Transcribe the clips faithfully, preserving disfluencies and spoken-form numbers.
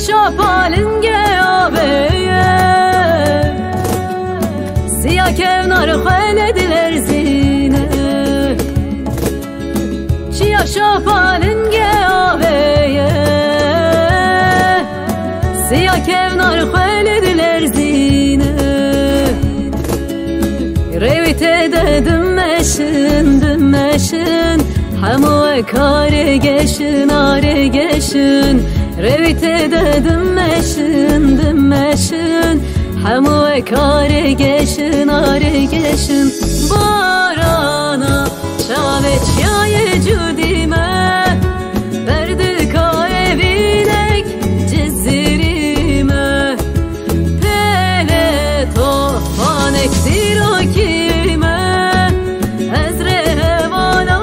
Şapalingê avê ye, siya kevnar xwe lê dilerzîne. Çiya şapalingê avê ye, siya kevnar xwe lê dilerzîne. Rêwî tê de dimeşin, dimeşin. Hemû wek arê geşin, arê geşin. Rêwî tê de dimeşin, dimeşin. Hemû wek arê geşin, arê geşin. Barana çavê çiyayê cudî me, berdika evînek cizirî me. Pêlê tofanek dîrokî me, ez rê hevana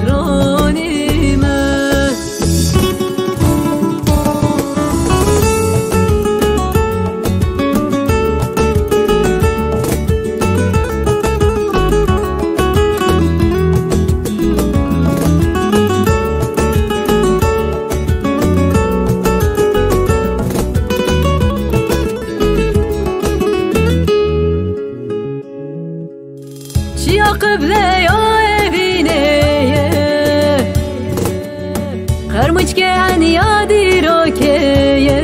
ronî me. Çiya qibleya evînê ye, qermûçkê eniya dîrokê ye.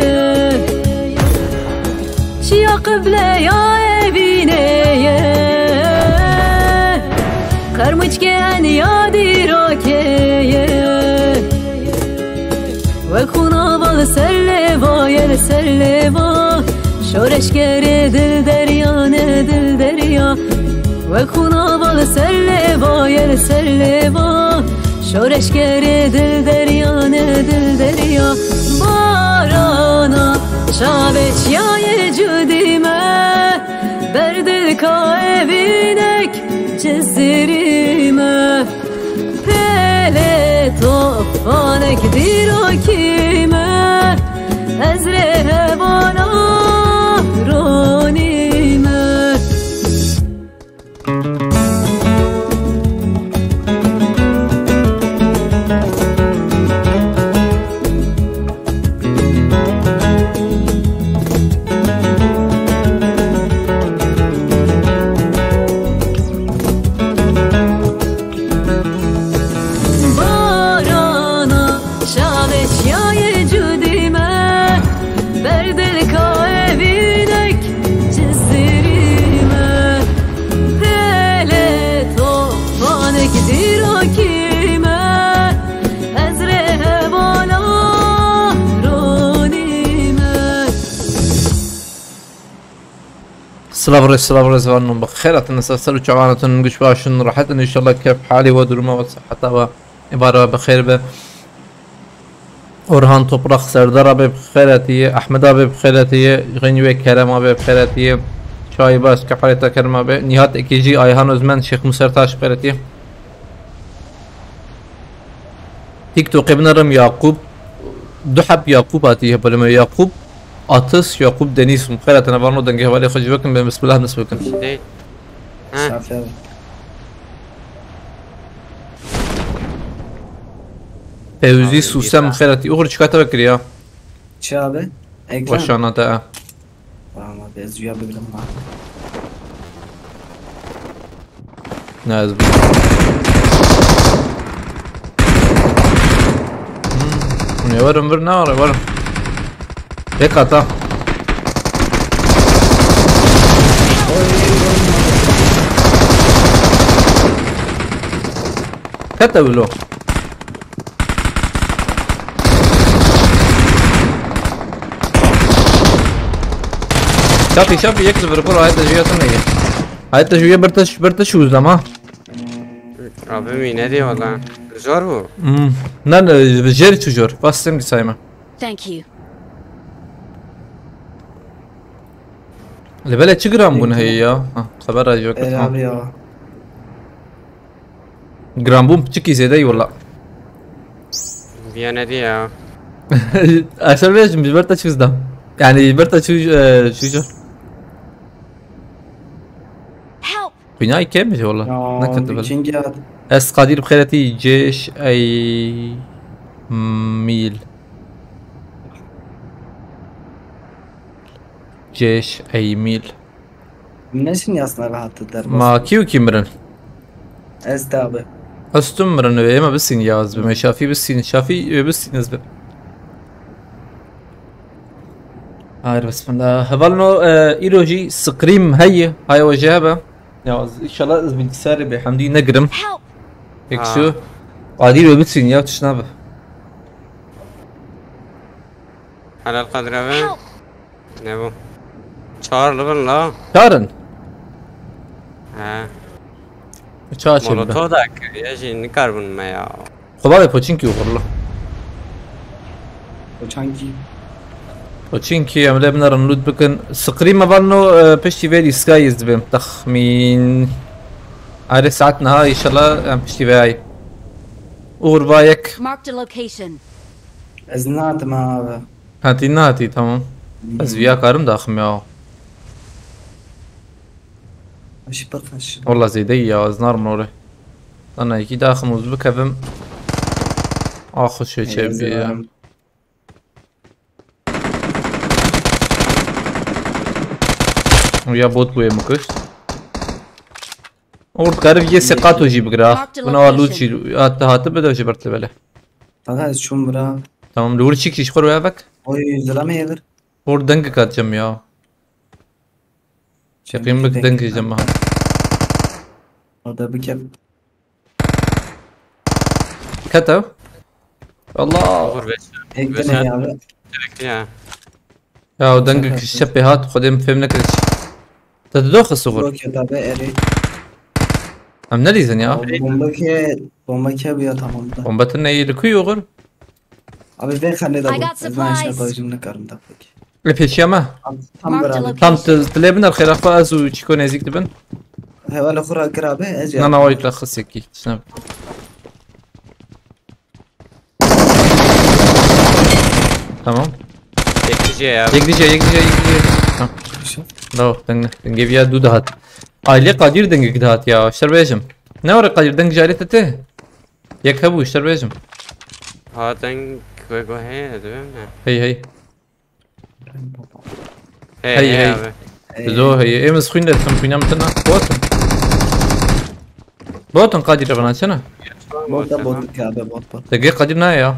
Çiya qibleya evînê ye, qermûçkê eniya dîrokê ye. Wek xûna va li ser lêva ye, li ser lêva. Şoreşgerê dil derya ne dil derya. Wek xûna va li ser lêva ye, li ser lêva. Şoreşgerê dil derya ne dil derya. Barana çavê çiyayê cudî me, berdilka evînek cizirî me. Pêlê tofanek dîrokî me, ez rê hevana ronî me. Barana çavê çiyayê cudî me, berdilka evînek cizirî me. Pêlê tofanek dîrokî me, ez rê hevana ronî me. Silav rê, silav rê, zivanon bi xêr hatin, ser ser û çavan hatin, giş baş in, rehet in, inşallah kef halê we, duruma we, siheta we, îbara we bi xêr be. Orhan Toprak Serdar abi bi xêr hatiye, Ahmed abi bi xêr hatiye, Xeynî ve Kerem abi bi xêr hatiye, Çaybaş Kefareta Kerem abi, Nihat Ekeci, Ayhan Özmen, Şêx Muser Taş bi xêr hatiye. TikTokê binerim Yakup. Du heb Yakup hatiye hepelime. Yakup Atis, Yakup Deniz. Mixêr hatine varno dengê hevalê xwe jî vekin, bên bismillah dest bikin. Şey. Ha. Safi abi. Fevzi Abi, Susem bir mixêr hatî. Oxir çika te vekiriya. Çi abi? Ekran. Weşana te. Tamam abi, ez ya bilirim abi. Ne ez bilirim. Hmm, ne varım bir ne var varım. Tek hata. Kete bilo. Şapî, şapî, yek li vir xwe, ayet de jûya tune ye. Ayet de jûya bir taş, bir taş uzlama. Abi mi ne diyor lan? Zor bu. Hmm. Ne, ne, jêr çi jor? Bas sem sayma. Thank you. Li bele çi gram bûn heye ya? Ha, xeber ra jor. Ela abi ya. Grambûn piçikî zêde yî wela. Viyanedî ya. Aşağı vejim, ji ber te çûz da. Yani ji ber te çû, e, çû. Help! Kunyay kêm ji wela. Ya, nekete bil. Viking ya. Ez Kadir bi xêretî ceş ey mil. Cêş, Eymîl. Min neşin yasna ve hattı derbas. Ma kî û kî mirin? Ez de abi. Ez tu mirin wê, ême bisîn ya, ez bime. Şafî bisîn, Şafî wê bisîn ez bim. Hayır, bismillah. Hevalno, e, îro jî scream heye. Hay o jebe. Ya, ez, inşallah ez bilgisayarê bê hemdî negirim. Help! Pek Ha. şu. Adil wê bisîn ya, tişt nabe. Helal Kadir abi. Help! Ne bu? Çağır lan la. Çağırın. He. Çağır şimdi. Molotov da kiriye şey nikar bunma ya. Xwe bavê poçinkî û xurla. Poçankî. Poçinkî em lê binerin loot bikin. Scream me van no, e, piştî vê dîskayê ez dibêm. Texmîn. Arê saet niha inşallah em piştî vê ay. Uğur va yek. Marked a location. Ez natim abi. Hatî, nehatî, tamam. Ez viya karim daxim ya. Aşi pir xweş. Walla zêde ya, ez narim orê. Dana yekî daxim û ez bikevim. Ax, xweş çê Ey, çê ez bî ya. Û ya bot bûye min kuşt. Or garib yê seqato jî bigira. Marked a location. Buna alu çî hat, hati bide ji ber tebele. Tata ez çûm bira. Tamam, li wir çîkî ji xwe re vek. Oy, zilamê yê vir. Or dengek hat cem ya. Çeqîn bik dengek cem ha. O da bike. Kete. Allah. Uğur beş. Ekte ne ya abi? Direkt ya. Ya o dengek şepê hat, xwedê min fêm nekiriş. Te didoxist Uğur? Yok ya tabi eri. Em nedîzin ya. Bomba ke, bomba ke bu ya tamam da. Bomba te neyê li ku yê Uğur? Abi vê xanê de I bû. got Ez ben şey supplies. Koyacağım ne karım da peki. Li pêşiya me. Tam Marked beraber. Tam tu, tu lê biner xêra xwe ez û Çiko nêzîk dibin. Hevala xwe rakir abi. Ez ya. Na na wayt la xisekî. Şuna. Tamam. Yek dije ya. Yek dije, yek dije, yek dije. Ha. Bravo, denge. Denge viya du dahat. Aile Kadir denge dahat ya. Şer bejim. Ne var Kadir denge aile tete? Yek hebu şer bejim. Ha deng go go he, değil mi? Hey hey. Hey, hey, hey. Abi. Hey. Zo hey. Em ez xwîn de tim xwîna min tena. Botin. Botin Kadir bana çena. Bot da bot abi bot bot. Dege Kadir ne ya?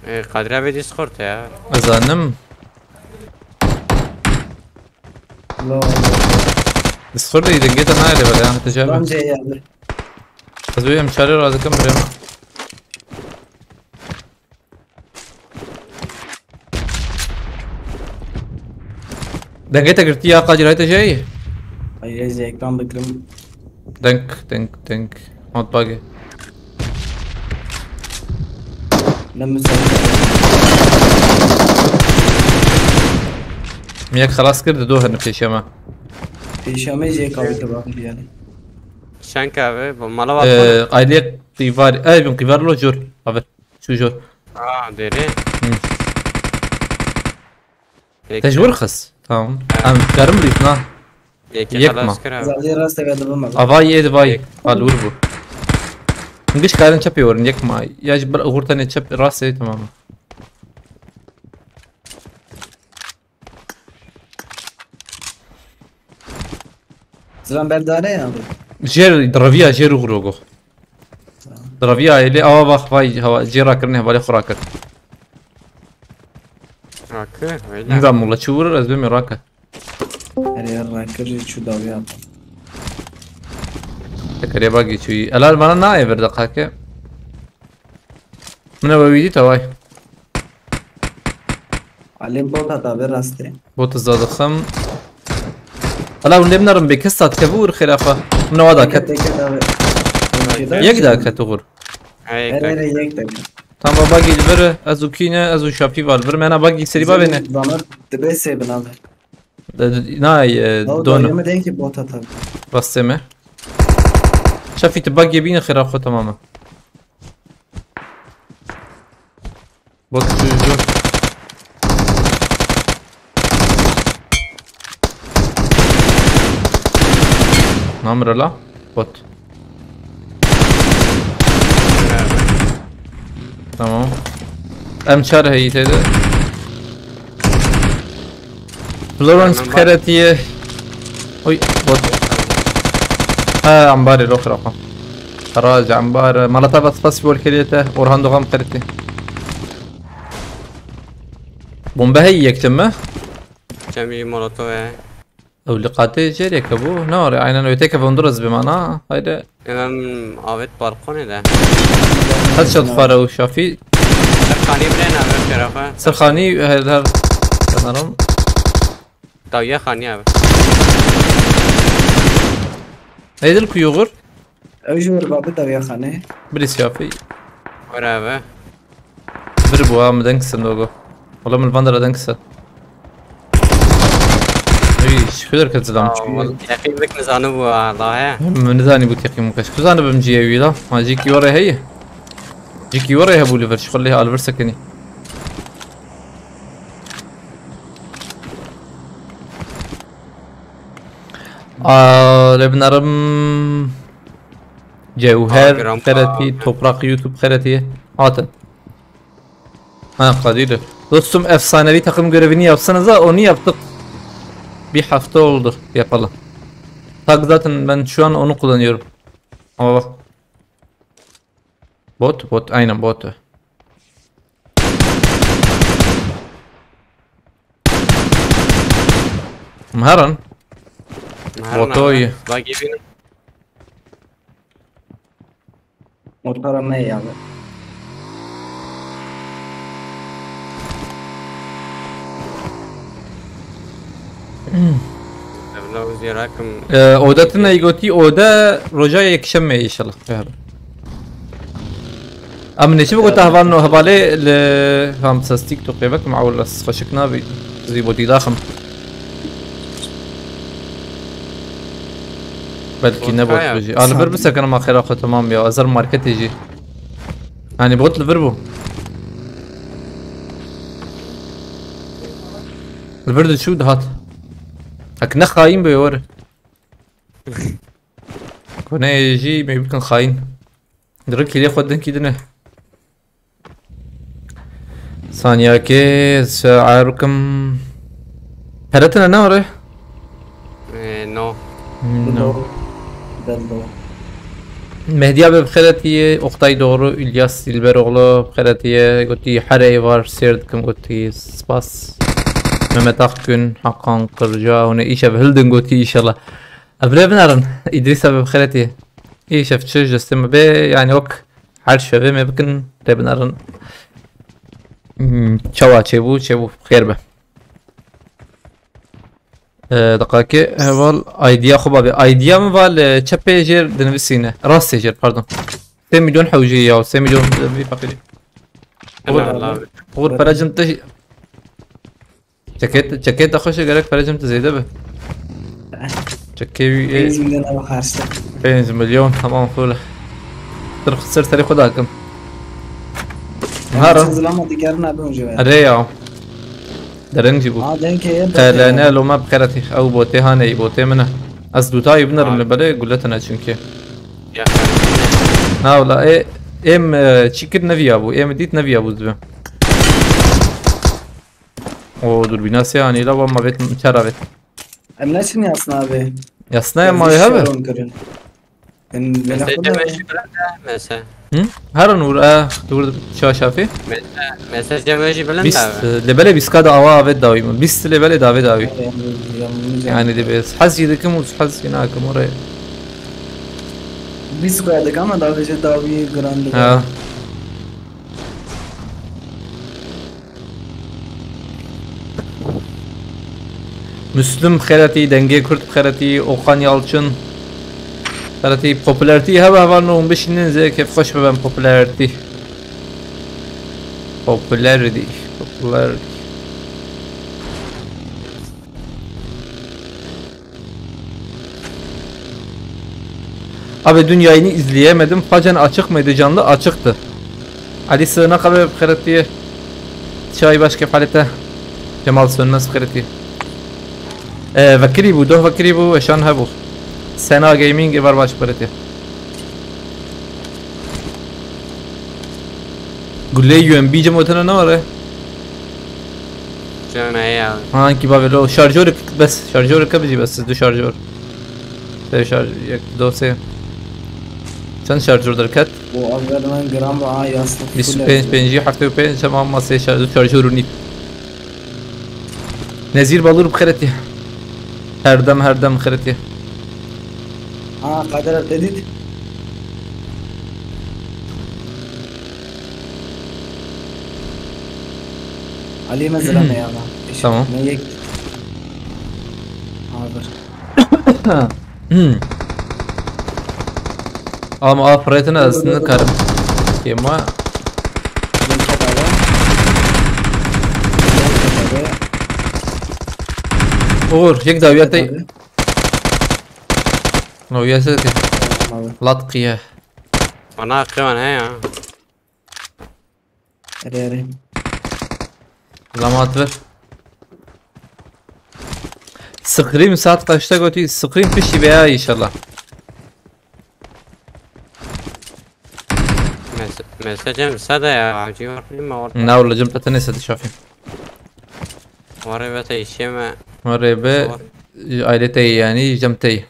E, Kadir abi Discord ya. Ezanim. Lo. Discord de denge de ne ya bele yani tecavüz. Bence ya. Ez wê em çare razı kim birem. Dengê te girtî ya Kadir, hayte jeyî? Ay, ez ekran bikirim. Denk, denk, denk. Hot bagi. Ne müsait. Miyek xelas kir, dido hene pêşiya me. Pêşiya me jê kavê te bakın bir yani. Şenk abi, bu mala bak. Ee, aile qivar, ay bin qivar lo jor. Abi. Çû jor. Aa, derê. Hı. Peki. Te ji wir xist. Tamam. Ha. Em karim rît na. Yekê Yek xelas ma. Kir abi. Zalê rast eve dibim abi. Avay ê divay. Yek. Al wir bû. Hingî ji karin çepê werin yek ma. Ya ji ber gurtanê çep rast ê tamam. Ziran berdane ya abi. Jêr, diraviya jêr û grogo. Diraviya êlê awa bax vay hawa jê rakirine hevalê xwe rakir. Rakir, öyle. Nizam wala çi vurur ez bimê rakir. Her yer rakir çu daviya. Tekerê bagî çûyî. Elal bana nayê vir deqake. Min ew wî dît, taway. Alê bota da vê rastê. Bota zadixim. Ala hûn lê binerin bê kes da dikeve ûr xêra xwe. Min ewa da ket. Teke da vê. Yek da ket ûr. Hey, Her tak. Yere yek da ket. Tam ba bagî li vir, ez û kî ne, ez û Şafî va li vir. Mena bagî serî bavêne. Zana dibe sê bin abi. De, de, na, e, Ew dono. Dayê me deyekî bota tabi. Rastê me. Şafî tu bagê bîne xêra xwe tamam e. Bot tu jor. Namre la. Bot. Tamam. Em çar heyî tê de. Florence bi xêr hatiye. Oy, bot. Ha, ambarê lo xirafa. Xerac, ambar. Malata bas bas bol kiriye te. Orhan Doğan bi xêr hatiye. Bombe heye yek çem mi? Çemî Molotov e. Ew li qatê jêr yek hebû. Ne were, aynen wê têkeve hûn du re zibê mana. Haydi. Em avêt balkonê de. Headshot xware û Şafî. Ser xanî bile navê xêrafa. Ser xanî her, her. Sanırım. Dawiya xanî abi. Ey dil ku yogur. Ew jî wir babi dawiya xanê. Birî Şafî. Were abi. Bir bu ha, min deng kisin logo. Wala min van dera deng kisin. Ey, şükür herkes zilam. Aa, wal-, yaqîn bik nizanî bû ha, la he. Min nizanî bû teqîm bike. Ku zanibim cî ewî la. Ma cî kî were heye. Cî kî were hebû li vir, şixul lê al vir sekinî. Aa, lê binerim. Cewher Aa, gram xeretî, aa. Toprak YouTube xeretî. Hatin. Ha, Kadir. Dostum, efsanevi takım görevini yapsanıza, onu yaptık. Bir hafta oldu yapalım. Tag zaten ben şu an onu kullanıyorum. Ama bak. Bot, bot, aynen bot. Meheran. Meheran Botoy. Abi. Bak yemin. Motora me ya. Evla û zêrakim. Ee, oda tine gotî, oda roja yekşemê inşallah. Em neçe bigota hevalno hevalê li hamsas TikTokê vekim, ewil ez xweşik nabî. Zî bo dîlaxim. Belkî ne bot jî. A, li vir bisekine ma xêra xwe temam ya. Ezer marketê jî. Yanî bot li vir bû. Li vir diçû dihat. Hek ne xayîn be were. Kone jî me bikin xayîn. Dirikî lê xwe dinkî dine. Saniyakê, se ayar bikim. Peretine ne ore? Ee, no. No. Bello. Mehdi abi bi xêr hatiye, Oktay Doğru, İlyas Dilberoğlu bi xêr hatiye, gotî her ey var sêr dikim, gotî spas. Mehmet Akgün, Hakan Kırca, hûn ê îşev hildin gotî inşallah. Ev rê binarin, İdris abi bi xêr hatiye. Îşev çi ji destê me bê, yani wek her şevê me bikin, rê binarin. Hmm, çawa çêbû, çêbû, xêr be. Ee, deqakê heval, idea xwe bavê. Idea min va li çepê jêr dinivîsîne. Rastê jêr, pardon. Sê milyon hewceyî ya, sê milyon vî feqîrî. Uğur, Uğur, pere cim te, çekê, çekê te xweş e, gerek pere cim te zêde be. Çekê wî ê Pênc milyon ev xerçte. Pênc milyon, tamam, xule. Sir, sir serê xwe dakim. Hara. Zilama digerina bin jî. Erê ya. Dereng jî bû. Ha, dengê ye, Qelene loma bi xeretî. Ew botê haneyî, botê min e. Ez dûtayî binerim li belê gule tine çünkü. Ya. Na wala, ê, êm, e, çi kir neviya bû, êm dît neviya bû dibe. O durbîna sê anî la, wa ma vêt, çera vêt. Em neçin yasna abi. Yasna ya ma hebe? Mesaj cem jî bilind e, mesaj. Hı? Her nur, e, dur, çaşafi. Mesaj cem jî bilind e. Bîst, e, lebele bîst ka da awa avê dawî mi? Bîst lebele davê dawî. Yani de biz haz jî dikim û haz jî nakim oraya. Bîst ka dikim ama davê jî dawî giran dibe. Ha. Müslüm xeretî, dengê Kurd xeretî, Okan Yalçın xeretî, popülertî hebe hevalno hûn bişînin zê kêfxweş biben popülertî. Popülertî, popülertî. Abi dün yayını izleyemedim. Facan açık mıydı canlı? Açıktı. Ali Sığınak abi xeretî. Çay baş kefalete. Cemal Sönmez xeretî. Ee, vekirî bû, doh vekirî bû, eşan hebû. Sena Gaming ê var baş xeretî. Gulê U M B cem wetene ne were? Şöyle ya. Ha, ki bavê lo şarjorek bes, şarjorek bijî bes, du şarjor. Sê şarj, yek, du, sê. Çend şarjor derket? Bu azgarinden gram ve aa yaslı. Bîst û pênc, pêncî, heftê û pênc, tamam, ma sê şarj, du şarjor û nîv. Nezîr Balûr bi xêretî. Her dem, her dem xêretî. Aa, Kadir abi, dedit. Ali mesela ne ya lan? Tamam. Ne yek? Hazır. Hmm. Ama a, Fırat'ın arasında karım. Kema. Yek kadar. Uğur, yek dawiya te. Dawiya te. Abi. Lat qiye. Bana akıvan he ya. Hadi hadi. Lamat ver. Scream saat kaçta gotî? Scream piştî veya inşallah. Mes mesajım sada ya. Acı var değil mi orada? Na wala cem te tenê sedi şafî. Var evet işeme. Were be aile te yani cem te.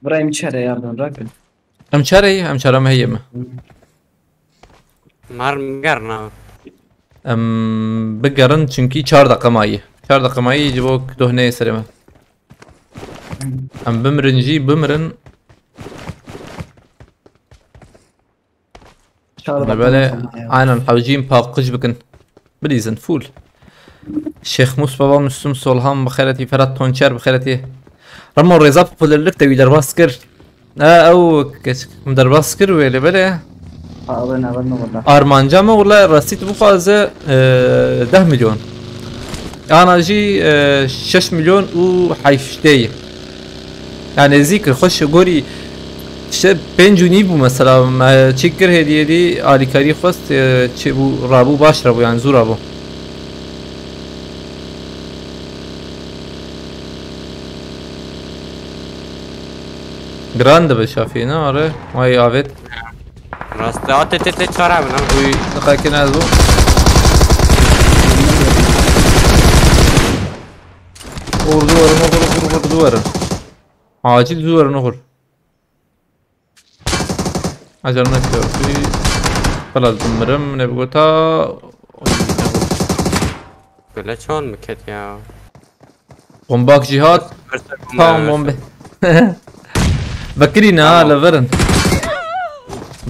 Buraya mı çare yardım bırakın. Em çare ye, em çare me heye me. Mar gerna. Em bigerin çünkü çar dakika mayi. Çar dakika mayi ji bo dohneyê serê me. Em bimirin jî bimirin. Çağrı Böyle aynen hewcîn paqij bikin. Bilîzin full. Şêx Mûs Baba Müslüm Solhan bi xêretî, Ferhat Tonçer bi xêretî. Remo Rêza popülerlik de wî derbas kir. Ha, ew kes min derbas kir wê lê belê. Abi ne var ne var. Armanca me wela rastî tu bixwaze e, deh milyon. Ana jî e, şeş milyon û heştê ye. Yani zî kir xweş gorî işte pênc û nîv bû mesela me çi kir hêdî hêdî alîkarî xwest e, çi bû rabû baş rabû yani zû rabû. Giran dibe şafî ne are? Vay avêt. Rastı at et et et çara mı lan? Uy, diqekin ez bû. Uğur zû werin, uğur, uğur, uğur zû werin. Acil zû werin, uğur. Acele ne diyor? Xelas dimirim, ne bigota. Böyle çal mı ket ya? Bombak jî hat. Tamam bombe. Vekirîne ha li vir in.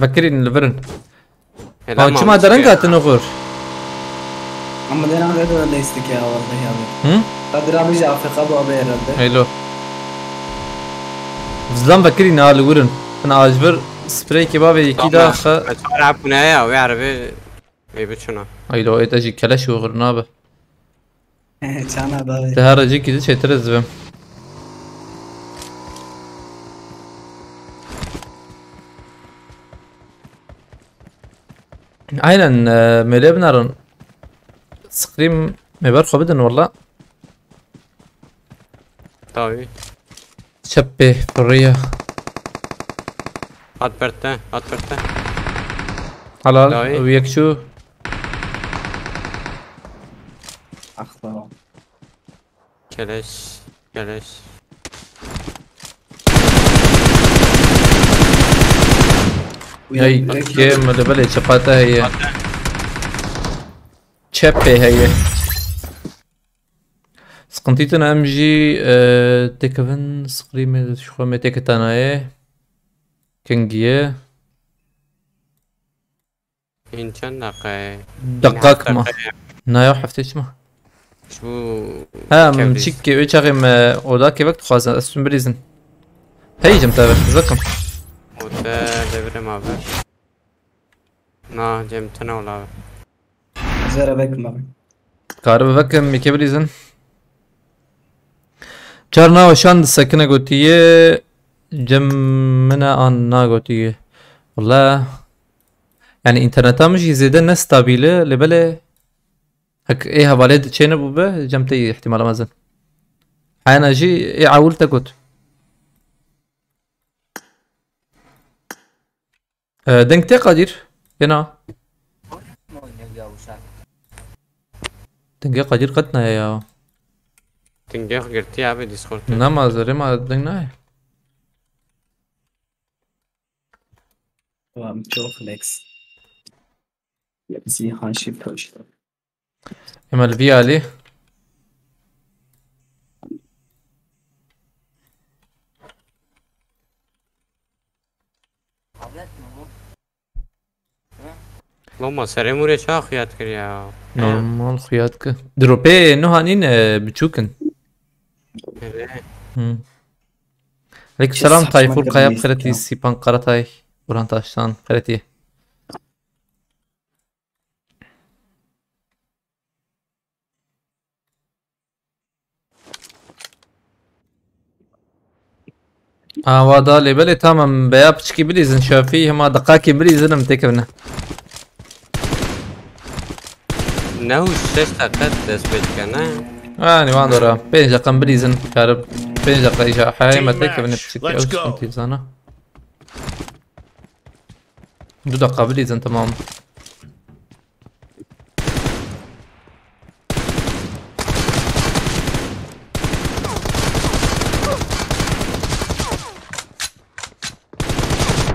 Vekirîne li vir in. Ha, çima dereng hatin uxur? Ama dereng de de destek ya vallahi abi. Hı? Kadir abi ji A F K bu abi herhalde. Heylo. Zlam vekirîne ha li wir in. Ana ajbir sprey kebabê yekî da xe. Çara bu ne ya? Ve arabe. Ey biçuna. Heylo, ê te jî keleş uxur nabe. Çana da. Te her cîkî di çêtir ez dibim. Aynen, e, me lê binarin. Scream me ber xwe bidin walla. Tabii. Çepê firriye. At berte, at berte. Halal, Dayı. Ew yek çû. Ah tamam. Keleş, keleş. Hey, kêm li belê çiqate heye. Çepê heye. Sıkıntı tine em jî e, têkevin screamê ji xwe me têketanaye. Kingiye. Hîn çend deqe? Deqak ma. Naya heftê çima? Ji bu Ha, min çik ke wê çaxê me oda kevek dixwazin, ez çim bilîzin. Hey cim te ver, zekim. O te devirim abi. Na cem tine ola abi. Zere vekim abi. Karibe vekim, mi ke bilîzin. Çar nava şan di sekine gotiye, cem mine an nagotiye. Wala, yani interneta min jî zêde ne stabil e, lê belê hek ê hevalê di çêne bûbe, cem te yî ihtimala mezin. Heyna jî ê ewil te got. E, deng te Kadir? Kena. Dingê Qedîr qet neye ya. Dingê xwe girtiye abi Discord. Nema zerê ma ding nayê. Tamam, çok flex. Hepsi hanşi poşta. Ema li vî alî. Loma serê mûrê ça xuya dikir ya. Normal xuya dikir. Dropê nuha nîn, e, biçûk in. Evet. Hı. Aleyküm selam Tayfur Kaya, Xeretî, Sipan Karatay, Burhan Taştan, Xeretî. Awa da lê belê tamam, beya piçikî bilîzin, Şafî hema deqakî bilîzin em têkevine. Ne û şeş deqe dest pê dike, ne? Yanî wan dora pênc deqe em bilîzin, karib pênc deqe îja heyê me têkevine piçikî ew tîzana. Du deqa bilîzin tamam.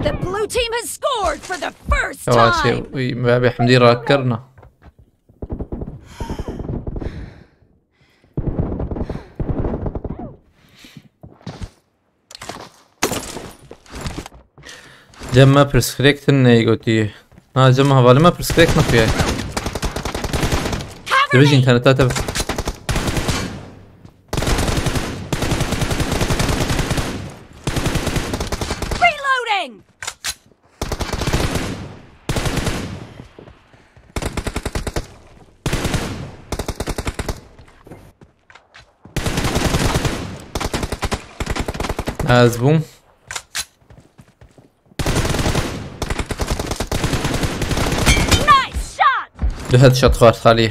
The blue team has scored for the first Yavaş ya, time. Uy, me bê hemdî rakirina. Cem me pirsgirêk tune gotî. Na Cem hevalê me pirsgirêk nexuye. Dibêjî înterneta te. Reloading! Ez bûm. Nice shot! Du headshot xwar xalî.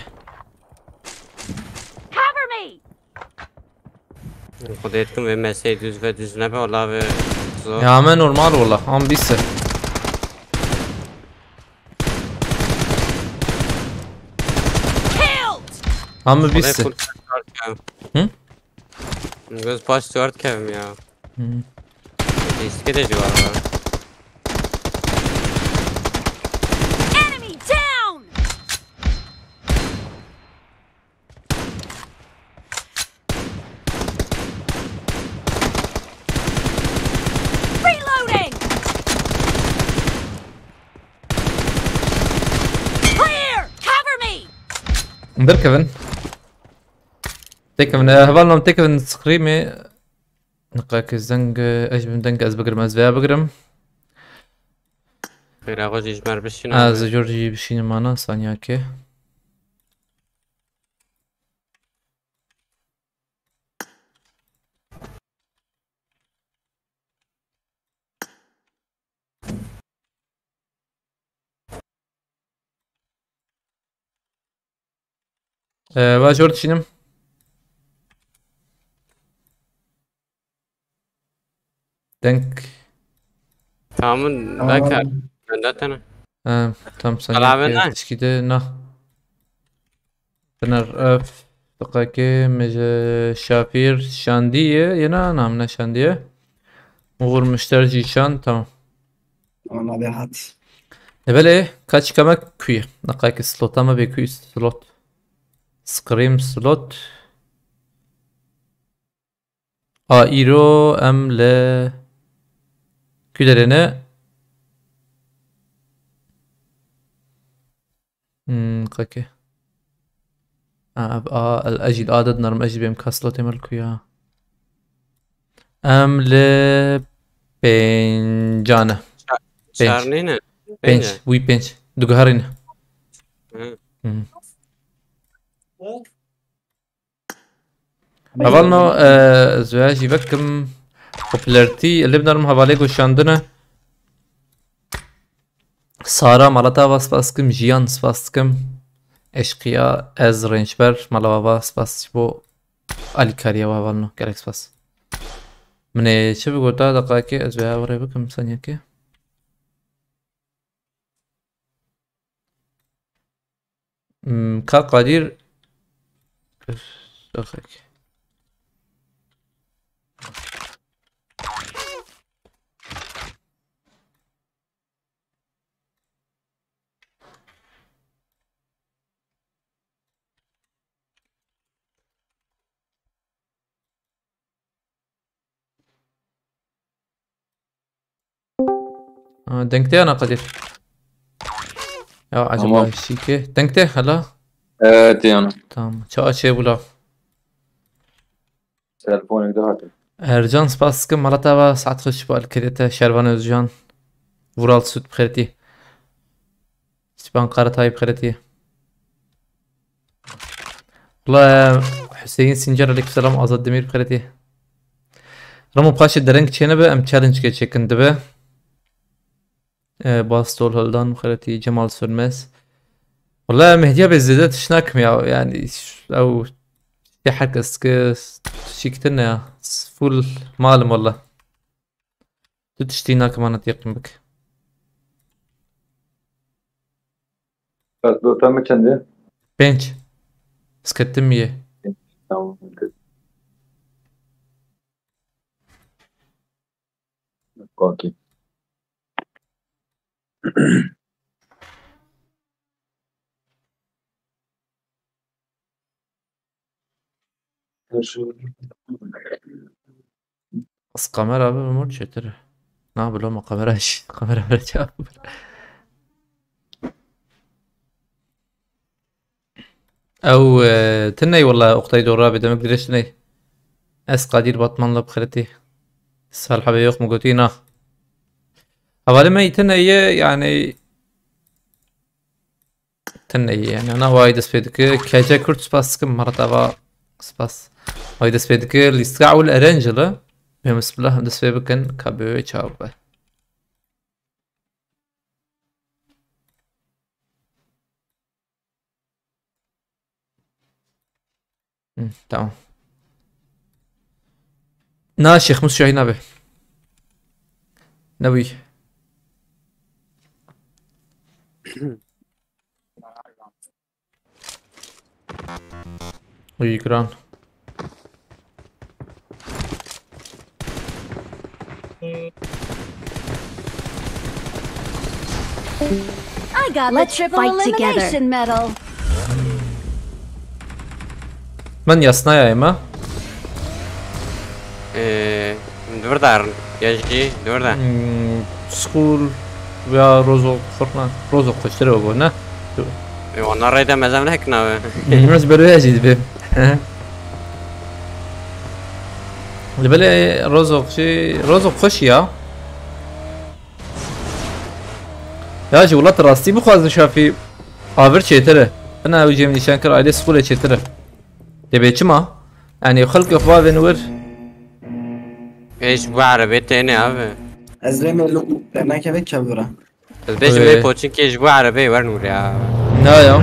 Cover me! Xwedê dikim vê meseyê dûz ve dûz nebe, wala vê zor. Ya me normal wala, am bîst e. Killed! Am bîst e. Xwedê full pass dört kevim. Hı? Göz pass dört kevim ya. Hı. Riske de civarı var. Enemy down! Reloading! Clear! Cover me! Derkevin. Têkevin, e, hevalno têkevin screamê. Niqakê zeng, e, ez bim deng ez bigirim, ez veya bigirim. Xêra xwe jî ji me re bişîne. Ez jor jî bişînim ana, saniyakê. Ee, va jor dişînim. Denk. Tamam, Tamam. Bekar. Ben de tane. Ee, tam Salam saniye ne? Tişkî de na. Pınar öf. Diqakê me ji Şafîr şandiye, yena nam ne şandiye. Uğur Müşter jî şan, tamam. Tamam abi, hat. E belê, kaç kamek kuye? Diqakê slota me bê kuye slot. Scream slot. A îro em li ku derê ne? Hmm, qekê. A, a, el, ez jî li a de dinarim, ez jî bêm ka slotê me li ku ya. Em li pêncan e. Çar, Pênc. Çar nîne? Pênc, Pênc e. Wî pênc. Diguherîne. Hı. Hı. Hevalno, e, ez veya jî vekim popularity, li binarim hevalê goşandine. Sara, mala te ava spas dikim, Jiyan spas dikim. Eşqiya, ez Rênçber, mala ava spas ji bo alîkariya we hevalno, gelek spas. Min ê çi bigota, deqakê ez veya were bikim, saniyekê. Ka Kadir. Öf, yok, yok. Ha, dengte yana Kadir. Ya acaba Tamam. şike. Dengte hala. Evet yana. Tamam. Ça çê bula. Telefonik de hate. Ercan spas dikim. Mala te va saet xweş bal kirete. Şervan Özcan. Vural Süt bixêretî. Span Karatay bixêretî. Wala Hüseyin Sincar aleykümselam Azad Demir bixêretî. Ramo paşê dereng çênebe em challenge ke çêkin dibe. E, Bastol Höldan bixêretî Cemal Sönmez. Wala Mehdiya bê zêde tişt nakim ya yani ş- ew ya herkes ki şiktin ya full malim wala. Tu tiştî nakim ana yaqin bik. Bas dota mi çend e? Pênc. Sketim ye. Tamam. Okey. Bas kamera bi mor çêtir. Na bilo ma kamera iş. Kamera ver cevap. Ew e, tiney wala Oktay doğru abi demek dirêj tiney. Ez Kadir Batman'la bixêretî. Salih abi yok mu gotî na. Hevalê me tiney yani Tineyî yani. Ana way dest pê dike. Kece Kurt spas dikim. Marat ava spas. Way dest pê dike. Lîstika ewil Erencil e. Bê bismillah em dest pê bikin. Ka bi wê çaw be. Hı, tamam. Na Şêx Mus Şahîn abi. Nebûyî. Uy giran. I got the Let's triple fight together. Elimination medal. Min yasnaya ême. Ee, Dördar. Ya jî dörda. Hmm, school veya Rozok xurna. Rozok xweştir e bo ne? E, wana reyde mezem ne hekna be. Bilmez böyle ya jî dibim. Li belê Rozok jî, Rozok xweş ya. Ya ji welat rastî bixwazin şafî avir çêtir e. Ina ew cem nîşan kir ailê school e çêtir e. Dê bê çima? Yani xelk xwe vên wir. Ê ji bo erebê têne abi. Ez rê me lo, me keve kevira. Ez bêjim Wê. Ê koçinkê ji bo erebê wernûr ya. Na ya.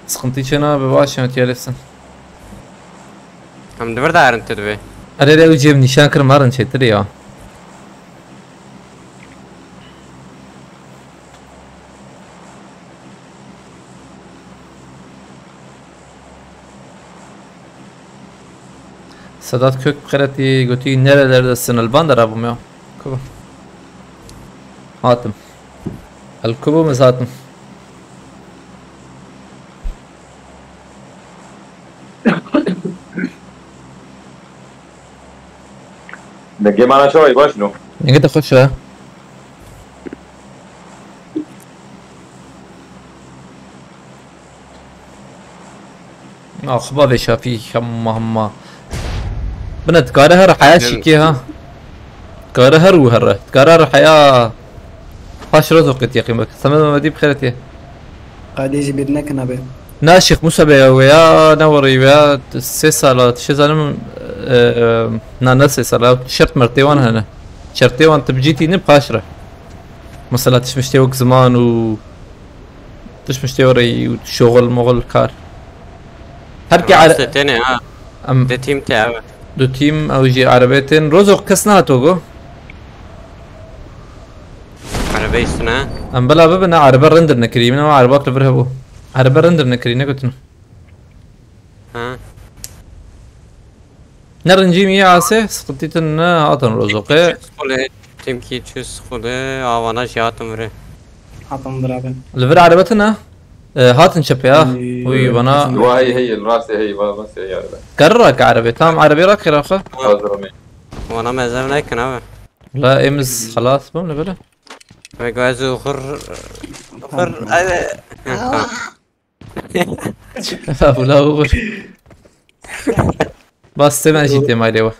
Sıkıntı için abi baş yönet yerlesin. Em di vir de herin tu divê. Erê de ew cem nîşan kir marin çêtir ya. Sedat Kök bixeretî gotî nerelerdesin? Li Bandera bûm ya. Ku? Hatim. El ku bûm ez hatim. Dengê me ana çawa ye, baş no? Dengê te xweş e. Ax, bavê Şafî, hemma, hemma. Bine, dikare her heya Em. şikê ha. Dikare her û here. Dikare her heya. Paş roz oqet yaqîn bak. Semed Mehmedî bixêretê. Qadê jî bêt nekin abi. Na Şêx Musa be ya, we ya, ne warî we ya, sê sala, tişê zanim, e, e, na, ne sê sala, şert mertê wan hene. Şertê wan tu bi cî tînin paş re. Mesela tişmiştê wek ziman û tişmiştê were û şoxil moxil kar. Her ke Rast are-, e, têne ha. Em De tîm te evet. Du tîm ew jî erebê tên. Rozo kes nehato go. Erebê Eysine. Em bila bibine, erebe render nekirî. Min ew erebak li vir hebû. Erebe render nekirî, negotin. Ha. Ne rincî mi yê asê, sıkıntı tin ne hatin rozoqê. Timkî çû sixulê, avana jî hatin virê. Hatin vir abi. Li vir erebe tine. E, hatin çepê ha. Uy, uy, bana. Vay hey, rastê hey, va, va, sê ya. Kerra ke erebe, tam erebe rakira xwe. Hazır mı? Wana mezem nekin abi. La emiz xelas bim li bile. Ve gazı xur, xur, abi. Wala xur. Bas, te ben jî tê mayrê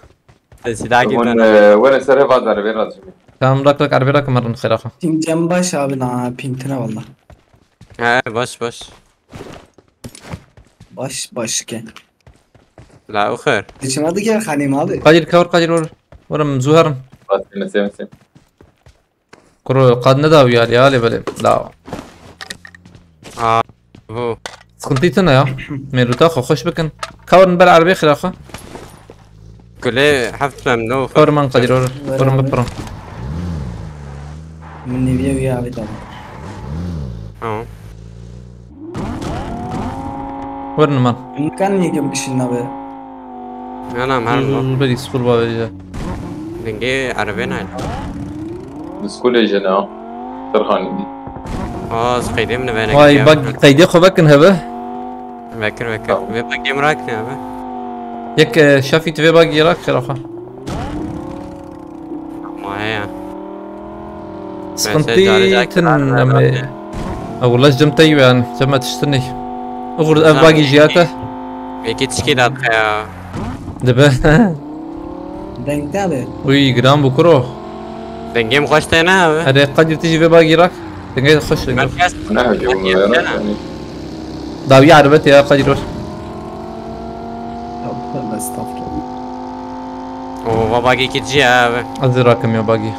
we. Silahî Hûn, ben. E, were serê va derê vê razî. Tamam, rak rak erbe rak, merin xêra xwe. Tim cem baş abi, na pintine valla. He, baş baş. Baş baş ke. La oxir. Dişime diker xanim abi. Kadir kawr, Kadir or. Oğlum zuharım. Bas, ne sevmesin. Kuro qad neda wî alî alê belê. La. Aa, bu. Sıkıntı tine ya. Mêluta xwe xweş bikin. Kawrin ber erbê xira xwe. Kulê heft mem no. Kawrin man Kadir or. Kawrin bipirm. Min nêviye wî avê da. Tamam. Werin man. Imkan niye ki bikişin abi? Yanam her lo. Beri skur ba vereceğim. Denge arabaya ne? Skulê jê ne? Tirxanî dî. Aa, ez qeydê min vene. Vay, bak, qeydê xwe vekin hebe. Vekir, vekir. Tamam. Vê bagê min rak ne abi? Yek, e, şafî tu vê bagî rak xêra xwe. Ma heye. Sıkıntı tin em ê. Ew wala ji cem tey yani, cem tiştinê. Oxir ev bagî jiyate. Peki tişkî dat ya. Dibe. Dengte abi. Uy, giran bu kuro. Dengê min xweş tê ne abi? Erê, Kadir, tu jî vê bagî rak. Dengê xweş dengê. Merkez. Ne hacı bu ya? Dawiya erbet ya, Kadir, wer. Estağfurullah. O, va bagî kî cî abi. Ez ê rakim ya bagî.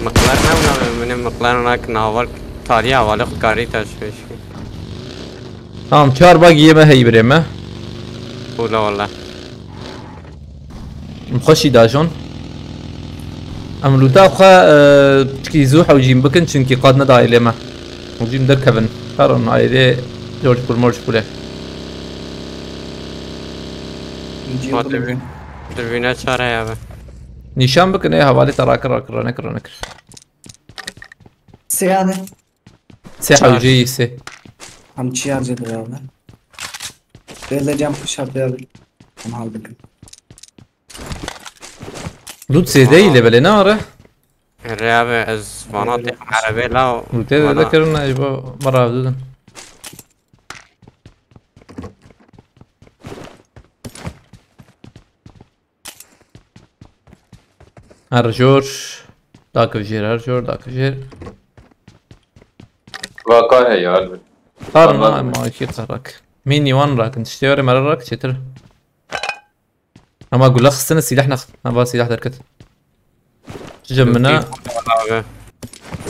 Miqlar ne wina be, min ê miqlar wina ki naval tariya havale xwe karî te şûşkî. Tamam, çar bagî yê me hey birê me. Ula wala. Em xweşî dajon. Em lûta xwe, e, çikî zû hewcîn bikin, çunkî qad nedayê lê me. Hewcîn derkevin. Karon ayrê Georgepol Morgepolê. Hadi bir. Dürbüne çare ya be. Nîşan bikin, ê hevalê te rakir, rakir, ranekir, ranekir. Sê abi. Sê hewcî sê. Em çiyar cedir abi. Böyle cam kuşat abi. Em hal bikin. Lut zêde yî lê belê ne are? Erê abi, ez vana te erebê la. Lut zêde kirine, ji bo me rav didin. Her jor. Dakivjêr, her jor, dakivjêr. Vaka heye, Albert. Kar na, ma iki karak. Mini wan rakin. Tiştê were mera rak çetir. Ama gula xistine, silah nex. Ha, va silah derket. Çi cem min e? Abi.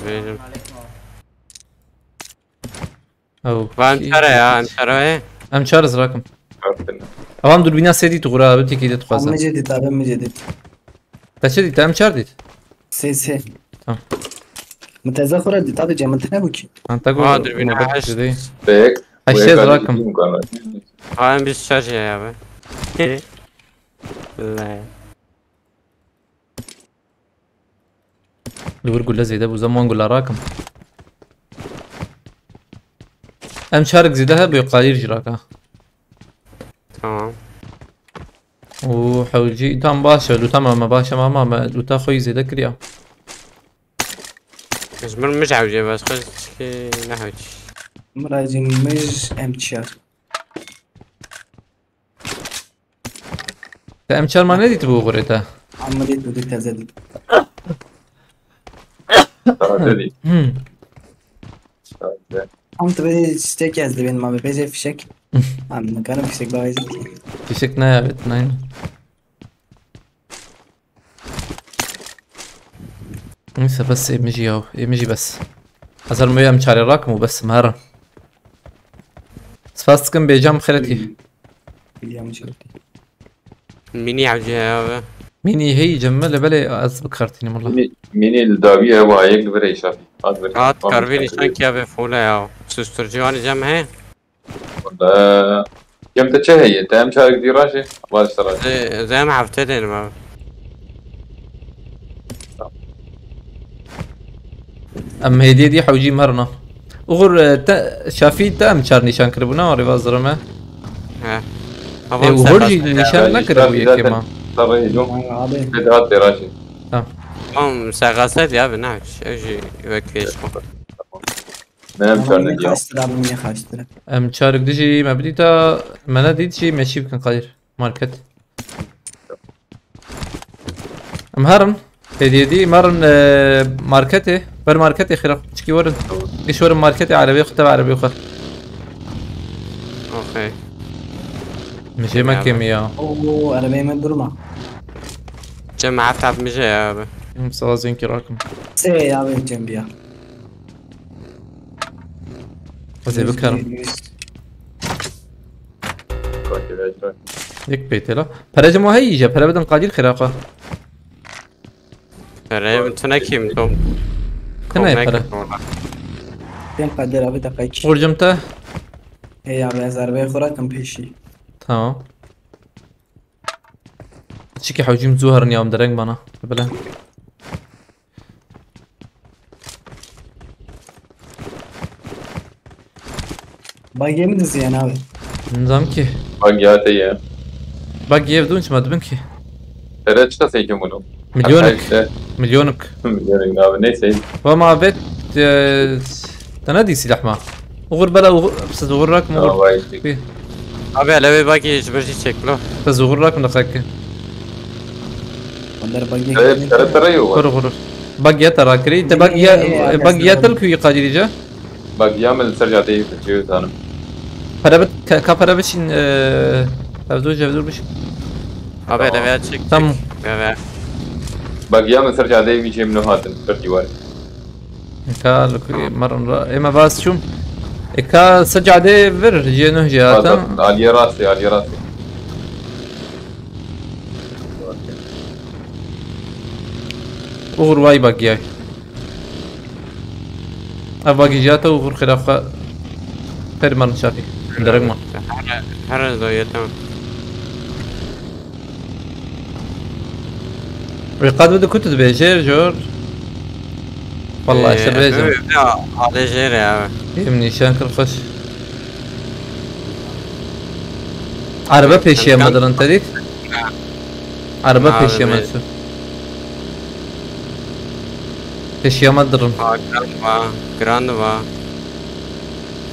Bêjim. Ew, va em çare ya, em çare ye. Em çare zirakim. Aferin. Avam dur bina sê dît xura, abi têkî dît xweza. Em jê dît abi, em jê dît. Te çi dît? Em çar dît. Sê, sê. Tamam. Min teze xura dît abi, cem min tine bû ki. Anta go. Ha, dur bina heşt. Pek. Heşt zirakim. Ha, em bîst şarj ya abi. Le. Li wir gule zêde bû, ze man gula rakim. Em çarek zêde hebe, Qadir jî raka. Tamam. Û hewcî tam baş e, lûta me, me baş e, ama me lûta xwe yî zêde kiriya. Ez mir mij hewcê bes xwe çikê ne hewcî. Miracî mij em çiyar. Te em çar ma nedîtibû xurê te? Em nedît, nedît, teze dît. Taze dît. Hmm. Taze. Em tu bê çiçek ez dibên ma bêjê fişek. Em nikarin fişek bavêjin. Fişek ne ya, evet, nein. Neyse, bes ê min jî ya, ê min jî bes. Ez her em çarê rakim û bes, me herin. Spas dikim, bêcam xeletî. William Jeffrey. Mini hewce ya be. Mini hey cem me le belê ez bikartînim wala. Mini, mini li dawî ew a yek li vir êşafî. Hat vir. Hat karvê nîşan kiya be fole ya. Susturucu anî cem he. Wala. Cem te çi heye? Te em çarek dî raje? Var işte raje. Ze- Zem hafte denim abi. Em hêdî hêdî hewcî merna. Uğur e, te şafî te em çar nîşan kiribû ne arê vazirime. He. E, Uğur jî nîşan nekiribu yekê ma. Sarı hecum. Abi. Vedat Deraji. Tamam segaset ya bi ne. Ev jî wek pêş. Ne em Ama çarne yine diyor. kaçtır abi, yine kaçtır. Em çarik dijî me bidîta me ne dît jî me şî bikin Kadir. Market. Em herin. Hêdî hêdî merin e, marketê. Ber marketê xira çikî werin. Giş werin marketê erebê xwe teva erebê xwe. Okey. Mijê me kêmî ya. Oo, arabaya hemen durma. Cem hafte abi mijê ya abi. Him sazên kirakim. Sê abi Cem ya. Ez ê bikarim. Yek peytê la. Pere ji ma heyî je pere bidin Kadir xira xwe. Pere tu nekîm tom. Tu ne pere? Cem Kadir abi dakika iki. Burcum te. Hey abi ez arabaya xwe rakim pêşî. Tamam. Çiki hewcîm zû herin ya em dereng bana. Bile. Bagê min diziyen abi. Nizam ki. Bak ya te ye. Bak yev dun çima dibin ki. Tere çi qesey kim bunu? Milyonik. Işte. Milyonik. Milyonik abi neyse. Wa ma vet e, te ne dî silah ma. Uğur bela uğur siz uğur rak mı Ya uğur. vay işte. Abi hele bir bak ji bir şey çek lo. Siz uğur rak mı dakika. Onları bagê Tere tere tere yok. Uğur uğur. Bak ya tara kiri. Te bak ya Ne, bak ya ne, tel kuyu kadirice. Bak ya min li ser cadeyê biçiyor tanım. Para bit ka, ka para biçin e, evdur cevdur biçin. Abi hele bir çek. Tamam. Ve ve. Bak ya min ser cadeyê vî cem no hatin. Bir divar. Ka li ku marin ra ema vaz çum. E ka secade vir je nuh je hatan. Aliye rastê, aliye rastê. Uğur vay bak ya. Ev bagî jiyata û xwe xêra xwe xêr man çapî. Derek man. Her her doyuyor tamam. Wê qad bide ku tu dibêjê jor. Vallahi işte bêjim. Adê jêr ya. Em nîşan kir xweş. Araba pêşiye me dirin te dît. Araba pêşiye me dirin. Pêşiya me dirin. Aa, giran va, giran va.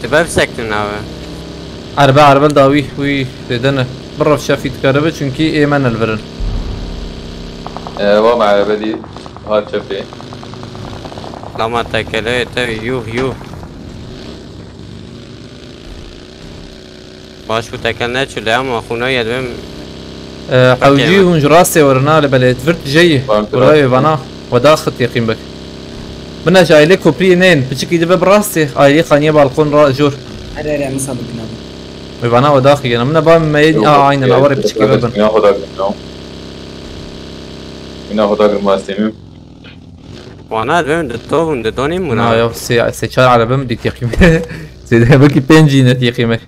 Dibe bisektin abi. Araba, araba dawî wî dêdene. Birov şefî dikaribe çünkü ê me nelvirin. Ewa me araba dî. Hat çepê. Lama tekele te yuh yuh. Baş bu tekel ne çile ama xuna yedbim. Hewcî hûn ji rastê werin a li belê. Virt jeyî. Burayê vana. Weda xit yeqîn bik. Bina ji ailê kopriyê nên. Piçikî dibe bi rastê. Ailê xaniye balkon ra jor. Her her yanlış aldık abi. Wê vana weda xiyena. Mina ba me yê a aynen awarê piçikî ve bin. Mina xwe dagrim no. Mina xwe dagrim rastê min. Wana dibim di to bûn di donê min. Na ya se se çar araba min dît yeqîm. Se de belkî pêncî net yeqîmek.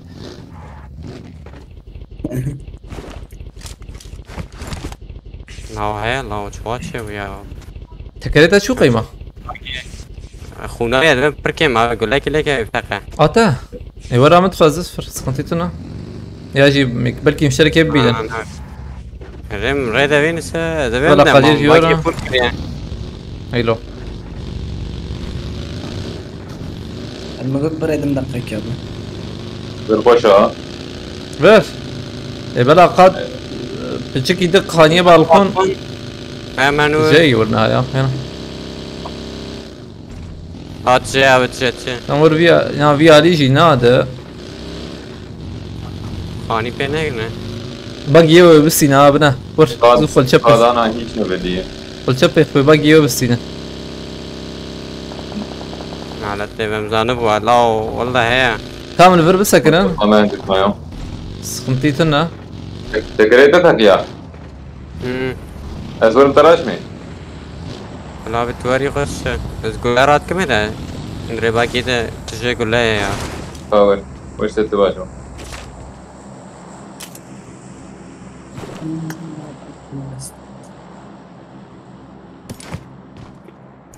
Law heye law çiwa çew ya. Tekerê te çû qeyma? Xûna ye dibim pirkê ma gulekî leke ev teqe. Ata. E wera min dixwaze fir sıkıntı tuna. Ya jî belkî müşterekê bibînin. Rem rê de vênise de vêm de ma makî pûr kiriye. Heylo. Elmagok bir edim dakika abi. Bir boş ha. Ver. E bela qat piçikî di qaniye balkon. Hemen o. Jey wurna ya. Hena. Hat jey abi çe çe. Tam wur viya ya viya li jî nade. Xanî pê ne ne? Bak ye we bisîne abi ne. Vur. Zu xulçe pê. Qadana hiç ne vediye. Xulçe pê xwe bak ye we bisîne. Nalet de bem zanib wa la walla heye. Tam li vir bisekine. Aman gitmeye. Sıkıntı tına. Tekerê te tekiya. Hmm. Ez werim te raşmê. Wala bi tuwarî xweş e. Ez gule rat kime de. Rêbakê de tije gule ye ya. Power. Weş te tu bajo.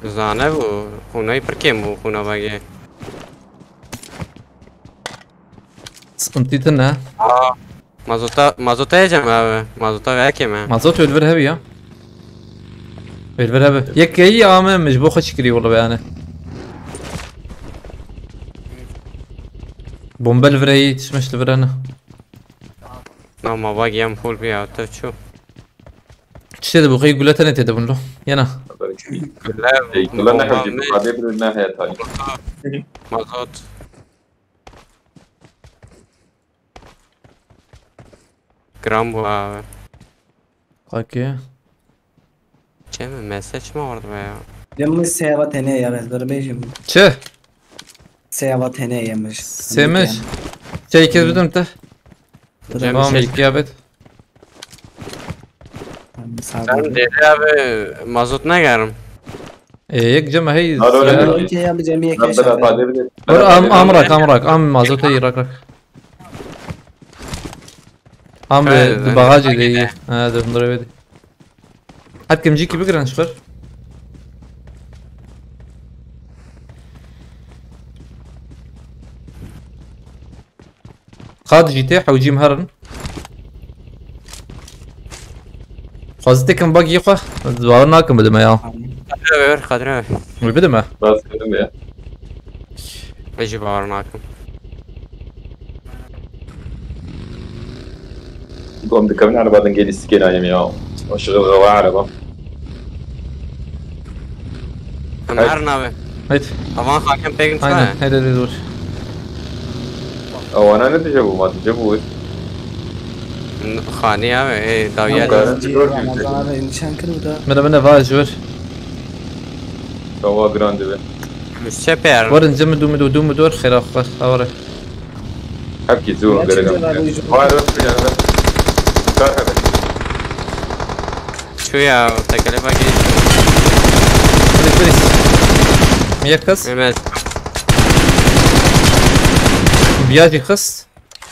Zane bû. Xûnayî pir kêm bû xûna bagê. Sıkıntı ne? Aa, mazota, mazota yiyeceğim abi. Mazota ve keme. Mazot ölver heavy ya. Ölver heavy. Yek iyi ama ji bo xwe çikirî wala yani. Bombe li vir heye yetişmiş li vir hene. Na ma bak yem full bir ya, te çu. Çi tê de bu, xey gule tenê tê de bun lo. Yena. Gule, Ey, gule ne bomba kadar ne? Hadi bir ne hayat hali. Mazot. Gram bu abi. Kaki. Çe mi? Mesaj mı vardı be ya? Yalnız seyava tenê ya, ben böyle bejim. Çi? Seyava tenê yemiş. Semiş. Çe ikez bidim te. Tamam, şey- ilk kıyafet. Sen deli abi, mazot ne garım? E, yek cem hey. Okey ya, bir cem yek. Dur, am, amrak, amrak, am mazot hey, rak, rak. Am, e, bagajı değil. Ha, dur, bunları ver. Her kimci gibi giren çıkar. Qad jî tê hewcî min herin. Xwazî tekin bagî xwe. Ez bawer nakim bidime ya. Kadir abi ver, Kadir abi. Wî bidime. Bas dedim ya. Ez jî bawer nakim. Gom dikevin araba dengê lîstikê nayêm ya. O şixil xewa araba. Em Hey. Her nave. Haydi. Aman hakem pek Aynen. Haydi, haydi, dur. Awana ne dije bu, ma dije bu. N-, xanî ya ve, ê, dawiya Yok, de. Ramazan abi, Ramazan abi, nişan kırıldı. Mene, mene, vay, jür. Tamam, grande be. Müsse per. Warin, cem, du, du, du, dur, xera, xera, xera. Hepkî zû Gerçi gerek de am. Var, yok, bir yerde. Kar hebe. Şu ya, tekele bak. Polis, polis. Niye kız? Mehmet. Biya jî kız.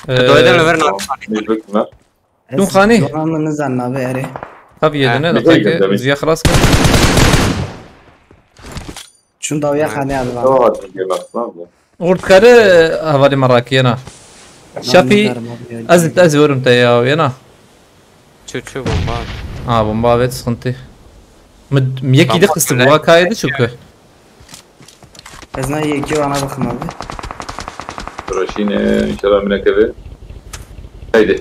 Ee, Doydan över lan. Mecbur bunlar. Dûn xanî. Donan min nizan nabe erê. Tabii yedine, Ha. Daxilke ziya xelas kir. Çûn dawiya xanê abi lan. Tamam, hatırlıyorum aslında. Ort kare hevalê me rakiyena. Şafî, ez, ez werim te ya, yena. Çu çu bomba. Ha, bomba, evet, sıkıntı. Mi, mi yekî de xiste bu, kayê de çuku. Ez na yekî ana bixim abi. Roşîne, inşallah min nekeve. Haydi.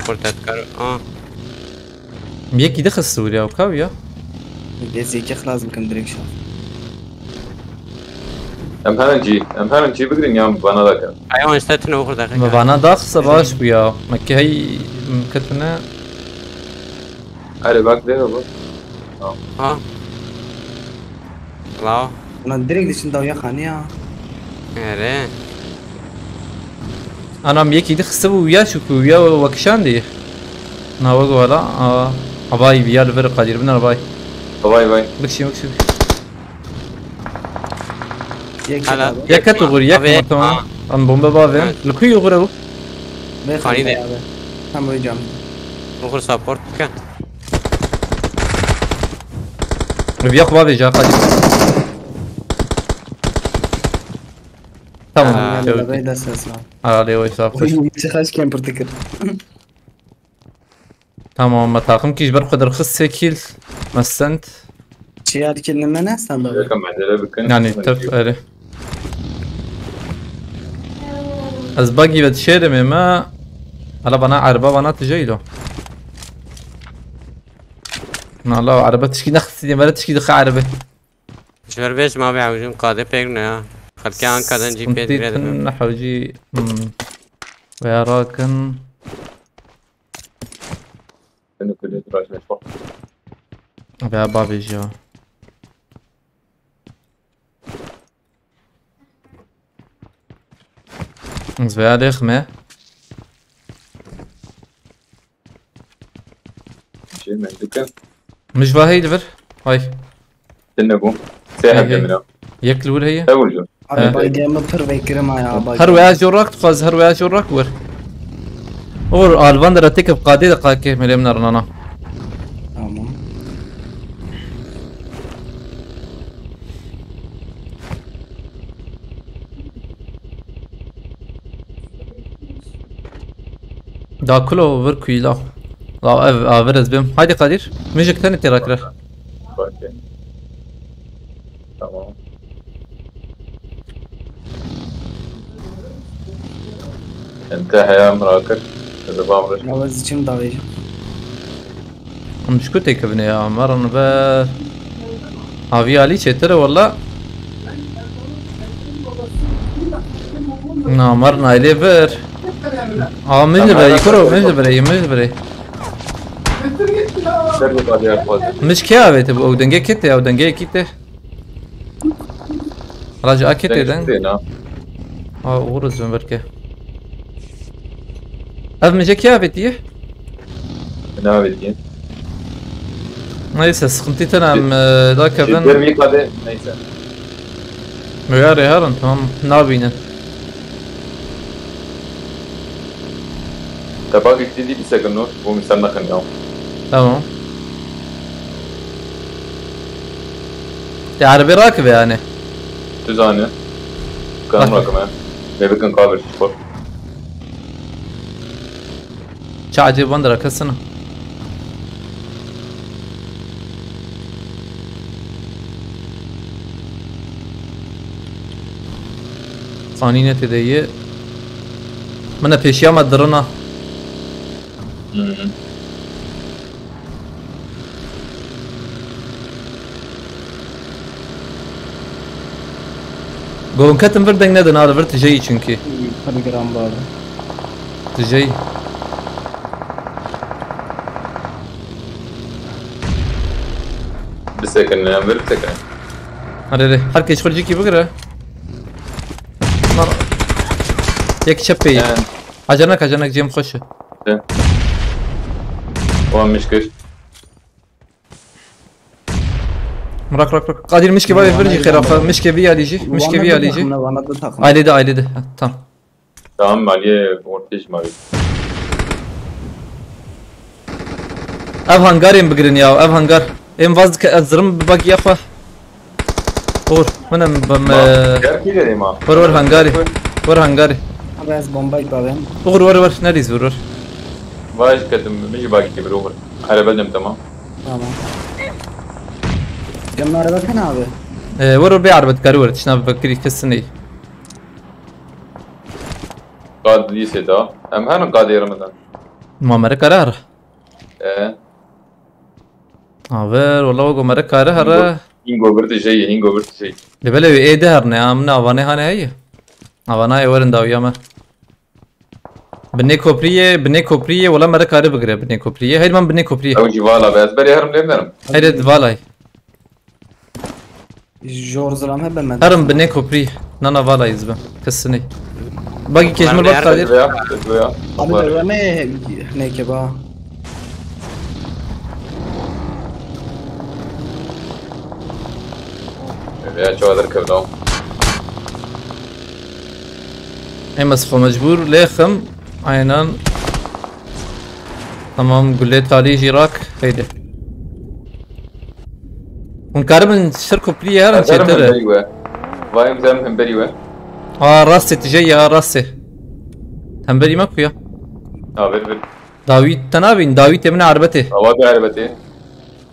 Okur tetkar. Aa. Yekî de xist Sûriya û kav ya. Ez yekî xilas bikim direkt şaf. Em hemen cî, em hemen cî bigirin ya vana dakin. Aywan işte tine okur dakin. Me vana daxse baş bû ya. Me ki hey ketine. Erê bak de bu. Ha. Lao. Lan direkt diçin dawiya xanî ya. Erê. Anam yekî di xiste bû ya çuku ya wekişandî. Na wek wala. Aa, havayî bi ya li vir qadîr bin havayî. Havayî vay. Bikşî, bikşî. Yek Hala. Yek ket uğur, yek Abi, tamam. Ha. An bombe bavê. Evet. Li kuy uğur ew? Xanî de. Tam o cam. Okur support bikin. Viya xwe vêje, qadî. Tamam. Ha. Kewt. Levey dest esna. Ha, lê wê saf. Oy, çi xaş camper dikir. Tamam, me takım kî ji ber xwe derxist sê kîl. Me send. Çi ya dikir ne me ne send abi? Yakın bence de bakın. Yani tef, erê. Ez bagî ve dişêrim ê me. Hala bana erba bana tije îlo. Na la erba tişkî nexistî, me tişkî dixe erbe. Ji ber vê ji ma bê hewcîn qadê pêk ne ya. Xelkê Ankara'dan cî pê Sıkıntı dire dibin. Tın hewcî, hmm. Veya rakin. Seni kulüye tıraş meşhur. Veya babêj ya. Ez veya lêx me. Şey, Min dikin. Mij va hey li vir. Hay. Tine bû. Sê Hey, hevde hey. min a. Yek li wir heye. Te vurdu. Abi He. baygê min pir vekirî ma ya. Her weya jor rak dixwaz, her weya jor rak wir. Or alvan de retik ev qadê de qakê melê min ernana. Tamam. Da kulo vir kuyla. La ev avir ez bêm. Haydi Kadir. Mijik tenê tê rakire. Okey. Tamam. Ente heya min rakir. Ez ê bam vir. Ya ez çim davêjim. Em ji ku têkevine ya? Merin be. Havî alî çêtir e walla. Na, merin ailê vir. A, min ji bireyî, kuro, min ji bireyî, min ji bireyî. Ser bir badiya xwazim. Mij kê avêtibû? Ew dengê kê tê? Ew dengê kî tê? Raja a kê tê deng? Têna. A, Uğur izin ver ke. Ev mijek ya avêtiye? Navê diye. Neyse, sıkıntı tane em e, da Ji kevin. bir bir kade neyse. Meğer yaran tamam. Nabinin. Te bak gitti diye bir sakın o. Bu misal bakın ya. Tamam. Ya araba rakı be yani. Düz aynı. Kan rakımı. Ne bakın kalır spor. Çağcı bandıra kasını. Sanî ne tê de ye. Min e pêşiya me dirina. Hı hı. Gonketim vir deng nedin, ar vir tijeyî çünkü. Hadi gram bağlı. Tijeyî. Bir sakın ne bir sakın. Hadi hadi. Herkes xwe cîkî bigire. Lan. Yek çep peyî. Yani. Acanek acanek cem xweş. Olmuş kır. Rak rak rak. Kadir mişke var bir xêra xwe. Mişke bir alî jî. Mişke bir alî jî. Bana da takım. Ailede ailede. Ha, tamam. Tamam Maliye ortaya mavi. Ev hangarên bigirin ya, ev hangar. Em vaz dike ez zirim bi bagiya xwe. Uğur, min em bim. Gel ki dedim ha. Wor wor hangarê. Wor hangarê. Abi ez bombayı bağlayayım. Uğur wor wor, nerîz wor wor. Vaj ketim, mi ji bagi bir olur. Araba dem tamam. Tamam. Yanına araba sen abi. Ee, wor wor bê erbet karî wor, tişna bi vekirî kesin ney. Kad lise da. Em her kad yaramadan. Ma mere karar. E, Aver, wala wego mere kare here. Hingo bir de şey, hingo bir de şey. Lebele wê ê de herne, ya min avane hane heye. Avana ê werin dawiya me. Binê kopriyê, binê kopriyê, wala mere kare bigire binê kopriyê. Hey man binê kopriyê. Ew civala be, ez berê herim lê merim. Hey de valay. Jor zilam hebe me. Herim binê kopriyê. Nana valay izbe. Kesinî. Bagi kejmir bak Kadir. Ya, ya. Abi de me ne ke ba. Ya, çadır kevdam. Em ez xwe mecbûr lêxim. Aynen. Tamam, gulê talî jî rak. Heydi. Hûn karibin ser kopriyê herin çêtir e. Vayim zem hemberî we. A rastê tije ya rastê. Hemberî me ku ya. Ha, ver ver. Dawî te nabîn, dawî tê min erbetê. Awa bir erbetê.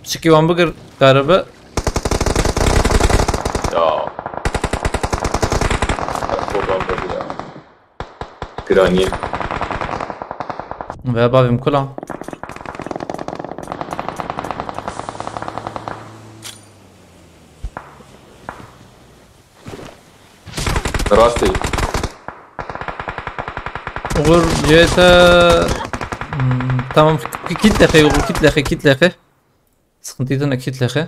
Çikî wan bigir karibe. Ya. Program böyle ya. Piraniye. Ve bavim kula. Rastê. Uğur C T. Hmm, tamam. Kit lexe, Uğur, kit lexe, kit lexe. Sıkıntı yok, kit lexe.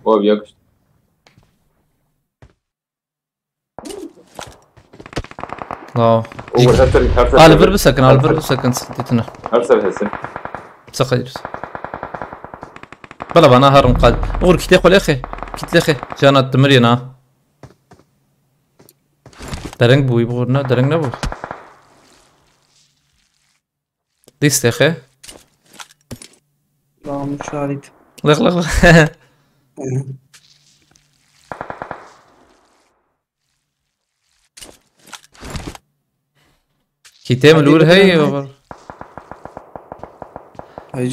Abi yakıştı. Tamam. Uğur her ser, her ser. Al bir bir sakın, al bir bir sakın, sıkıntı yok. Her ser hesin. Sakın. Xwela vana herim qad. Uğur kitê xwe lêxê. Kit lêxê. Cana dimir yena. Dereng bû, bu ne? Dereng ne bu? Dîst lêxê. Tamam, şahit. Lêx, lêx, lêx. Kitê min li wir heyî.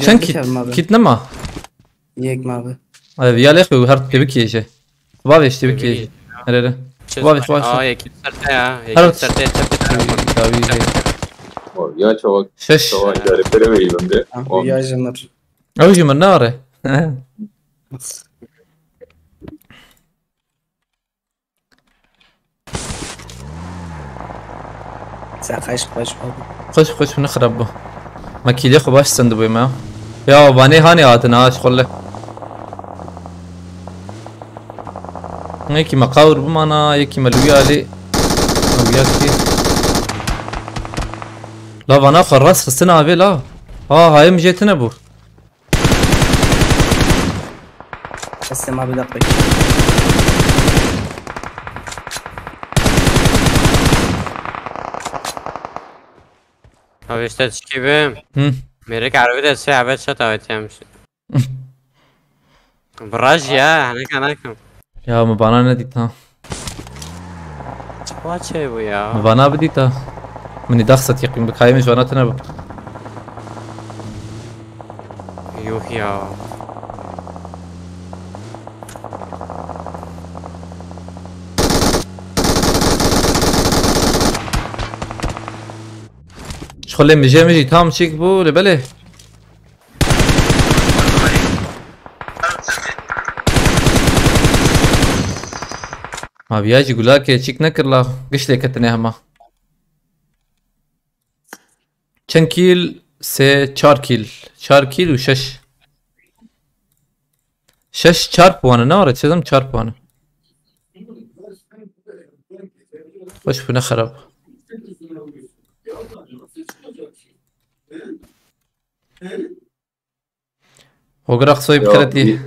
Çend kit? Kit nema? Yek mavi. Ev ya lêx her tebikê jî. Bavê işte tebikê jî. Her her. Bavê xwe. Aa, yekî ser te ya. Her yekî ser te, çep te. Dawî heyî. Ya çavak. Şeş. Çavak idare pere verî bende. Ya jimir. Ew jimir ne are. Sen xweş xweş bû. Xweş xweş ne xirab bû. Me kîlê xwe baş sendibû me. Ya vanê hanê hatin ha şixulle. Yekî me qawr bimana, yekî me li wî alî. Ew ya kî. La vana xwe rast xistin avê la. Ha hayê min jê tine bû. Destê ma bi deqek. Abi işte çiki be. Hı. Mêrik erebî de se evet çat evet yemiş. Viraj ya, hani kanakim. Ya mi bana ne dît ha? Çawa çê bu ya? Mi bana bidît ha. Min daxsa teqîm bikayê min ji vana tune bû. Yuh ya. Şixulê mijê min jî tam çîk bû, lê belê. Ma viya jî gulakê çîk nekir la, giş lê ketine hema. Çend kîl? Sê, çar kîl. Çar kîl û şeş. Şeş çar puan e, ne ara çezim çar puan e. Xweş bû, ne xerab. Hogra Qsoyî bi xeletî.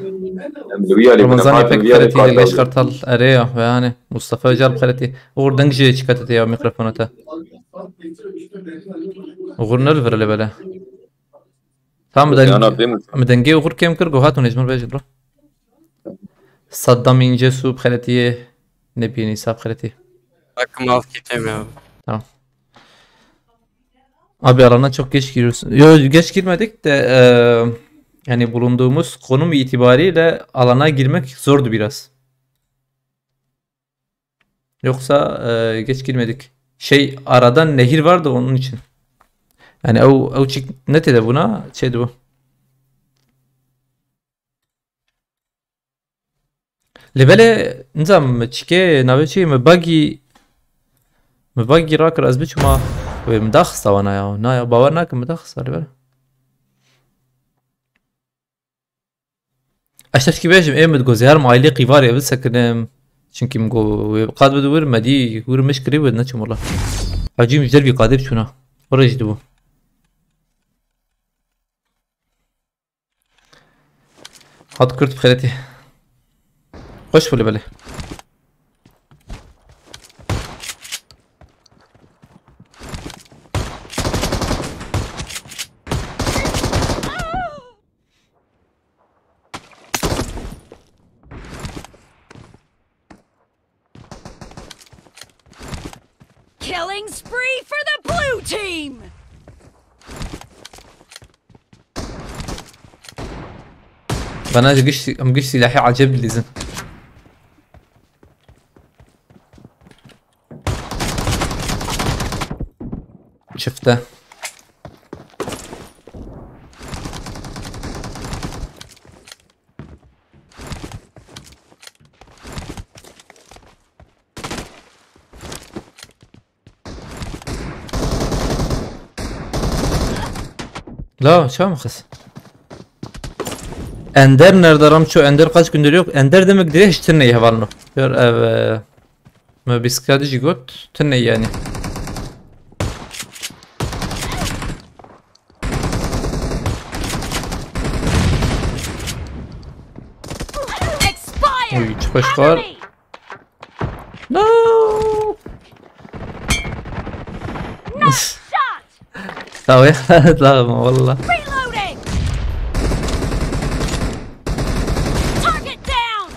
Em li wî alî bûne, Ramazanî hatin pek bi vî alî xeletî, Leş Kartal. Kartal. Erê ya, ve hanê. Mustafa Öcal bi xeletî. Uğur deng jê çikatê ya mikrofona te. Uğur ne li vir lê bele. Tamam, mi deng-, Yana bê mi? Mi dengê Uğur kêm kir, go hat hûn ê ji min bêjin, bro. Saddam Ince Su bi xeletiyê. Nebînî sab xeletî. Bak, mal kitem ya. Tamam. Abi alana çok geç giriyorsun. Yo, geç girmedik de, e, yani bulunduğumuz konum itibariyle alana girmek zordu biraz. Yoksa, e, geç girmedik. Şey, arada nehir vardı onun için. Yani ew, ew çik ne tede buna, şeydi bu. Lê belê, nizam, mi çikê, navê çi, mi bagî, mi bagî rakir, ez biçûma, wê mi daxista wana ya, na ya, bawer nakim mi daxista, lê belê. Ez tişkî bêjim, ê mi digo, zêher mi ailê qîvarê bisekinim, çimkî min go, wê qad bidi wir, me dî, wir miş kirî, wê neçim wela. Hecî mi ji dervî qadê biçûna, were jî dibû. Hat kurt bi xêretî. Xweş bû lê belê. Killing spree for the blue team! Bana giş, em giş silahı acayip dilizin. Çifte. La, çawa min xist? Ender nerede Ramço? Ender kaç gündür yok. Ender demek direkt hiç tırnayı hevalno. Gör ev, e, me biskadi jî got. Tırnayı yani. Koş var. No! Nice shot! Tamam ya, tamam valla. Reloading! Target down!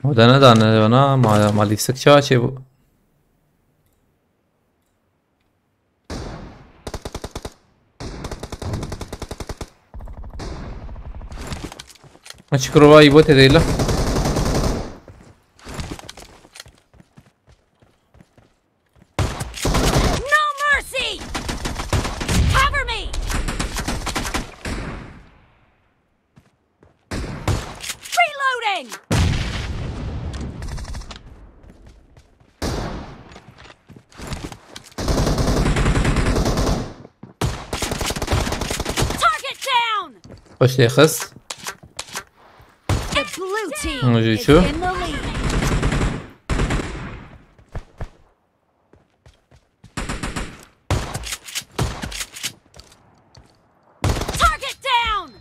O da ne da ne ona ma, ma lîstik çawa çê bu? Açık rova ibote değil la. No mercy! Cover me! Reloading! Target down! Hoş geldiniz. The blue team Hoje is şu. In the lead. Target down!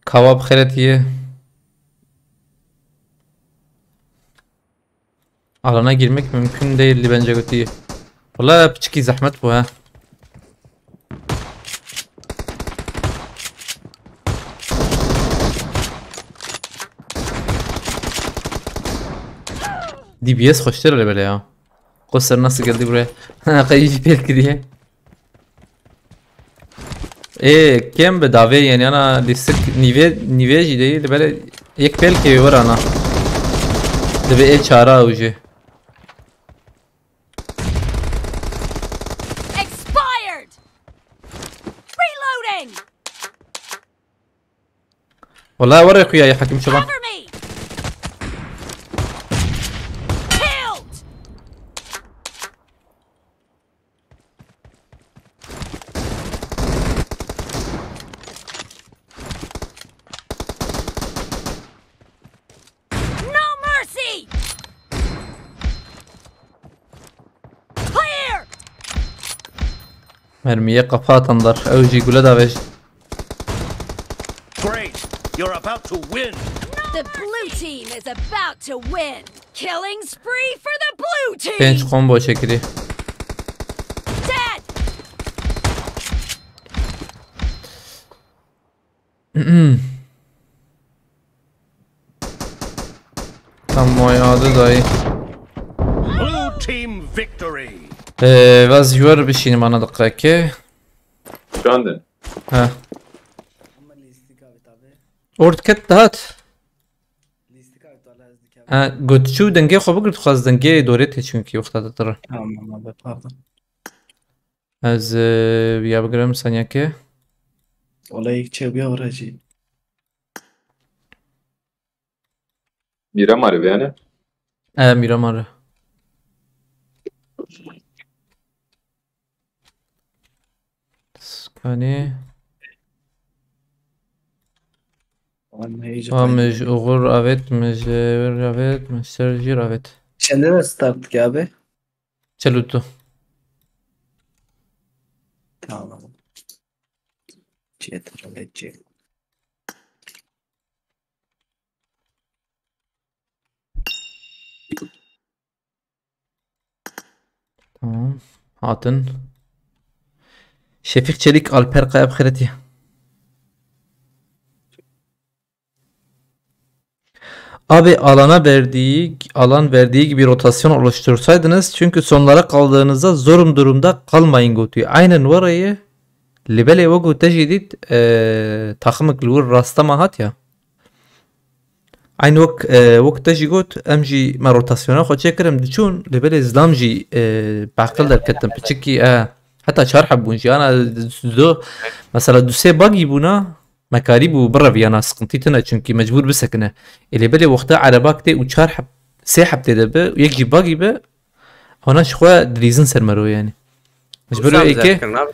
Kawab xeretiye. Alana girmek mümkün değildi bence götüyü. Valla piçiki zahmet bu ha. D B S hoştur öyle böyle ya. Koster nasıl geldi buraya? Kayıcı belki diye. Ê, kêm bi davê yên yana lîstik nîvê, nîvê jî değil, böyle yek belkê wê wera na. Dibe ê çara ew jî. Expired! Reloading! Wala were xuya ya Hakim Şaban. Cover me! Killed! No mercy! Clear! Mermiye kafa atanlar. Ew jî gule davêj. Great! You're about to win! The blue team is about to win! Killing spree for the blue team! Pênc combo çekilî. Dead! Tam moy adı dayı. Blue team victory! Ee, vaz yuvar bir şeyini bana dakika ki. Efendim? Ha. Ama lîstik abi tabi. Ort ket dahat. Lîstik abi tu ala ez dikevim. Ha, got çû dengê xwe bigir, dixwaz dengê dorê tê çünkü wexta te tirre. Tamam abi, pardon. Ez, e, ya bigirim saniyekê. Ola yek çebiya vira jî. Mîra mare veyane? E, Mîra mare. Skanî. Aman heyecan. Wa mij uğur avet, mij, e, avet, mij serjîr avet. Çende de start ki abi? Çel û du. Tamam. Çet, çet. Tamam. Hatin. Şefik Çelik, Alper Kaya, bi xêretî. Abi alana verdiği, alan verdiği gibi rotasyon oluştursaydınız, çünkü sonlara kaldığınızda zor durumda kalmayın gotiyor. Aynen orayı. Li belê wek te jî dît, e, taximik li wir rasta me hat ya. Eyn wek, e, wek te jî got, em jî me rotasyona xwe çêkir, em diçûn, li belê zilam jî, e, bi aqil derketin, piçikî, e, heta çar heb bûn jî, ana du, mesela du sê bagî bûna, me karîbû bireviyana, sıkıntı tine, çünkü mecbur bisekine. Ê lê belê wexta erebak tê û çar heb, sê heb tê de bi, û yek jî bagî bi, hona ji xwe dilîzin ser mero yani. Ji ber wê êkê.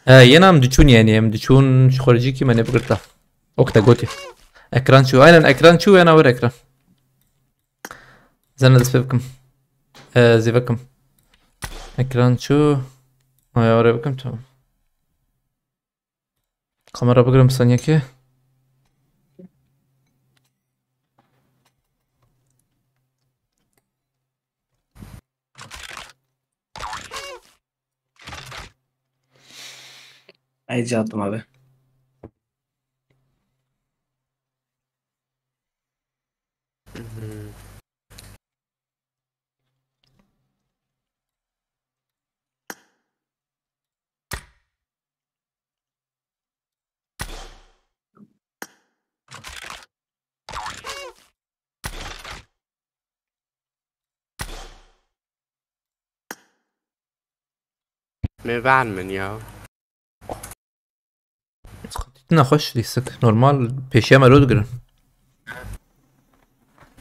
He, yena em diçûn yani, em diçûn ji xoricîkî me nebigirta. Ok te gotî. Ekran çû. Aynen ekran çû, yena wir ekran. Zene dest pê bikim. Ee, zî bikim. Ekran çû. Aya oraya bikim, tamam. Kamera bigirim saniyekê. Ay, catim abi. Min ben min ya. Nexweş lîstik. Normal pêşiya me lo digirin.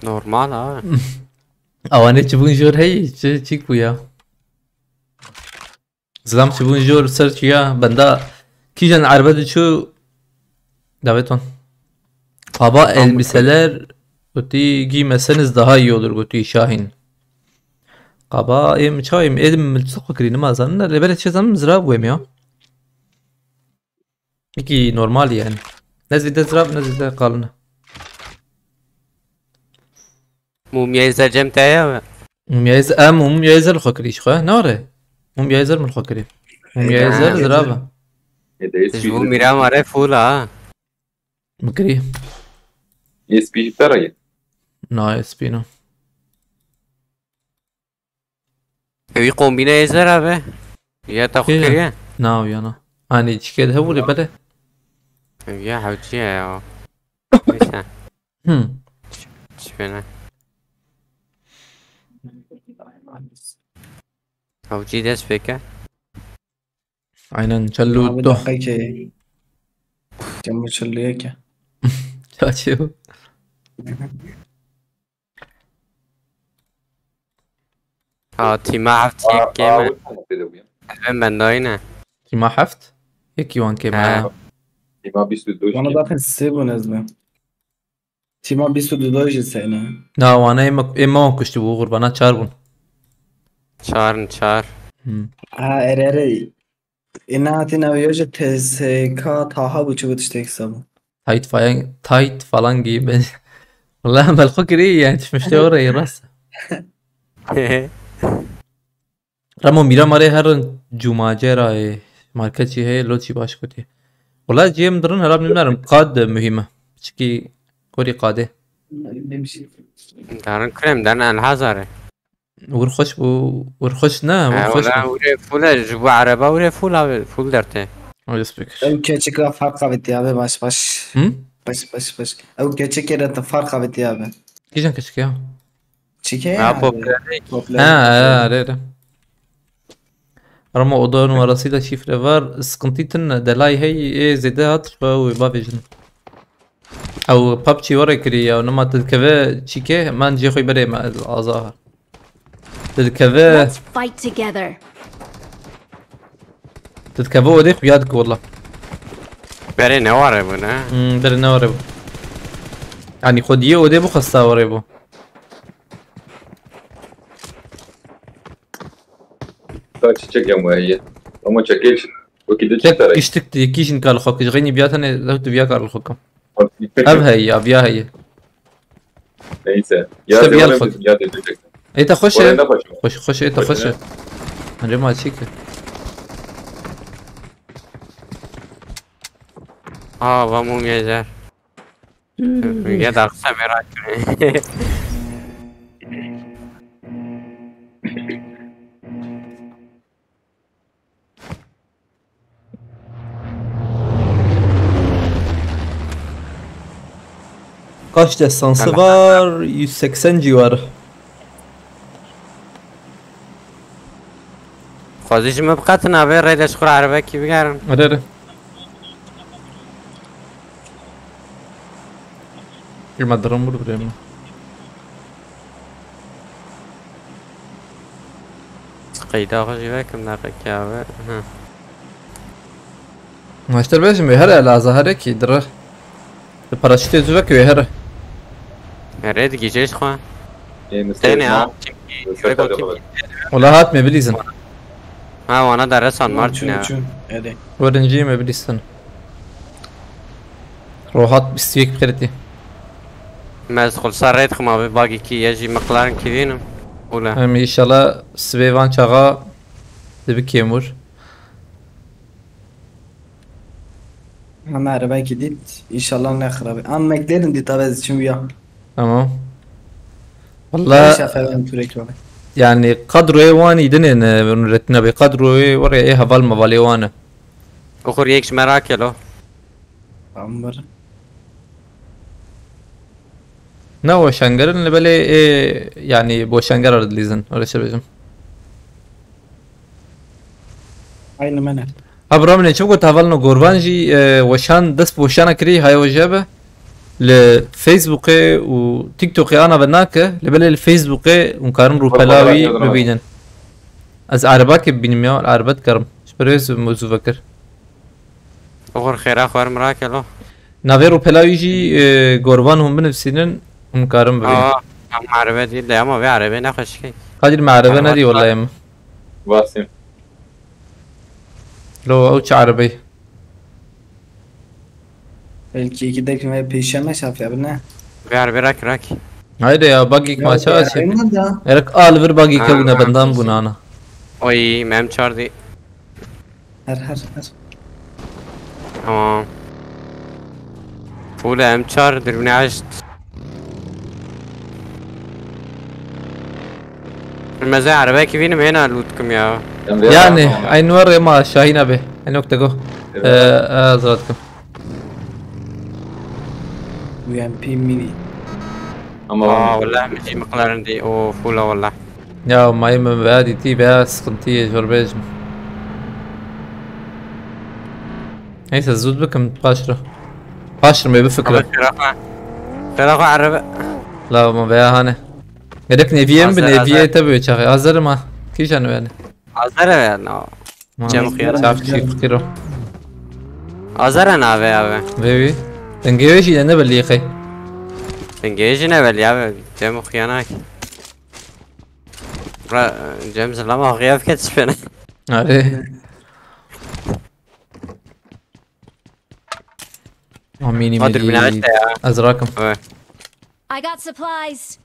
Normal ha. Awanê çi bûn jor hey, çi çîk bû ya. Zilam çi bûn jor ser çi ya. Benda kîjan erbe diçû daveton. Kaba elbiseler gotî giymeseniz daha iyi olur gotî Şahin. Kaba êm çawa êm êdim milçik xwe kirî nima zanin lê belê çi zanin zira bû êm ya. Peki normal yani. Ne zîde zirav ne zîde qalin. Mumyayê zer cem te ye ve. Mumyayê zer, em mumyayê zer li xwe kirî ji xwe. Ne were? Mumyayê zer min li xwe kirî. Mumyayê zer zirav e. Ji bo mîra mare fûl ha. Min kirî. S P ji te re ye. Na S P no. Ew kombîneyê zer e be. Ya te xwe kiriye? Na, ya na. Hani çikê de hebû lê bele. Ev ya hewçiye ya. Neyse. Hmm. Çi pêne? Hewçî dest pêke. Aynen, çellu Abi do. Dakika ki. Cemil çelliye ki. Çaçı. Ha, tîma heft yek kêm e. Ez ben bendayî ne. Tîma heft? Yekî wan kêm e. Tîma bîst û du. Bana zaten sê bûn ez ben. Tîma bîst û du jî seyne. Na, wana ê me, ê me wan kuştibû, qurbana çar bûn. Çar in, çar. Hmm. Ha, erê, erê. Ê nehatî newiya ji T S K Taha bû, çi bû tiştek hesabû. Tight falan, tight falan giyim ben. Wala em belxwe kirî yani, tişmişte orayı rast. Ramo mîra marê herin cumacê ra ê. Market çî heye, lo çî baş kutî. Wala ciyê min dirin herab nîmnerim. Qad muhîm e. Çikî korî qadê. Darin kurem, darin Elhazarê. Wir xweş bû, wir xweş ne, wir xweş ne. Wire fûl e, ji bo ereba wire fûl abi, fûl derte. Öyle speaker. Ew keçik ra farq avêtiya be baş baş. Hı? Baş baş baş. Ew keçikê re te farq avêtiya be. Kîjan keçik ya? Çike ya. Ha, popüler. Popüler. Ha, ha, öyle, öyle. Ama oda numarasıyla şifre var. Sıkıntı tın delay hey, e, zede hat, ve bavêjin. Ew PUBG were kirî ya, nima tu dikeve çîkê, man cihê xwe berê me, aza. Tu dikeve, Let's fight together. Tu dikeve odê xuya dike wala. Berê ne ware bû ne? Hmm, berê ne ware bû. Yani xwediyê odê bû xwesta were bû. Ka çiçek ya muayye. Ama çekil. Wekî di çi Tek tane? Kiştik di yekî jin kar li xwe kir. Ji xeynî biya tenê lew tu biya kar li xwe kim. Ev heye ya, biya heye. Neyse. Ya Şte biya li xwe. Ya de çiçek. Ê te xweş e. Oraya ne xweş? Xweş, xweş, ê te xweş e. Xweş e. Hence ma çî ki. Aa, va mumya zer. Ya da kısa merak. Kaç destansı var? Yüz seksen civarı. Xwezî ji min biqetin avê rê de ji xwe re erebekî bigerin. Erê, erê. Ê me dirim wir birê min. Qeyda xwe jî vekim neqekî abi. Hı. Maçtir bêjim wê here, la zahere kî dire. Di paraşûtê zû veke wê here. Erê digîjê ji xwe. Ê, Têne ha. Mistêk Çimkî Mistêk kurek û Mistêk çimkî. Wala hat me bilîzin. Ha wana dere san mar Çûn, tune. çûn. Erê. Werin cî me bilîzin. Rohat bîst û yek xeritî. Me ez xulsa rê dixim abi bagî kî ye jî miqlarin kî vînim. Ula. Em inşallah sibê van çaxa dibi kêmur. Ama arabekî dît. İnşallah ne xirabî. Ama meklerin dît abi ez çim ya. Tamam. Ne Valla şafe ben turek abi. yani kadroyê wan îdinê ne nuretine be kadroyê were ê heval mevalê wan e. Oxur yek ji me rakelo. Tamam var. Ne weşangerin li belê ê yani boşanger dilîzin öyle şey bêjim. Aynı mene. Ha bira min ê çi got hevalno gorvan jî e, weşan dest bi weşana kirî hay weje be. Li Facebookê û TikTokê ana ve nake, li belê li Facebookê hûn karin rûpela wî bibînin. Ez erebakê bibînim ya, erebet kerim. Ji ber wê mewzû vekir. Oxur xêra xwer min rakelo. Navê rûpela wî jî e, gorvan hûn binivîsînin, hûn karin bibînin. Aa, em erebe değil de ama vê erebe ne xweşikê. Qadir me erebe Erebe nedî var. Wallahî min. Vasîm. Lo ew çi erebey? Belki iki dakika ve peşeme şafe abi ne? Vê erebe rak rak. Haydi ya bagîk maça açê. Aynı da. Erek al vir bagîk Ha, hebûne ha, bendan kesin. Bûne ana. Oy mem çardi. Her her her. Tamam. Fûle em çar dürbüne eşt. Meze erebekî vînim hêna lût kim ya. Em vê Yani yapamam. aynı var ya ma Şahin abi. Aynı nokta go. Ee, Evet. ee, zaten. U M P mini. Ama Aa var. wala min jî miqlarin dî. O fûla wala. Ya mayî min veya dîtî veya sıkıntı ye zor bêjim. Neyse zûd bikim paşro. Paşro me bifikre. Abi xêra xwe. Xêra xwe erebe. La ma veya hane. Gerek neviye mi Hazır, neviye hazır. Tabi çağı. Hazır mı? Kîjan yani. Hazır ev yani. Cem xiyar. Çav çi fikir o. Hazır en abi abi. Ve vi. Dengê jî ne belli yıkay. Dengê jî ne belli abi. Cem xiyanak. Ra Cem zilama xiyaf ket spene. Abi. Amini Hadi bir mili. işte ya. Ez rakim. Evet. I got supplies.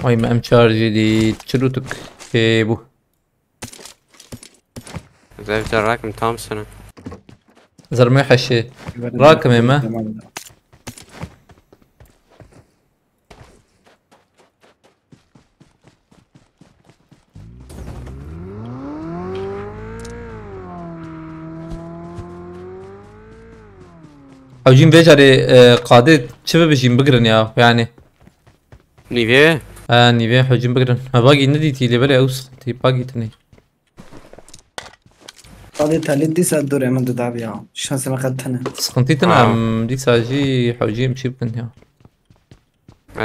Ay me em çar jî dît. Çi lûtik. Ê bu. Zevca rakim tam sene. Zermê heşê. Rakim ê me. Hewcîn vê carê e, qadê çi bibijîn bigirin ya yani. Nîvê? Ha nîvê hewcîn bigirin. Ha bagî nedîtî lê belê ew sıkıntı bagî tinê. Hadi talit dîsa dur hemen didabi ya. Şansıma qed tene. Sıkıntı tine Ha. em dîsa jî hewcî em çî bikin ya.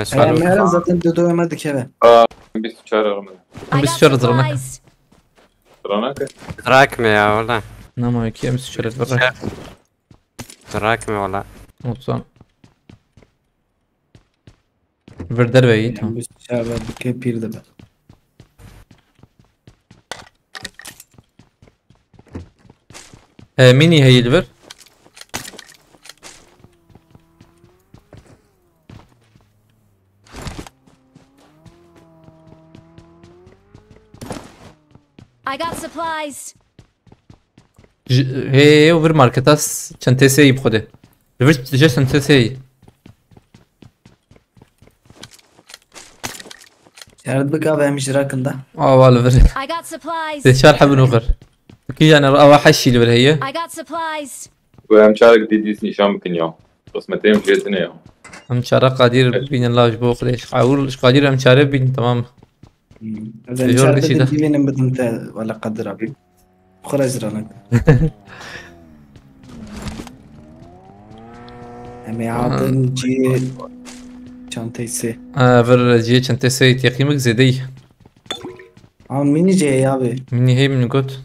Ez Her xalo. her zaten dudu hemen dikeve. Aa, bîst û çar rağmen. I Biz got şöyle hazırlanak. Supplies. Ranake. Rakme ya wala. Nama ki em şöyle hazırlanak. Rakme wala. Olsan. Vir derve iyi tamam. Biz şahı dike pir de be. E, mini heyil vir. I got supplies. J- Hey, hey, vir marketa s- çentê seyî bi xwedê. Li vir dije çentê seyî. Şerit bika ve hem iştirakında. Awa li vir. I got supplies. Dê çar hebin oxir. Kîjan awa heşî li vir heye. I got supplies. Ku em çarek dî dîs nîşan bikin ya. Qismetê em jê tine ya. Em çara qadir bînin la ji bo xwedê. Ewil ji qadir em çare bînin tamam. Ez em Jor çar dişî de de. divînim bidim te wala Qadir abi. Xura ziranak. Em ê hatin ciyê çanteyê sê. Ha, vir ciyê çentê seyî teqîmik zêdeyî. Ama mini C ya abi. Mini hey mini got.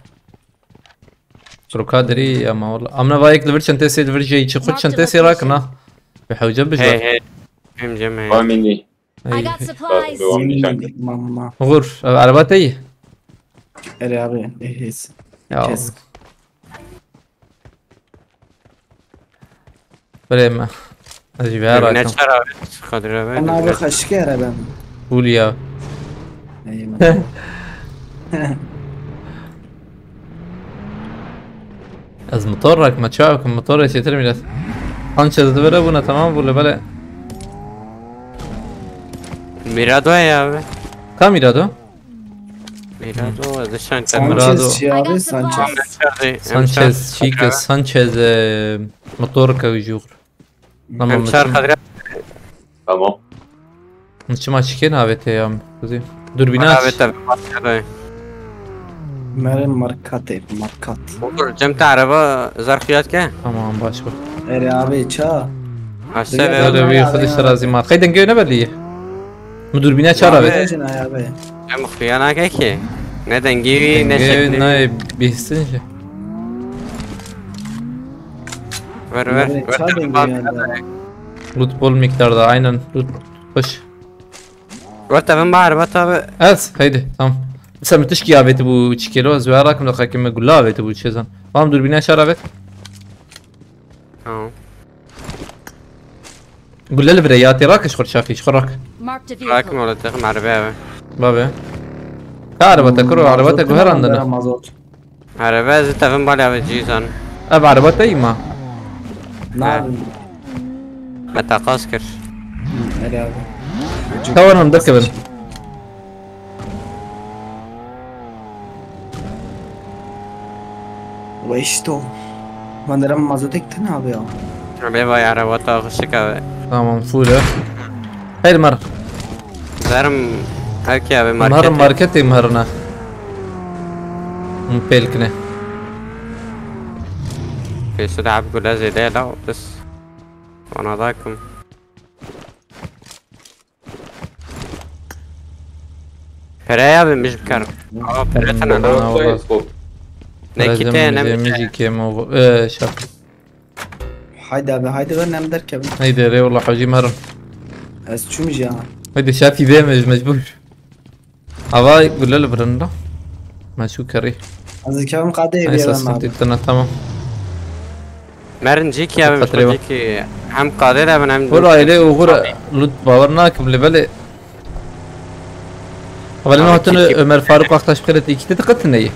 Troka deri ama valla. Amna vayek li vir çentesê li vir jey çi xurt çentesê rakin ha. Bi hewce bijbar. Hey hey. Hem cem hey. Ba mini. I got supplies. Devam Mini nişan. Mini mama. Uğur, e, araba te yî? Erê abi, ehêz. Ya. Kes. Birê me. Ez jî vêya rakim. Ne çar abi? Kadir abi. Ana abi kaşke araba mı? Hul ya. Eyvallah. Ez motor rakim, çawa bikim, motor çêtir biraz. Sanchez di vere bûne, tamam bû li belê. Mirado ye abi. Ka Mirado? Mirado, ez de Sanchez. Mirado. Sanchez ya abi, Sanchez. Sanchez, Chico, Sanchez, e, motor ka jûr. Tamam, Em çar Kadir abi. Tamam. Çima çikên avête ya? Kuzê. Dürbine aç. Avête, avête. Merin markate, markat. Olur, cem te araba zarfiyat ke? Tamam, baş bak. Ere abi ça. Aşağı Dile be. Öyle bir dile xudi şirazi ma. Xeyden göğüne belli. Mu dürbine çar abi. Abi. Cin ay abi. Em xiyana ke ki. Ne dengi, ne şekli. Ne bihsin ki. Ver, ver, Abi, ver. Ça dengi yani. Loot bol miktarda, aynen. Loot. Hoş. Werte vin bahar, werte abi. Ez, heydi, tamam. Mesela min tişkî avêtibû çikêlo, ez wê rakim, daqekê me gula avêtibû çêzan. Tamam, dur bîne şer avêt. Tamam. Gule li virê ya tê rak, ji xwe şafî, ji xwe rak. Marked a vehicle. Rak mı olacak? Merve abi. Babe. Ka araba te kuro, araba te guherandine. Mazot. Araba ez tevin bala ve cîzan. Ev araba te yî ma? Na. Me takas kir. Hı, hele abi. Ka wan him derkevin. Ve işte o. Van derim mazotek tane abi ya. Abi vay araba ta xişik abi. Tamam, full e. Hayır mar. Zarim erkê abi markete. Mar marketê marna. Hım, pêl kine. Pêşe de abi gule zêde la bes. Bana da kum. Pere abi mij bikar. Aa pere tane la. Ne kite ne mi. Jî kêm o. Ee, şak. Haydi abi, haydi ben hem derkevin. Haydi re, wala hacî merim. Ez çûm jî ya. Haydi şafî vê mec-, mecbur. Ava gule li birin da. Meşû kerî. Ez dikevim qadê. Ay, evê sas ben abi. Tamam. Merin cî ki abi, Xatirê min. Cî ki hem qadê de bin hem. Wala aile oxur lut bawer nakim li belê. Wala Abi, hatun kî-, kî-, Ömer Faruk Aktaş bi xêret, iki te diqetin neyi?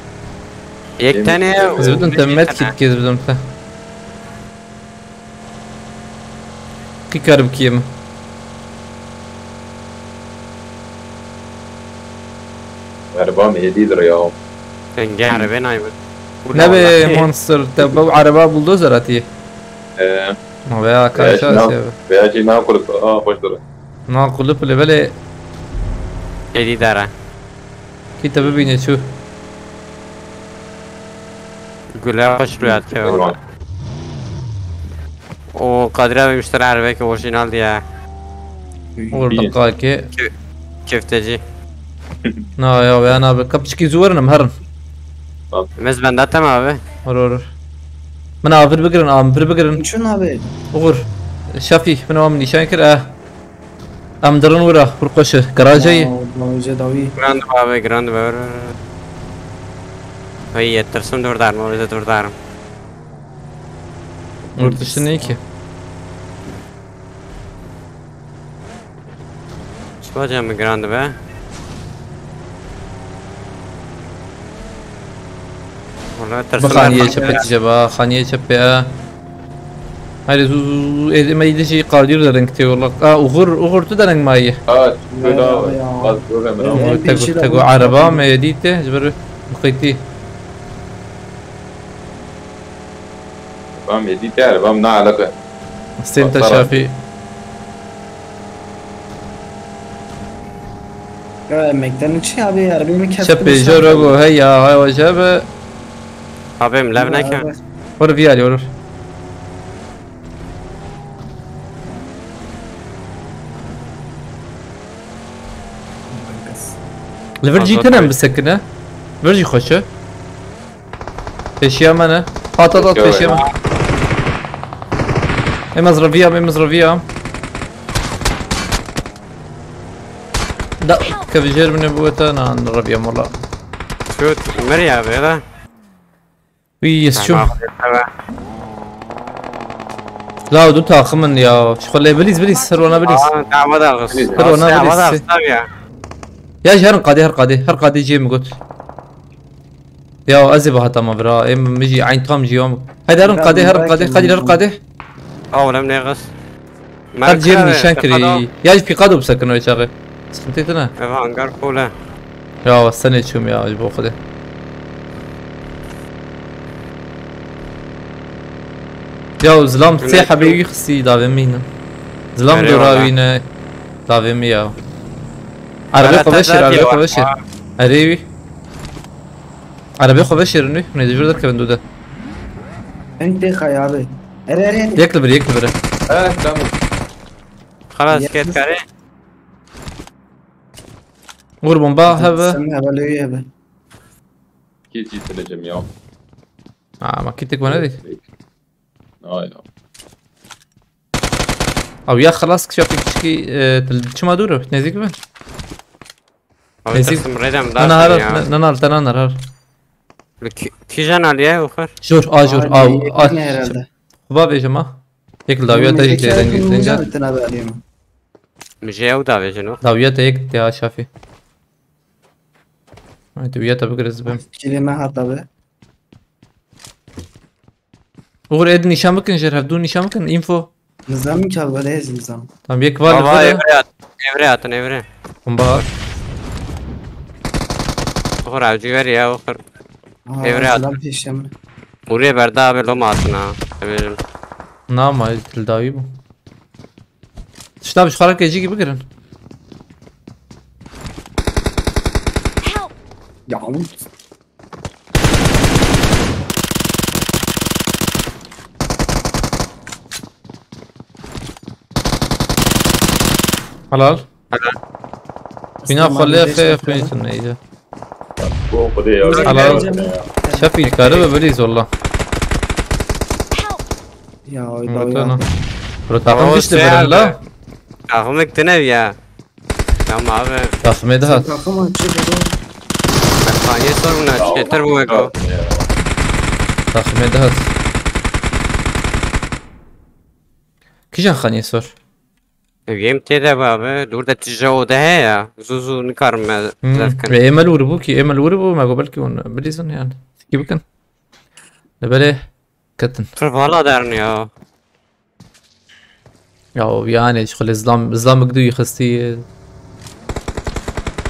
Yek tane. Ez bidin te, met kî kez bidin te. Qî kar bikî min. Erba mi hêdî dir ya. Tenge arabê nayê min. Nebe monster, te bew araba buldozer atî. Ee. Ma veya Veya karşa jî na-, sebe. Veya jî na kulüp, aa, boş dur. Na kulüp le belê. Hêdî dara. Kî te bibîne çû. Gule xweş rûyat keve. Eyvallah. O Kadir abi müşteri arabeke orijinal diye. Orada kake. Kö-, köfteci. Na ya, ben abi kapçıkî zuwerin em herin. Mez ben datem abi. Vur, vur, vur. Min avir bigirin, avir bigirin. Çün abi. Uğur. Şafî, min am nîşan kir, eh. Em dirin wira, hurqoşi, garajê yî. Aa, garajê dawî. Grand abi, grand abi. Hey, yetirsin dur darım, orada dur darım. Hurqoşi ne ki? Çipa cem grand be. Wala bi tersine xaniyê çepê tije ba, xaniyê çepê a. Haydi zu, zu, zu, ê, me îdî jî Kadir de reng tê wala. A, Uğur, Uğur tu de reng mayî. Ha, tu da, az problem. Te got, te got araba me êdî te, ji ber muqîtî. Bam êdî te, bam na alaka. Stên te şafî. Ya, emekten çi abi, arabamı kestim. Çe Peugeot Rogo, hey ya, hay hoca be. Abi, em lev neke. Vur viyal, vur. Li vir cî tine bisekine. Vir jî xweş e. Pêşiya me ne. Hat, hat, hat, pêşiya me. Em ez reviyam, em ez reviyam. Da, kevijêr min bû te, na, reviyam wala. Şut, meriya be da. Wî, ez çûm. Tamam, evet. La, du taxim in ya. Ji xwe lê bilîz, bilîz, ser wana bilîz. Aa, dava da kız. Ser wana bilîz. Dava da kız tabii ya. Ya ji herin qadê, her qadê, her qadê cê min got. Ya, ez ê bihata me bira. Ê, min jî eyn tam jî ya. Hadi herin qadê, herin qadê, qadê, herin qadê. Oğlum ne kız? Her cem nîşan kirî. Ya jî pîqado bisekino çaxê. Sıkıntı tine. Ev hangar full e. Ya senê çûm ya ji bo Xwedê. Ya zilam sê hebê wî xistî davê min. Zilam dora wî ne davê min ya. Erebe xwe veşêr, erebe xwe veşêr. Erê wî. Erebe xwe veşêrin wî. Nê di jor derkevin dû de. Em tê xayabê. Erê, erê, erê. Yek li bir, yek li bir. Eh, tamam. Xelas, ket karê. Gur bomba hebe. Sen hebe lê hebe. Kit jî tine cem ya. Ha, ma kitik bana değil. Ay ya. Abi ya xelas kişa piçki, e, çima dûr, nêzîk bin. Abi, nêzîk. Ana har, na, na, na, na, na, har. Kijan aliye oxir. Jor, a jor, a, a. Kuba vêjim ha. Yek li dawiya te jî tê dengê, dengê. Min jê ew davêjin o. Dawiya te yek tê ha şafî. Ay, dawiya te bigire zibim. Kilê me hat abi. Uğur ed nîşan bikin, jer hevdû nîşan bikin, info. Nizam ki abi, böyle ezin nizam. Tamam, yek var. Baba, evre at, evre atın, evre. Bomba var. Oxir avcı ver ya, oxir. Aa, evre at. Lan peşem. Buraya berda abi, loma atın ha. Severim. Nama, dildawî bu. Tişta bi xarak ecî gibi girin. Ya. Helal. Helal. Bina xwe lê xe xwîn neydi. Helal. Şefî kare ve bilîz valla. Ya, oyda oyda. Bro, takım güçlü verin la. Takım ektinev ya. Tamam abi. Takım edi hat. Takım açık. Kanye sorun aç. Getir bu ego. Takım edi hat. Kijan Kanye sor? Evim tê de abi. Dur da tije o da he ya. Zuzu nikarim ben. Ve emel vuru bu ki. Emel vuru bu. Me go belki onu. Bilizin yani. Ki bakın. Ne böyle. Ketin. Tır valla derin ya. Ya yani şixulê zlam, zlam gidû yî xistî.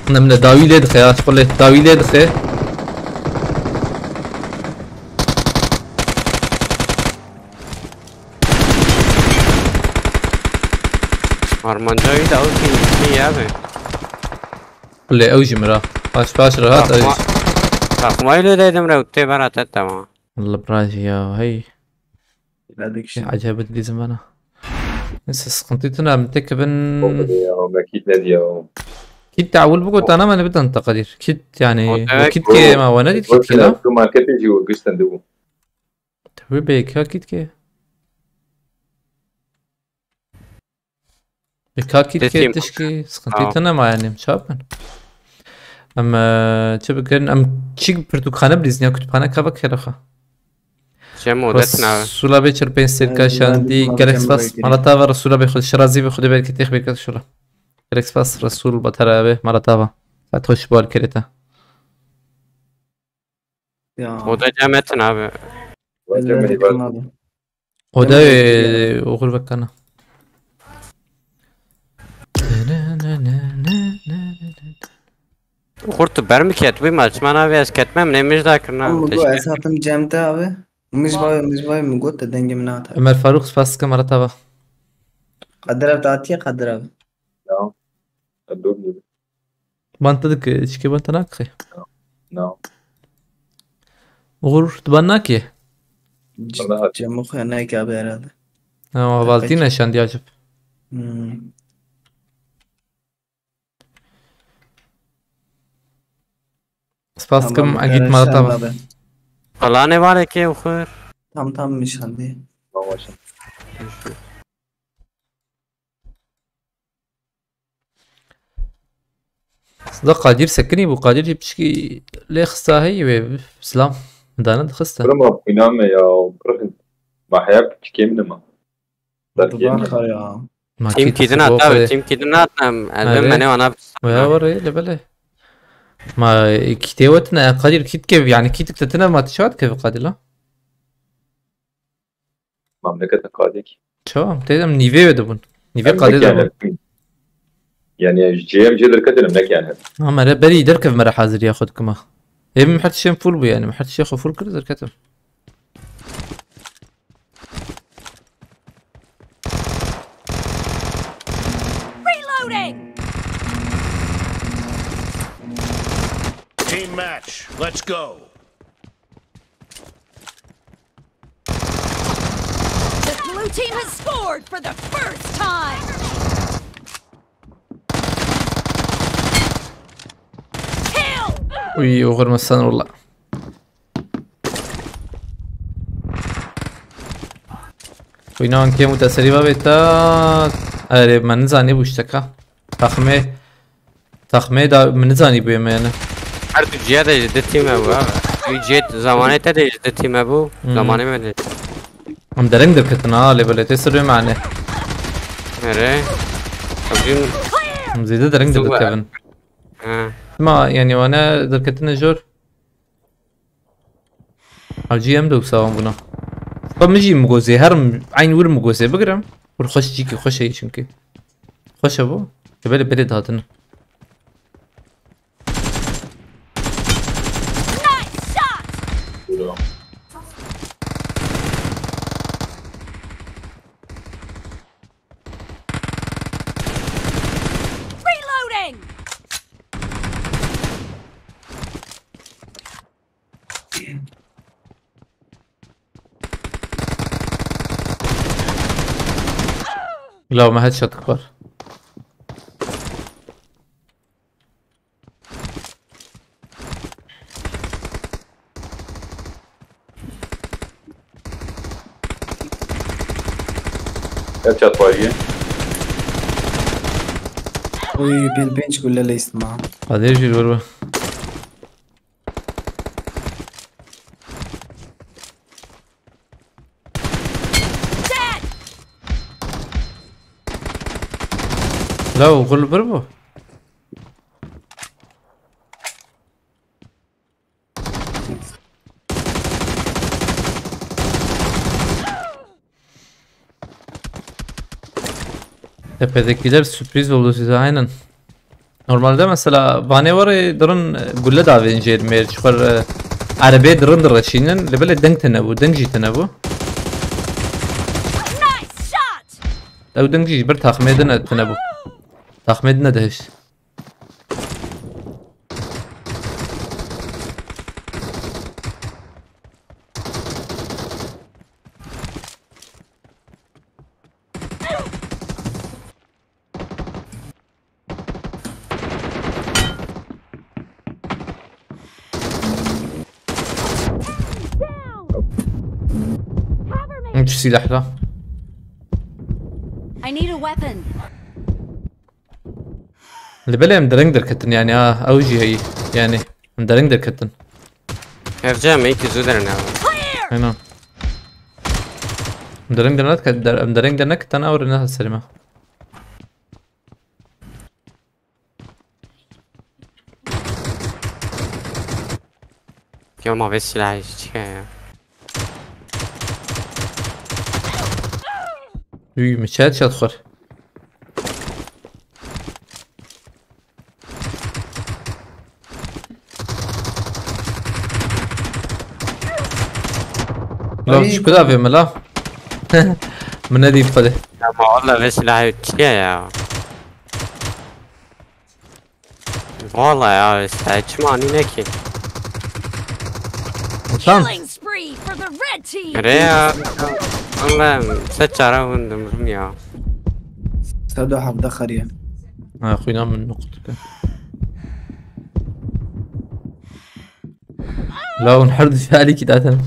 Nemle dawî lê dixe ya, şixulê dawî lê dixe. Armanca wî de ew kî ya be. Lê ew jî mira. Paş paş rahat ew jî. Takma-, takmayı lê deydim re, tê bera te tamam. Allah brajî ya, hey. Acayip dizim bana. Neyse, sıkıntı tune em tek bin. Olmadı ya, me kit ne diyor? Kit de awul bu kotana me ne bidan taqdir. Kit yani, o kit ki ma wana dit kit ki la. Tu markete ji o güçten de bu. Tabii belki ha kit ki. Bi ka kît kê tişkî sıkıntı tine ma yani çap bin. Em, e, çi bikirin? Em çi pirtûkxane bilîzin ya kutubxane ka vekere xwe. Cem odet nave. Resûla bê çir pênc sêrka şandî, gelek spas. Mala tava Resûla bê xwe şirazî bê xwe de belkî têx bêke şula. Gelek spas Resûl batera bê mala tava. Saet xweş bal kerê te. Ya. Oda Cem etin abi. Oda, e, oxir vekana. Oxir tu ber mi ket? Wî maç mana vê ez ketmem ne mij da kirna. Min got ez hatim Cem te abi. Mij vay, mij vay min got te dengê min hata. Ömer Faruk spas dikim ara tava. Kadir abi te hatiye Kadir abi. Ya. Dur dur. Ban te dike, çike ban te nakixê. No. Uğur, tu ban nakê? Cem oxuya nayke abi herhalde. Ha, hevaltî neşandiya cib. Hmm. Baskım Tamam, git Eren Malatya. Şahin abi. Falan ne var ki okur? Tam tam nişanlı. Tamam hocam. Da Kadir sekinî bû. Kadir jî piçkî lê xista heyî wê silam. Dane dixiste. Kırım abi, inanma ya. Bırakın. Ma heyat çikim ne ma. Belki Duvar ya. Ma Tim kî kidin dixiste ata, xwe. Tim kidin ata. Elbim Erê. Mene ana. Waya were le bele. Ma kîtê wetine Kadir kît kev, yani kît diktetine ma tişat kev Kadir la. Memlekete Kadir. Tamam, teyzem nîvê wê dibûn. Nîvê Em Kadir dikene. Dibûn. Yani C M C derketin em nekene. Ha, mere berî derkev mere haziriya xwe dikima. Ê min her tişên full bû yani. Min her tişê xwe full kir derketim. Reloading! Team match, let's go. The blue team has scored for the first time. Kill! Uy, oxir me sen wala. Wîna an kêm û teserî vavê ta. Erê, me nizanî bû şteka. Taxmê, taxmê da min nizanî bûye me yani. Her du ciya de ji di tîme bû abi. Du ciyê zamanê te de ji di tîme bû. Hmm. Zamanê me de. Em dereng derketin ha, lê belê tê sirê mane. Erê. Em zî Em zêde dereng Zû derkevin. Ha. Ma yani wane derketine jor. Hacî em de wisa wan bûna. Xwe min jî migozê, her eyn wir migozê bigirim. Wir xweş cîkî xweş heyî çimkî. Xweş e bo. Ji belê belê dihatin. Nice shot! Reloading! Law me headshot xwar. Headshot xwariye. Uy, pêl pênc gule leyst ma. Hadi jî dur be. Dead! La, o gul bir bu. Tepedekiler sürpriz oldu size, aynen. Normalde mesela vanê warê dirin, e, gulle davên jêr mêr, çiqar, e, erebê dirin direşînin, li belê deng tine bû, deng jî tine bû. Nice shot! Ew deng jî ji bir taxmê din tine bû. Taxmê din dihişt. Hiç silah la. I need a weapon. Li belê em dereng derketin yani, ha, ew jî heyî. Yani, em dereng derketin. Erce em êkî zû derin ya. Clear! Aynen. Em dereng dernek-, der-, em dereng derneketin, ew rine serî me. Ya ma vê silahê jî çi ya? Uy, mi çet çet xwar. La, Ay, çi kuda vê mila? Min nedî xwedê. Ya ma valla vê silahê çi ya? Valla ya, işte, çima anî ne ki? Utan. Killing spree for the red team. Re ya. Allah'ım, se çara hundim rum ya. Sed û hevdeh xeriye. Ha, xwîna min nuqut be. La hûn her du ji alîkî datin.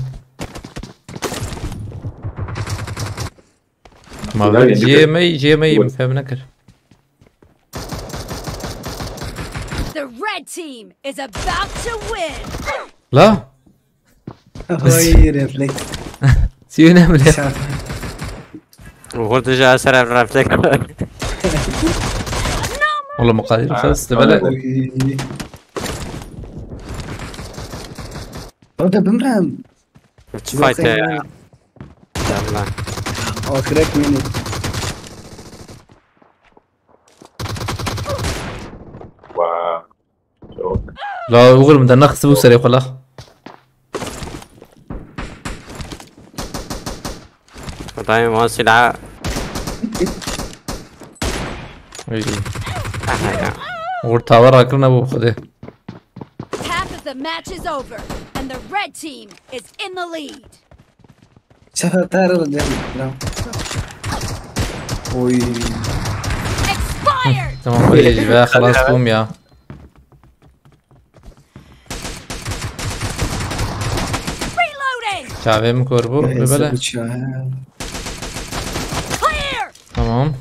Ma G M A, G M A min fem nekir. The red team is about to win. La. Oy, refleks. Siyone bile. Şafa. Ruhur dija ser refleks. Oğlum o kadar fazla böyle. Oy. Orada bilmem. Fight ya. Yalla. Ahiret mini. Wow. Çok. La oğlum da nasıl bu sere kola? Dayım o silah. Öyle. Aha ya. Ortalar akılına bu hadi. Half of the match is over and the red team is in the lead. Sefer tarih dedim. Oy. Expired. Tamam öyle be, halas bûm ya. Reloading. Çavê min kor bû, Neyse, bibele. Bıçağı. Clear. Tamam.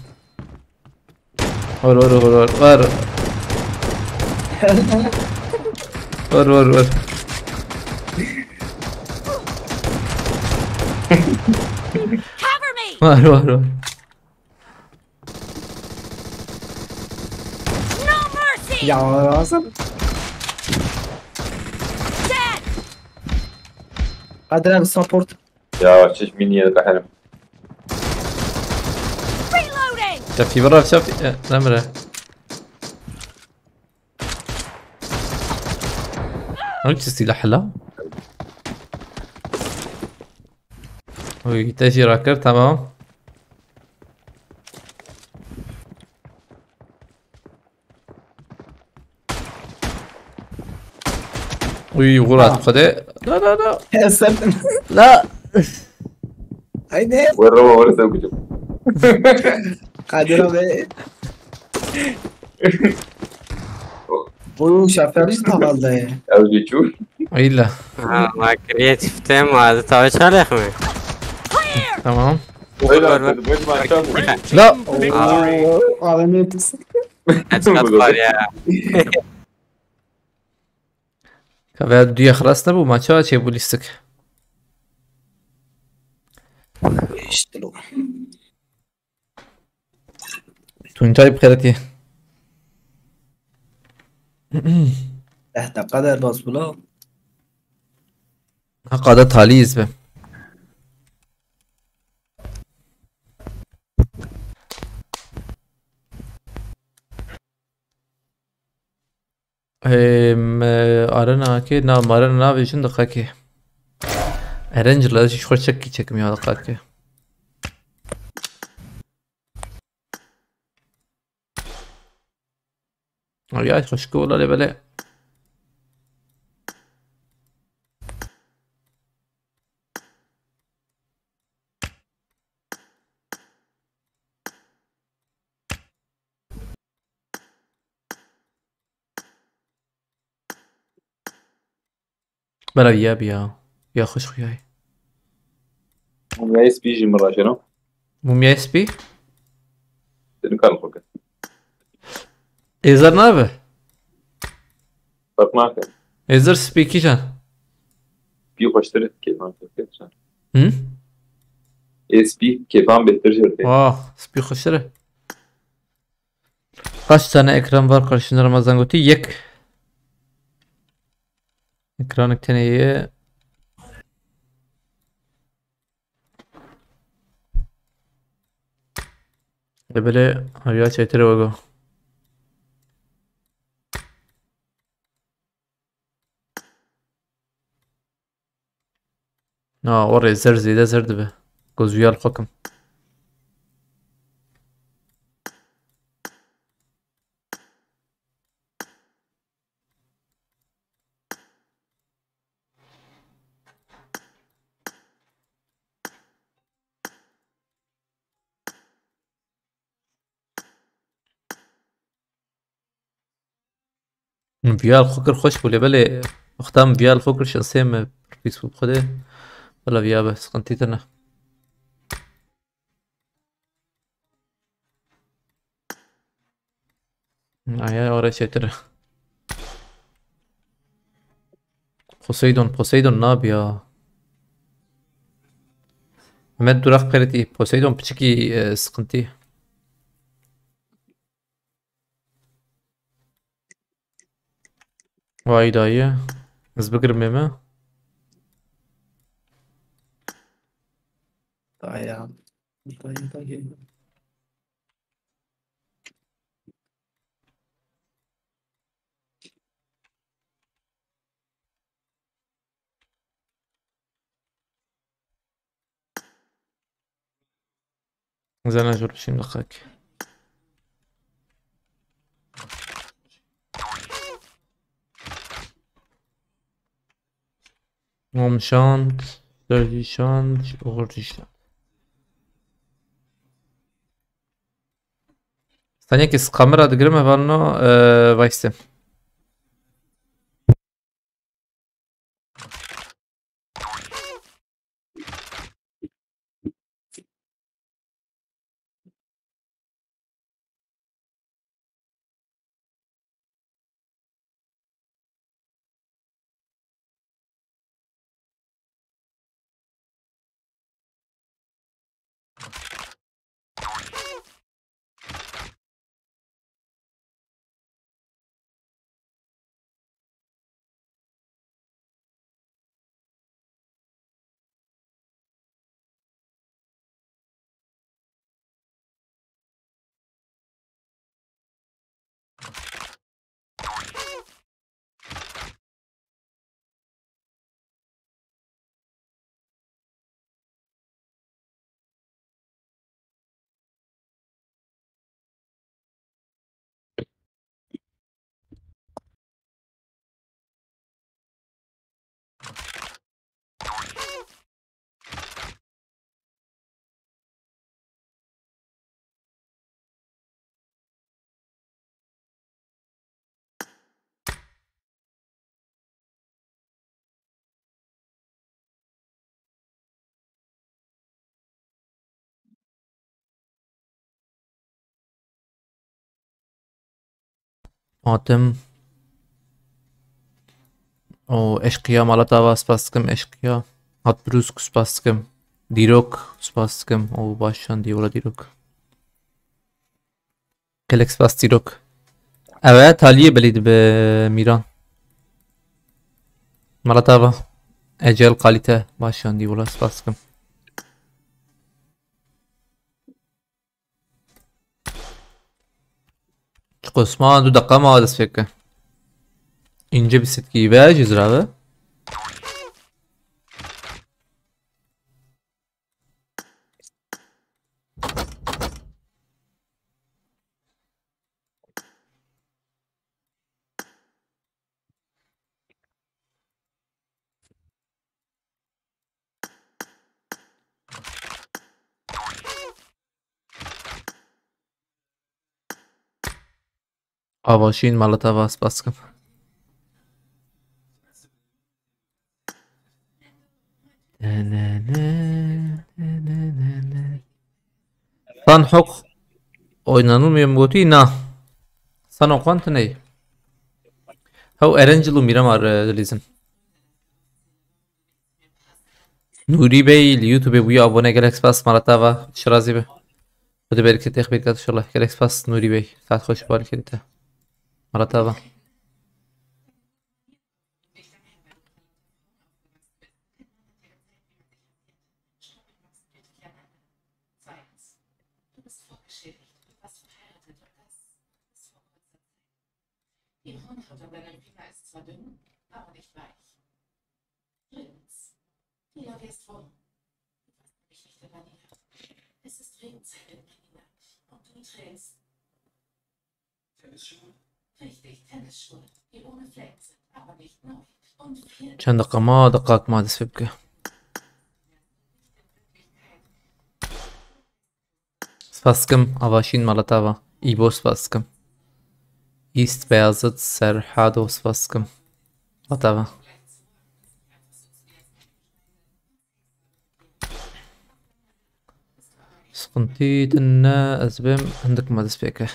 Vur, vur, vur, vur, vur. Vur, vur, vur. Cover me. Vur, vur, vur. No mercy. Ya, lazım. Dead. Kadir abi support. Ya, çiş miniye de herim. Reloading. Şafî, bira, Şafî. E, nemre. Ew çi silah la? Oy, te jî rakir, tamam. Uy, vur at Xwedê. La, la, la. Sen. La. Haydi. Vur, vur, vur, sen küçük. Kadir abi. Oy, şaflarız tavalda ya. Ew jî çû. Ayla. Ha, ma kreatif tem, ma de tavê çalek mi? Tamam. Öyle Vur, vur. Atladım, öyle atladım. La. Oo, A V M tutuyor. Kaç kat var ya? Ka veya duya xelas nebû, ma çawa çêbû lîstik? İşte o. Tuncay bi xêretî. Deh deqa derbas bû la. Ha, qada talî iz be. Em, arena ki, na, marena navê jin diqekê. Erencila jî xwe çekî çekim ya diqekê. Ay, ay, xweşik ola lê belê. Bera ya biya. Ya xweş xuyay. Mumyayê spî jî min re jeno. Mumyayê spî? Te nikar xwe kir. Êzer nabe? Ferq nake. Êzer spî kîjan? Spî xweştir e, kêfan xweştir e. Hı? Ê spî kêfan bêhtir jê re tê. Ah, spî xweştir e. Kaç tane ekran var karşında Ramazan Guti? Yek. Ekranı teneye. E, böyle, ya çetir ogo. Na, orê zer zêde zer dibe. Gozuya li xwe kim. Viya xwe kir xweş bû lê belê Wexta min viya li xwe kir şansê min pir pîs bû bi Xwedê. Wela viya be, siqintî tune. Aya ora çêtir e. Poseidon, Poseidon nabiya. Mehmet Durak Periti, Poseidon piçikî, e, sıkıntı. Vay dayı. Ez bigirim ê me. Dayı. Dayı, dayı. Zana jor şimdi kak. Omşan, Sözlüşan, Uğurluşan. Sanki kamera digirim evanno, e, Vice'te. Hatim. O eşqiya malata va spas dikim, eşqiya. Hatbrûsk spas dikim. Dîrok spas dikim. O baş şandî wala dîrok. Gelek spas dîrok. Ew e taliyê belî dibe Mîran. Malata va. Ecel kalite baş şandî wala spas dikim. Çiqo sima du deqa ma dest pê ke. Înce bi sitkî ve jî zira ve. Avaşîn malata va spas dikim. San hok oynanılmıyor mu gotî? Na. San okwan tiney. Hew Erencil û Miramar, e, dilîzin. Nûrî Bey li YouTube bûye abone, gelek spas, malata va, şirazî be. Xwedê bereket, ex bereket inşallah. Gelek spas Nûrî Bey. Saet xweş, barî kerî te. Malata va. Ihr Hornhaut an deiner Vagina ist zwar dünn, aber nicht weich. Drittens, du laborst rum. Du warst nämlich nicht in Manila. Es ist Regenzeit in Manila. Und du trägst Tennisschuhe? Richtig, Tennisschuhe, die ohne Flecken sind, aber nicht neu. Und viertens, Çend deqa ma, deqak ma dest pê bike. Spas dikim, Avaşîn malata va. Îbo spas dikim. East Beyazıt Serhado spas dikim. Malata va. Sıkıntı tine ez bêm hindik me dest pê ke.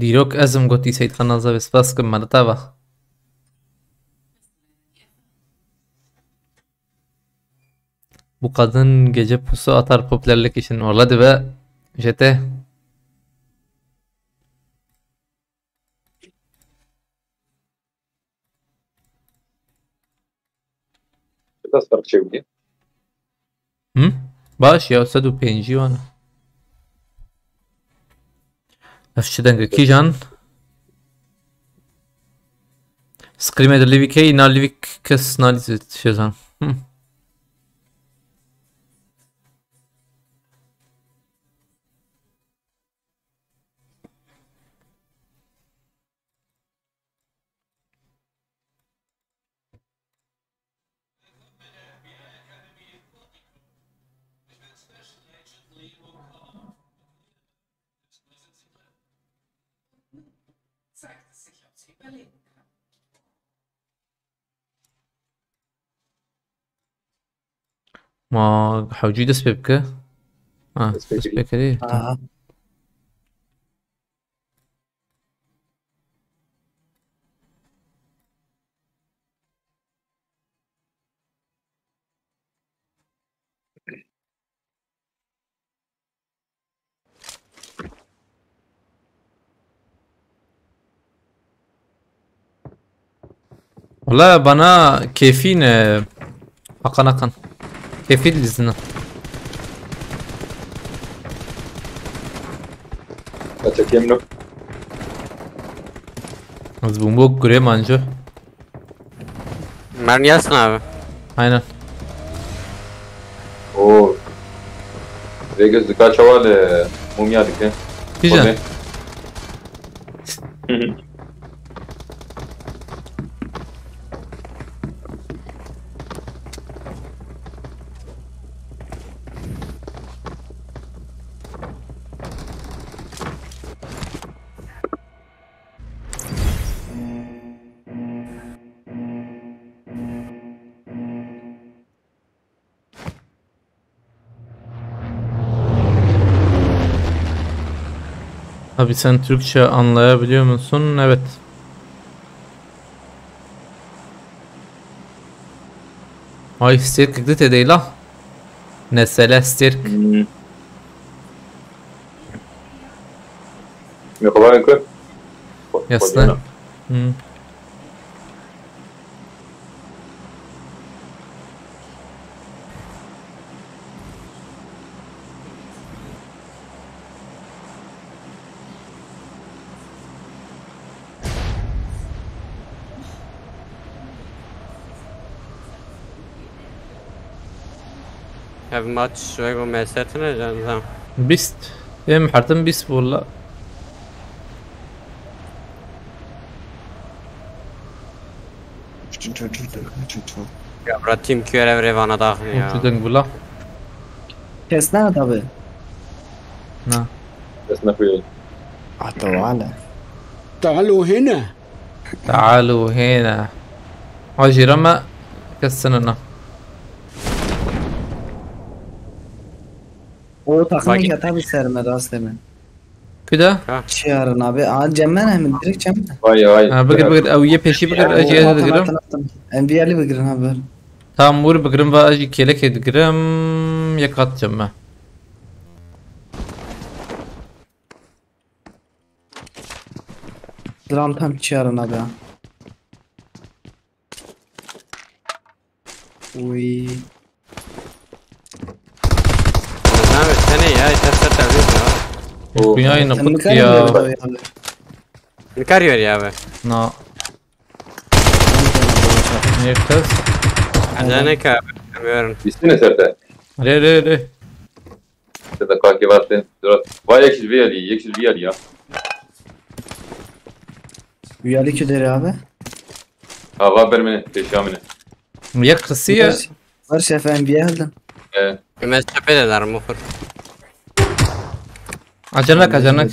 Dîrok ez im gotî Seyîd Xan Azabê, spas kim me li te ve. Bu kadın gece pusu atar popülerlik için. Orla dibe jete. Biraz fark çevireyim. Hı? Baş ya, sed û pêncî wan. Ev çi deng e? Kîjan? Screamer livik hey, na livik kes na şezan. Hı. Ma hewcî dest pê bike. Ha, dest pê kirî. Aha. Wala bana keyfî ne. Hakan Hakan. Keyfî lizine. Kaçak yemlok. Az bombo gure mancı. Mermi yazsın abi. Aynen. Oo. Vegas dika çawa li mumya dike. Kîjan? Hı hı. Abi sen Türkçe anlayabiliyor musun? Evet. Ay, Stirk gitti değil ha. Nesele Stirk. Hmm. Yok, var yok. Jasné. Hmm. Ev maç wek û mesetine can zam. Bîst. Em hertim bîst wala. Ya bra, tim kî ev rêvana daxin ya. Çi deng bula? Kes ne tabi. Na. Kes ne kuye. Hatta wala. تعالوا هنا. تعالوا هنا. Hacî reme kes sinina. O takımı Bak. Yata bir serme rasteme. Kuda? Ha. Çiyarın abi. Aa, cemmen hem direkt cemmen. Vay vay. Ha, bigir, bigir. Ew yê pêşî bigir, ez jê digirim. Em bir yerli bigirin abi. Tamam, vur bigirim ve ez jî kêlekê digirim. Yek hat cemme. Dram tam çiyarın abi ya. Uy. Name tenê ya, ters ser tevlî ya. Dünyayı Sen nıkıt nikar ya. Nikar yor ya be. Na. Niye ters? Acele ka bilmiyorum. Üstüne serte. Re re re. Te de kakê vate. Dur. Vay, yek ji vî alî, yek ji vî alî ya. Vî alî kî derê abi? Ha, va ber min, pêşiya min e. Yek qisiye. Ver, ver şef, em vî alî. E. Û me çepê de dar muxir. Acanak, acanak.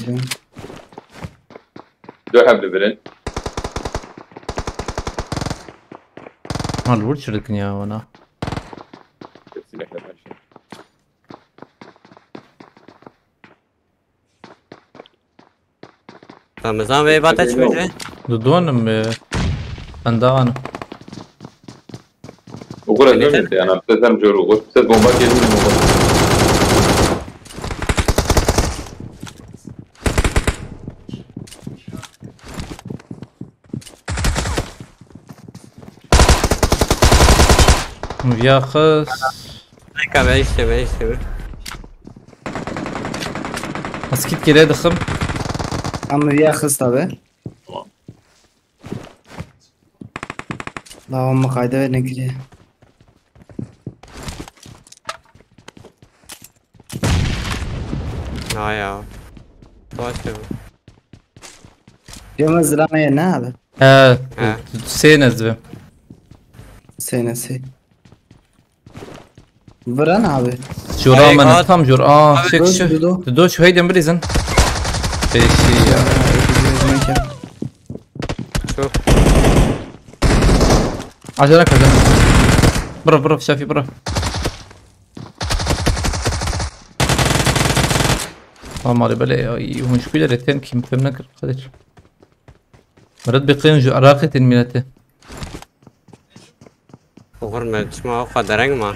Du heb dibirin. Mal vur çirkin ya ona. Ramazan Bey, bate çöce. Dudonim, e, endağanım. Ugur ez Neden? Dönüyorum yani, size sen jor ugur. Size bomba gelin mi? Yaxız. Neka be işte be işte be. Askit geriye dıkım. Ama yaxız tabi. Lava mı kayda ve ne giriyor? Ha ya. Başka mı? Yalnız zilana ya ne abi? He, He. Sê nezve. Senesi. Vıran abi. Jora Ay, men at. Tam jor. Aa, Abi, çek dur, şu. Dur, dur. Dur şu heyden bilizin. Beşi ya. Çok. Acele et, acele et. Bırak, bırak, Şafi, bırak. Tamam, hadi böyle ya, iyi, hoş bir yere tem kim, tem ne kırk, hadi. Murat bir kıyın şu Irak'ı ten milleti. Oxir me çima ew qedereng ma.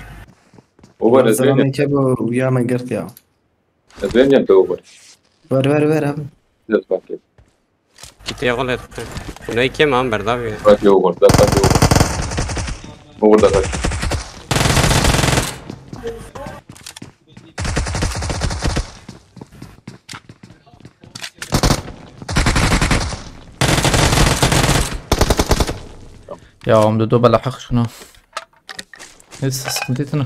Ober ez Selam bênim. Eke bu uya me girt ya. Ez bênim te ober. Ver, ver, ver abi. Ez bakayım. Kitê xwe lê dixin. Hûn ê kêm an berdav ye. Bak ya ober, bak ya ober. Ober da bak. Ya, em dido bela heq şuna. Hiç sıkıntı etme.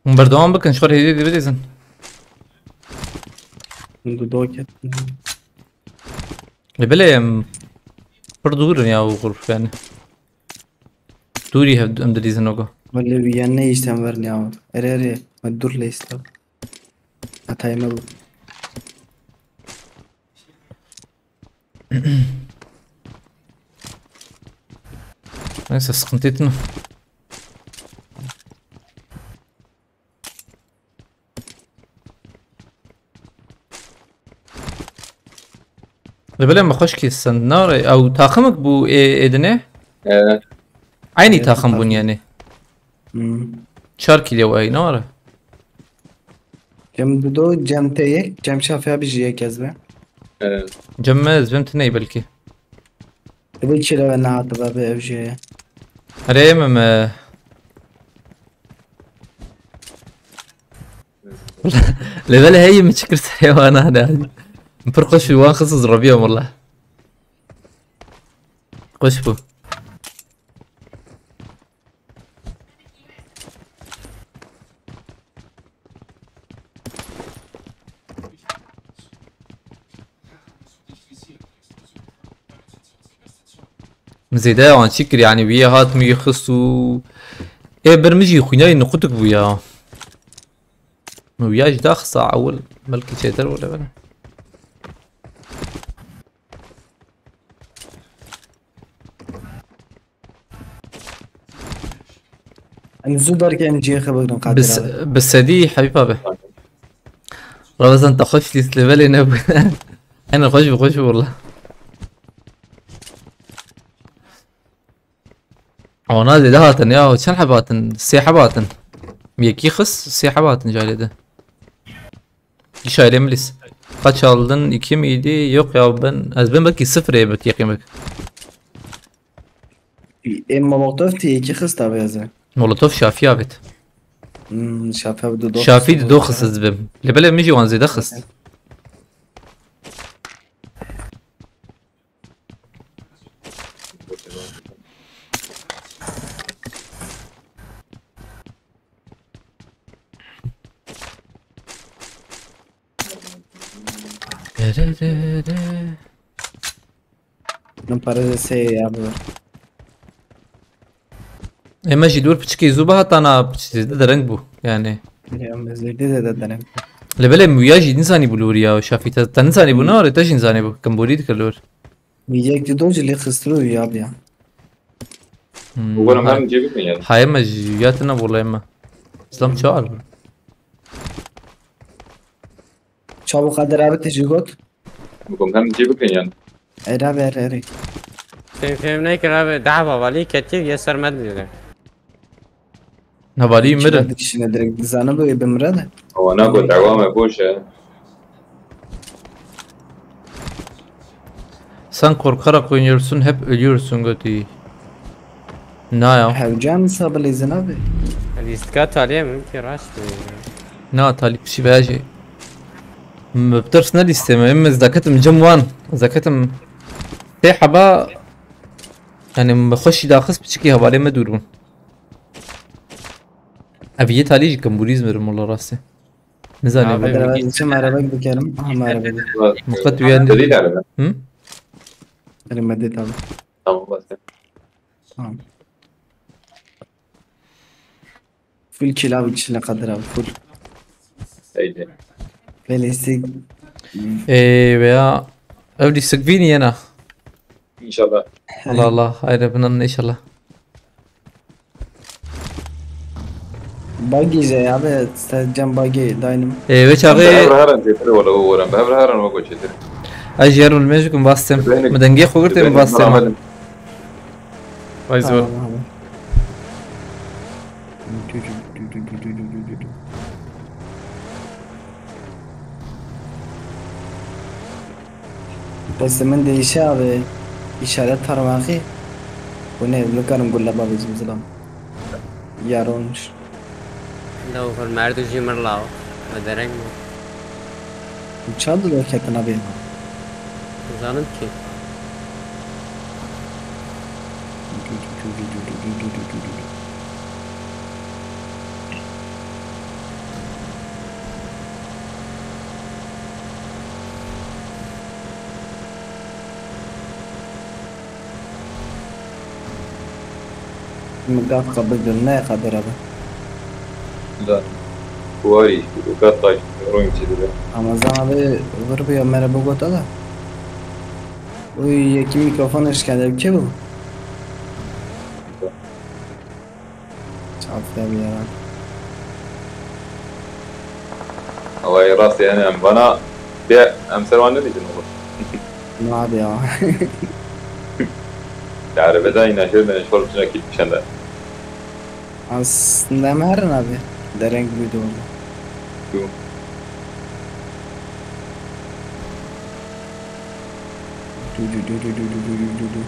Hûn berdewam bikin, ji xwe hêdî dibirîzin. Hûn dido ket. Lê belê em pir dûr in ya û xurf yani. Dûrî hev em dilîzin ogo. Wele wî ya ne îşten ver ya. Erê, erê. Me dur lê îşte. Hatayê me bû. Neyse, sıkıntı etme. Li belê me xweş kî send nare. Ew taximik bû ê, ê dinê? Ee. Aynı Evet, taxim bûn taxim. Yani. Hmm. Çar kîlê ew ey nare. Cem Dudo, Cem T yek, Cem Şafya bir ji yek ez be. Ee. Cem me ez bim tiney belkî. Ev çi re ve nehatiba be ev jê ye. Erê min me. Lê belê heyî min çi kir serê wana de. Pir xweş bû, wan xist ez rebiyam wela. Xweş bû. Min zêde wan çi kir, yani wî hat min xist û ê bir min jî xwînayê niqutik bû ya. Min wîya jî daxisa ewil, belkî çêtir wele bere. Em zû derkevin cihê xwe bigirin Qadir Bis-, abi. Bi sedî Habîb abi. Ramazan te xweş lîst lê belê nebû. Hene xweş bû, xweş bû wela. Ona zêde hatin ya, çend heb hatin? Sê heb hatin. Yekî xist, sê heb hatin carê de. Gişaylê milis. Kaç aldın? İki miydi? Yok ya ben, ez ben belki sıfır yemek yemek. Ê molotof tê yekî xist abi ez ê. Molotof Şafî avêt. Hmm, Şafî abi du dox Şafî xist du dox abi. Xist ez bim. Lê belê min jî wan zêde xist. Min parê de sê ya bi. Ê me jî dûr piçikê zû bihatana, piçî zêde dereng bû yani. Ya me zêde zêde dereng bû. Lê belê muya jî nizanî bû lûr ya, Şafî te, te nizanî bû, hmm, ne were te jî nizanî bû, kimborî dikir lûr. Yek di do jî lê xistir û ya bi ya. Hmm, Umarım hay-, her cebim mi yani? Hayır mı? Yatına bulayım mı? İslam çağır. Çabuk Kadir abi tecrübot. Bukum hem cebim mi yani? Era ver eri. Sen film ne kira be? Daha babalı ketir yeser medlide. Hevalî mirin. Dikişine direkt dizane bu ebe mirade. Ama ne got, devam et, boş ya. Sen korkarak oynuyorsun, hep ölüyorsun, gotî. Na ya. Hevcan sabı lezin abi. Lîstika talî ye, min ki raşt. Na, talî pişî veya jî. Min bi tirs ne lîstê me, min zeketim cim wan. Zeketim sê heba, yani, min bi xweşî daxist, piçikî hevalê me dûr bûn. Ev yê talî jî kembûrîz mirim wala rastî. Nizanî. Abi, bû. Hadi ben çim araba gidelim. Aha, araba gidelim. Muqet uyan. Dedi yani. Hı? Elim medet abi. Tamam, bas. Tamam. Full kill abi, kişi ne kadar abi, full. Haydi. Velisi. Ee, veya ev lîstik vînî yena. İnşallah. Allah Allah, haydi bundan inşallah. Buggy je abi, sen can buggy daynim. Ee, ve çağı. Hev heran çêtir wala o waran. Hev heran wako çêtir. Ay, jeru mejukum bastem. Benim. Mi dengê xwe girtê, mi bastem. Benim. Vay zor. Tamam abi. Destê min değişe abi. İşaret parmaği. Bu ne? Nikarim gulle babacım zilam. Yaronmuş. Lewxir merdu jî mirlaw. Me dereng bû. Çand roketin abi? Zanim ki. Min gaf qebul kir, ne qadere be. Zanim. Warî, û gat taş, rûn çi dibe. Ramazan abi vur bu ya, mere bu gota da. O yekî mikrofon eşkende, kê bu? Çatıda bir yer abi. Awayê rastê hene em vana bê em ser wan nedîtin oxir. Ne abi ya. Te erebe dayî, naşê bene şor tune kî pişende. Aslında em herin abi. Dereng buydu orada. Tu. Du, du, du.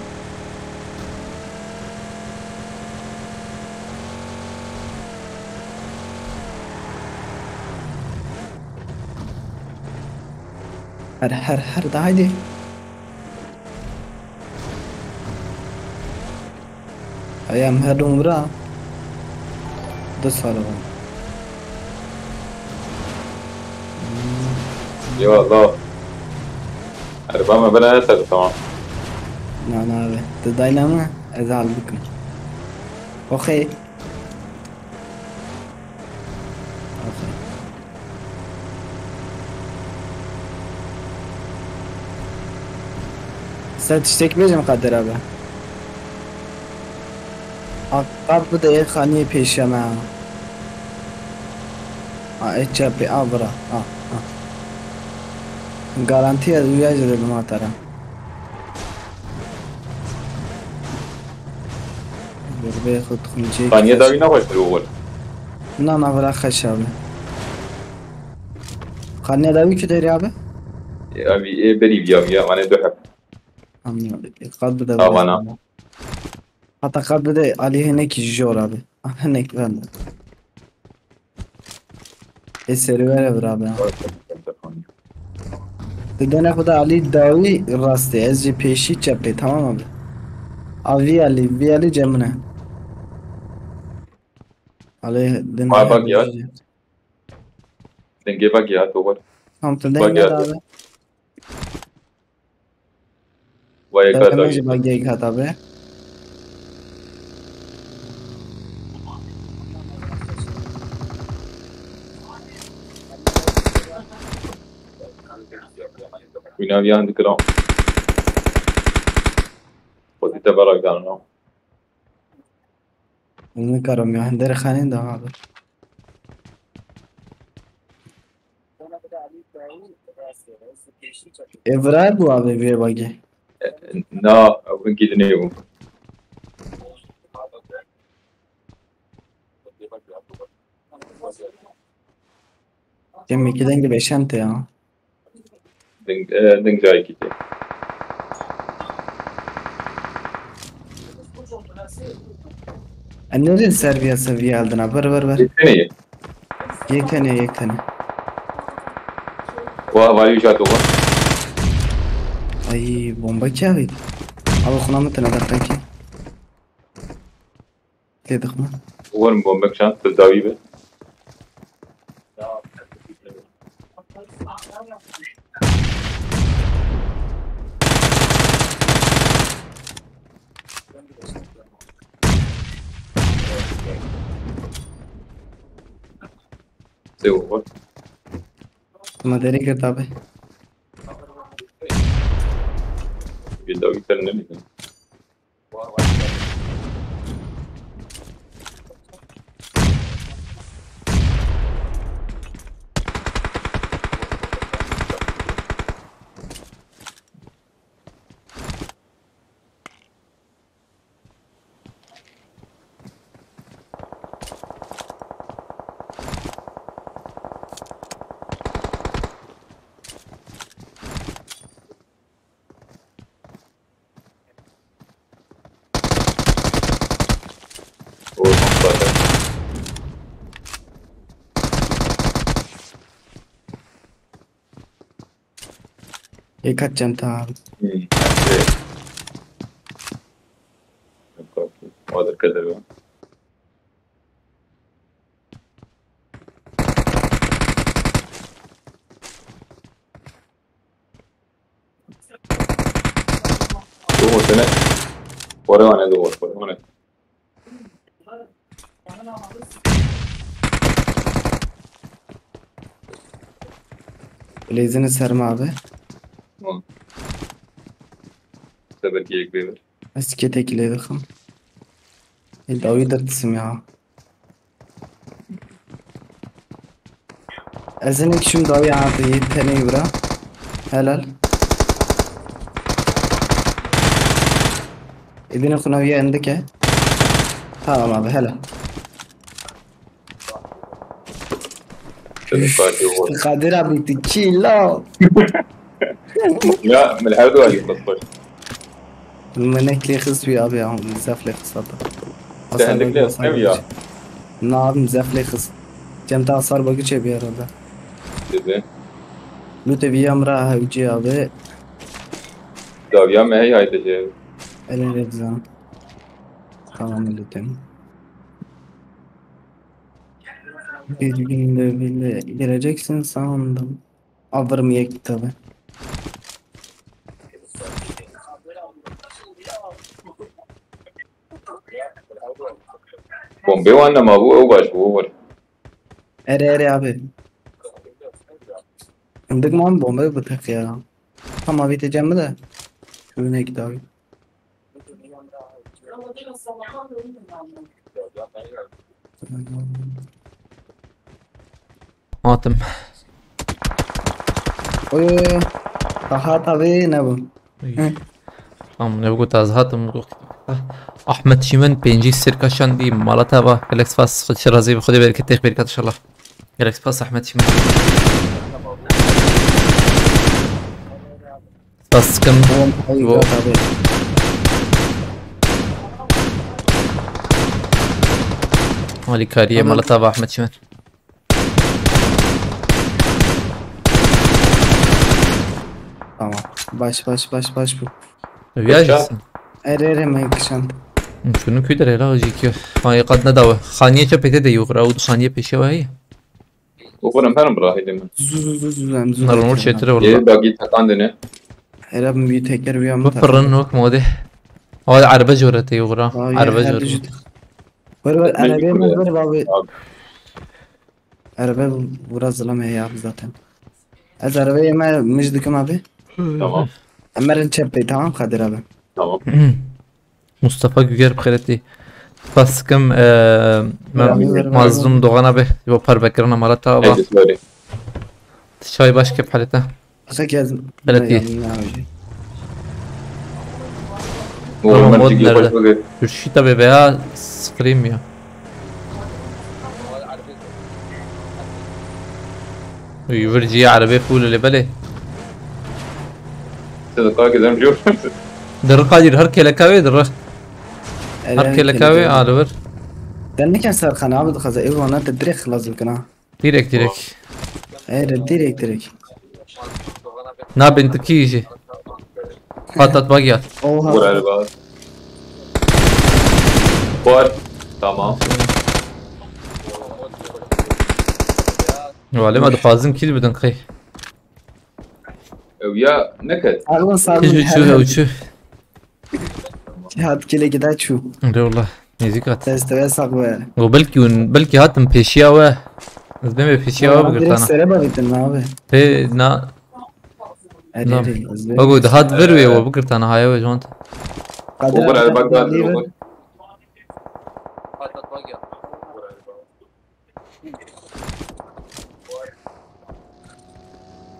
Her, her, her, de haydi. Ay em her dûn bira. Du sal bû. Eyvallah. Erba me bira ne ser, tamam. Na, na abi. Tu dayna mı? Ez hal bikim. Okey. Okey. Sen tiştek bêjim Kadir abi. A, qat bide ê xaniyê pêşiya me ha. A, ê çepê, a, vira. A, a. Garantiya rüya jî dedim ha te re. Dur bê xwe dixwim cê. Xaniye dawî ne xweştir û xwe. Na, na, vira xeş abi. Xaniye dawî ki derê abi? E, abi, e, berî viya viya, mane du heb. Anladım. E, qat bide. Avana. Hata qat bide, alî hinekî jor abi. Ah, hinek ben de. Ê serî were vira be. Di dene xwe de alî dawî rastê, ez jî pêşî çepê, tamam abi. A vî alî, vî alî cem min e. Alê din. Vay bak ya. Dengê bak ya, to var. Tam tu dengê abi. Vay, Berkay kar dawî. Jî bagiyek hata be. Wîna viyan dikirin. Xwedî te bera viyan, no? Ez nikarim ya, hindê rê xanîn de abi. Ê, virayê bû abi vê bagê. Na, ew hinkî dinê bû. Demekî dengê beşente ya. Ding, e, ding cayekî tê. Em nêrên ser viya, ser viya hildina. Ver, ver, ver. Yek tenê ye. Yek tenê, yek tenê. Wa, wa, wî jî hate wa. Ay, bomba kî avêt? Abi, xuna min tine deqekî. Tê dixme. Werin bombek çand, tu dawî be. Tê wer. Ma derê girt abi. Bir dawî ser nemîtin. Ê, kaç çanta al. Hmm, evet. Yok, yok. O da kadar o. Doğru sene. Oraya ne doğru? Oraya ne? Lêzine serme abi. Tamam. Sebep yek bir. Ez ketek lê dixim. Ê, dawî dirtisim ya. Ez hinek şim dawî abi, yê tenê wira. Helal. Êdîne xuna wî endike. Tamam abi, helal. Şöyle karşı vur. Kadir abi, tu çi la? Ya, min her du alî xist xweş. Min nek lê xist wî abi ya, zef lê xist hata. Te hindik lê xist ya. Na abi, zef lê xist. Cem ta asar bagî çê bir arada. Dedi. Lute vî em ra hewcî abi. Daviya me hey haydi ce. Elin Remzan. Tamam, lütfen. Bir günde bile gireceksin sandım. Alırım yek kitabı. Bombê wan nema bû, ew baş bû, wir. Erê, erê abi. Hindik man bombe biteq ya. Tam abi te cem de. Şöyle git abi. Hatim. Oy, oy, oy. Daha tabii ne bu? Hı. Am ne bu taz hatim. Ahmet Çimen pêncî sirka şandî mala te va. Gelex Fas, Xwedê razî be, Xwedê bereket, têx bereket inşallah. Gelex Fas Ahmet Çimen. Spas dikim. Oğlum, hayır, bu yok abi. Alîkariyê mala te va Ahmet Çimen. Tamam. Baş, baş, baş, baş bu. Ev ya jî. Erê, erê, me kişand. Şunu küder hele hocam ki. Hayır, kadına da var. Xaniye çe pete de yok. Raud xaniye peşe var. Oxir em herin birahî dê min. Zu, zu, zu, zu, em zu. Narin û çêtir e walla. Yê bagî teqandine. Herab min bî teker wî em. Bipirin wek modê. Ay, erbe jore te yoxra. Ay, erbe jore. Ver, ver, erebe min ver abi. Erebe bura zilam heye abi zaten. Ez erebe yeme mij dikim abi. Tamam. Emerin çep bey, tamam Kadir abi. Tamam. Mustafa Güger bi xêretî. Spas dikim, e, me Merhaba. Mazlum Doğan'a be, bo parvekirina mala te ava. Hadi, sorry. Çay baş kep halete. Qisek ez Beletî. Oğlum, mod nerede? Şu şita be veya sıfırayım ya. Yuvurci araba full le bele. Sen de kalk eden biliyor musun? Dırı kadir her keleka ve dırı. Her keleka ve alıver. Sen ne kadar Serkan abi de kaza ev ona da direkt lazım kana. Direkt, direkt. Ere, direkt, direkt. Na bin tu kî jî. Pat at bak ya. Oha. Vur Ali bak. Vur. Tamam. Wale me dixwazim kî bidin qey. Ew ya neket. Sağ olun, sağ olun. Çu, çu, ew çu. Hat kile gida çu. Eyvallah. Nêzîk hat. Desteve sağ be. Go belkî hûn, belkî hatin pêşiya we. Ez bêm pêşiya we bigirtana. Sere bavêtin abi. He, na. Ere, ere, ez bêm. Bago, dihat vir wê we bigirtana, haya we jont. Kadir Ogur abi, el bak, bak, bak, bak.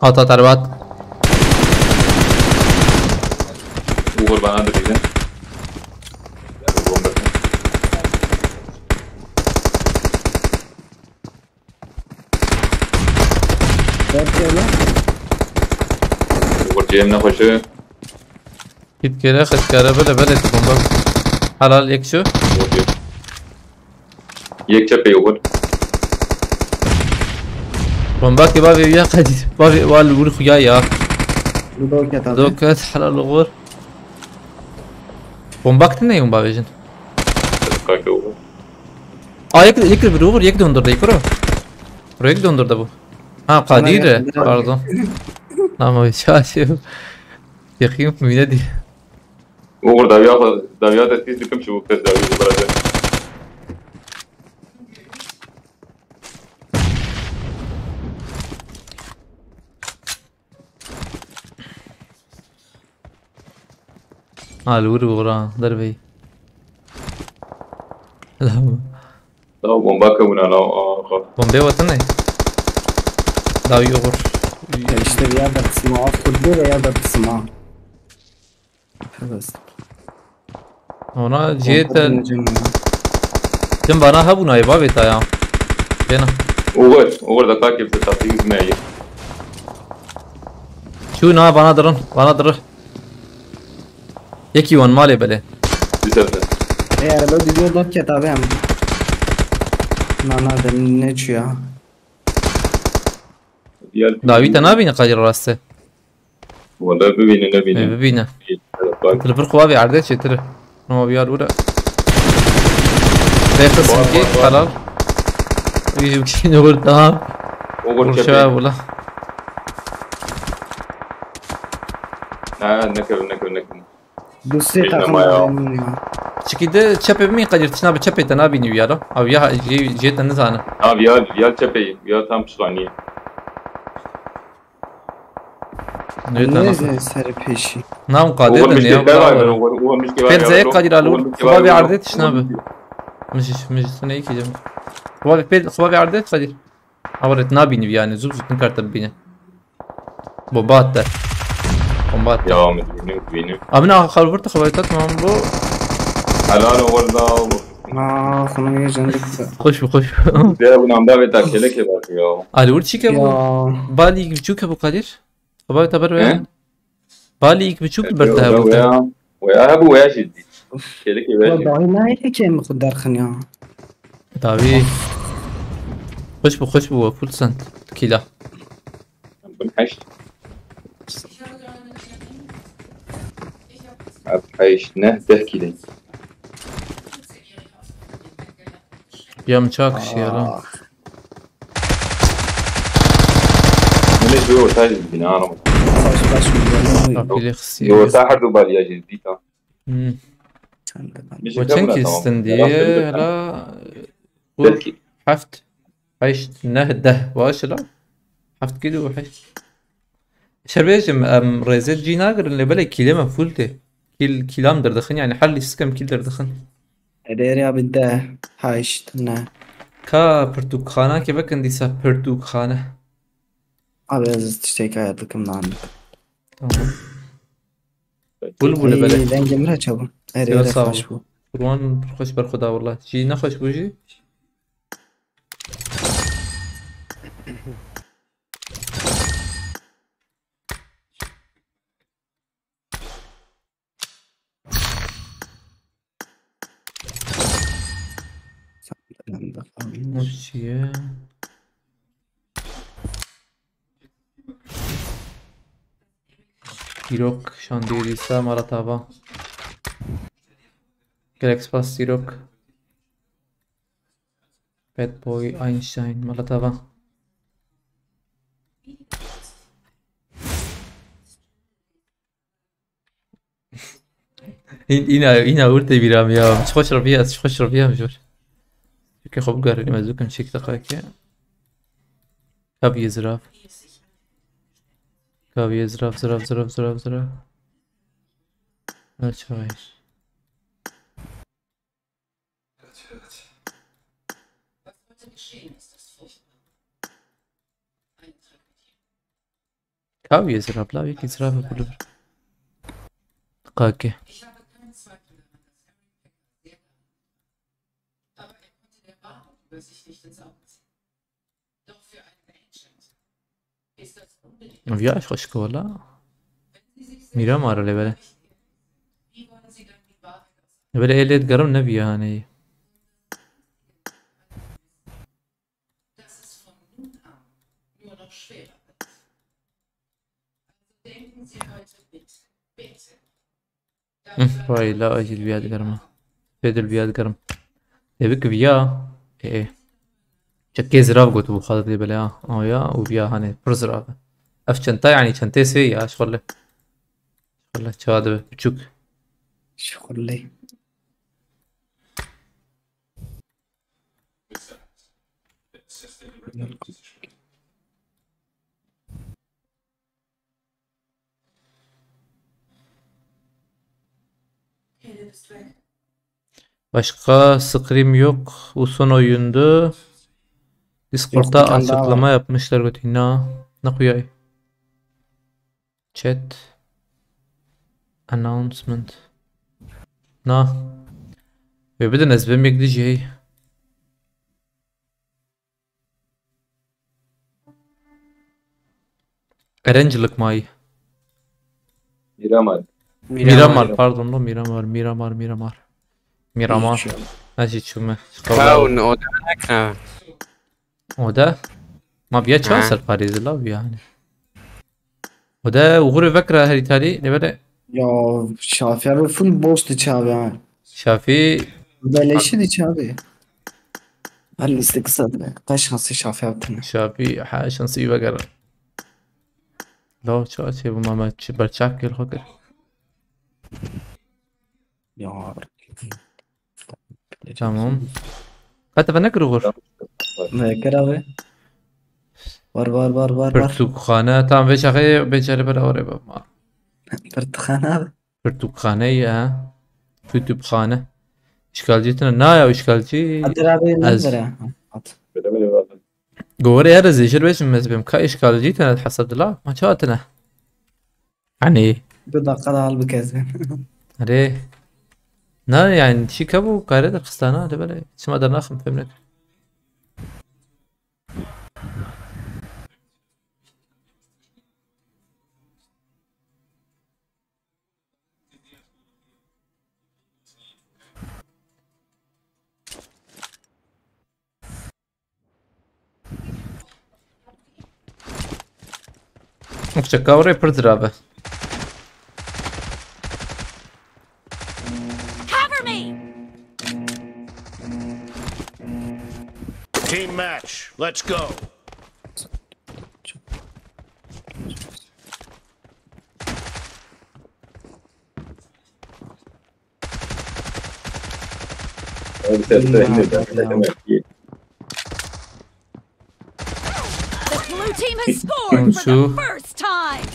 Hat, hat, erbat. Uğur bana da dedin. Uğur cem ne hoşu. Git gele, xit gele, bele, bele, tu bomba. Halal, yek şu. Yok, yok. Yek çepê yobur. Bomba ki bavê ya Kadir. Bavê wal vur xuya ya. Doket abi. Doket, halal oğur. Bomba ki ne yum bavê jin? Kalk oğur. Aa, yek, yek bir oğur, yek döndürdü, yek oğur. Bro, yek döndürdü bu. Ha, Kadir, Kadir abi. Pardon. Ama şaşıyor. Yakayım mı yine diye. Oğur dawiya, dawiya destî dikim çi bu kes dawiya birader. Ha, li wir bixura, derveyî. Tamam, bomba kewina, la, a, a. Bombê we tune? Dawî oxir. Ya işte ya da sima, af kurdu ve ya da sima. Ona ciyê te. Cim bana hebûna ê bavê ta ya. Bêna. Oxir, oxir da kakê bi taktik me ye. Çû na bana dirin, bana dirin. Yekî wan malê belê. Dîse te. Ê, araba dûvê derket abi em. Na, na, de ne çû ya. Dawî te nabîne Kadir raste. Wala bibîne nebîne. Ê, bibîne. Bak. Tu li vir xwe bavê erdê çêtir e. No, biyar wira. Rê xism ki, helal. Wî ji bikî ne wir daha. O wir çepê. Wala. Ha, nekevin, nekevin, nekevin. Dusê takım ya. Çikî de çepê min Kadir, tişna bi çepê te nabînî wî ya da. Ew ya jê, jê te nizane. Ha, viyar, viyar çepê, viyar tam piştaniye. Ne tam ser peşî. Nam Kadir de ne ya. Pêr zeyek Kadir alur. Xuba vê erdê tişna bi. Mij, mij sene iki cem. Xuba vê pêr, xuba vê erdê Kadir. Awaret nabînî yani, zû zû tin karte bibîne. Bomba attı. Bomba attı. Ya, min dibînim, dibînim. Amina xalvurta xebayta tamam bu. Helal oğur da. Aa, sana bir cennet. Hoş bu, hoş. De bu namda ve takele ke bak ya. Ali vur çike bu. Ya. Bali gibi çuke bu Kadir. Xebayta ber ve. He? Balî yek biçûk li ber te hebû te. Weya, weya hebû, weya jî dît. Kêlekê weya jî. Dahî nayê kêm xwe derxin ya. Dawî. Xweş bû, xweş bû, we full sent. Kîla. Bin heşt. Ev heşt, neh, deh kîlê. Ya min çak şiya lan. Ah. Min ê ji wê ortayê jî dibîne, anam. Baş, baş, baş. Kapilê xisiye. Orta her du baliya jî dîta. Hmm. Sen de ben. Min jî çend kî tamam. Stindiye, hela, belki heft, heşt, neh, deh. Baş la. Heft kî du heşt. Şer bêjim, em rêzê cî nagirin, lê belê kîlê me full tê. Kîl, kîlam derdixin, yani her lîstik em kîl derdixin. Erê erê abi de. Haşt ne. Ka pirtûkxana ke vekin dîsa pirtûkxane. Abi ez tiştek ayarlıkım lan. Tamam. Bul bul bele. Dengê min çabû. Erê Siyah erê sağ ol. Xweş bû. Kurwan xweş berxweda wala. Çî nexweş bû jî. Ev çi ye? Dîrok şandî dîsa mala tava. Gelek spas Dîrok. Bad Boy Einstein mala tava. Îna, îna wir tê bîra min ya. Çi xweş reviya, çi xweş reviya min jor. Çekê xwe bigarinî me zû kim çek deqayekê. Kaviye zirav. Kaviye zirav, zirav, zirav, zirav, zirav. Aç ay. Kaviye zirav, la wekî zirav kulur. Qake. Viya xweşik wala. Mîra mara lê bele. Lê bele ê lê digerim ne viya haneyî. Vay la ajî li viya digerim. Fêdil viya digerim. Tevik viya. Ê. Çekê zirav got bu xalat lê bele ha. Aya û viya hanê pir zirav. Ev çenta yani çentê sê ya şxulle. Şxulle çawa dibe biçûk. Şuxulli. Başka scrim yok. Bu son oyundu. Discord'da Bir tane daha açıklama yapmışlar götüne. Ne kuyay? Chat. Announcement. Na. Ve bir de nezbem yek dijî hey. Erencilik may. Miramar. Miramar, pardon lo Miramar, Miramar, Miramar. Miramar. Her şey çume. Kaun, o da nekna. O da. Ma viya çawa Ha. Serparêzî la viya hani. O da uğuru vekra her İtalya ne böyle. Ya Şafî abi full boss diçe abi ha. Şafî Beleşi diçe abi. Her liste kısa bile. Kaç şansı Şafî abi tane. Şafî ha şansı iyi vekra. La çawa çê bu mama çi berçak gel xokir. Ya. Tamam. Ka te nekir uğur. Vekir abi. Var var var var var. Pirtûkxane. Tamam vê çaxê bê çare ber awre bama. Pirtûkxane abi. Pirtûkxane ya. Kütüphane. İşgalci tine. Na ya işgalci. Kadir abi ne Ez- vere? At. Gore ya zêşir beşim mezbim. Ka işgalci tine hesabdila. Ma çawa tine. Hani. Bir dakika daha al bir kez. Re. Na yani şi kabu kare de kıstana de böyle. Çima da naxım femnek. Çeka oraya pir dirabe. Cover me! Team match. Let's go. Abi ses de indir ben de demek ki. The blue team has scored for the Şu- first time!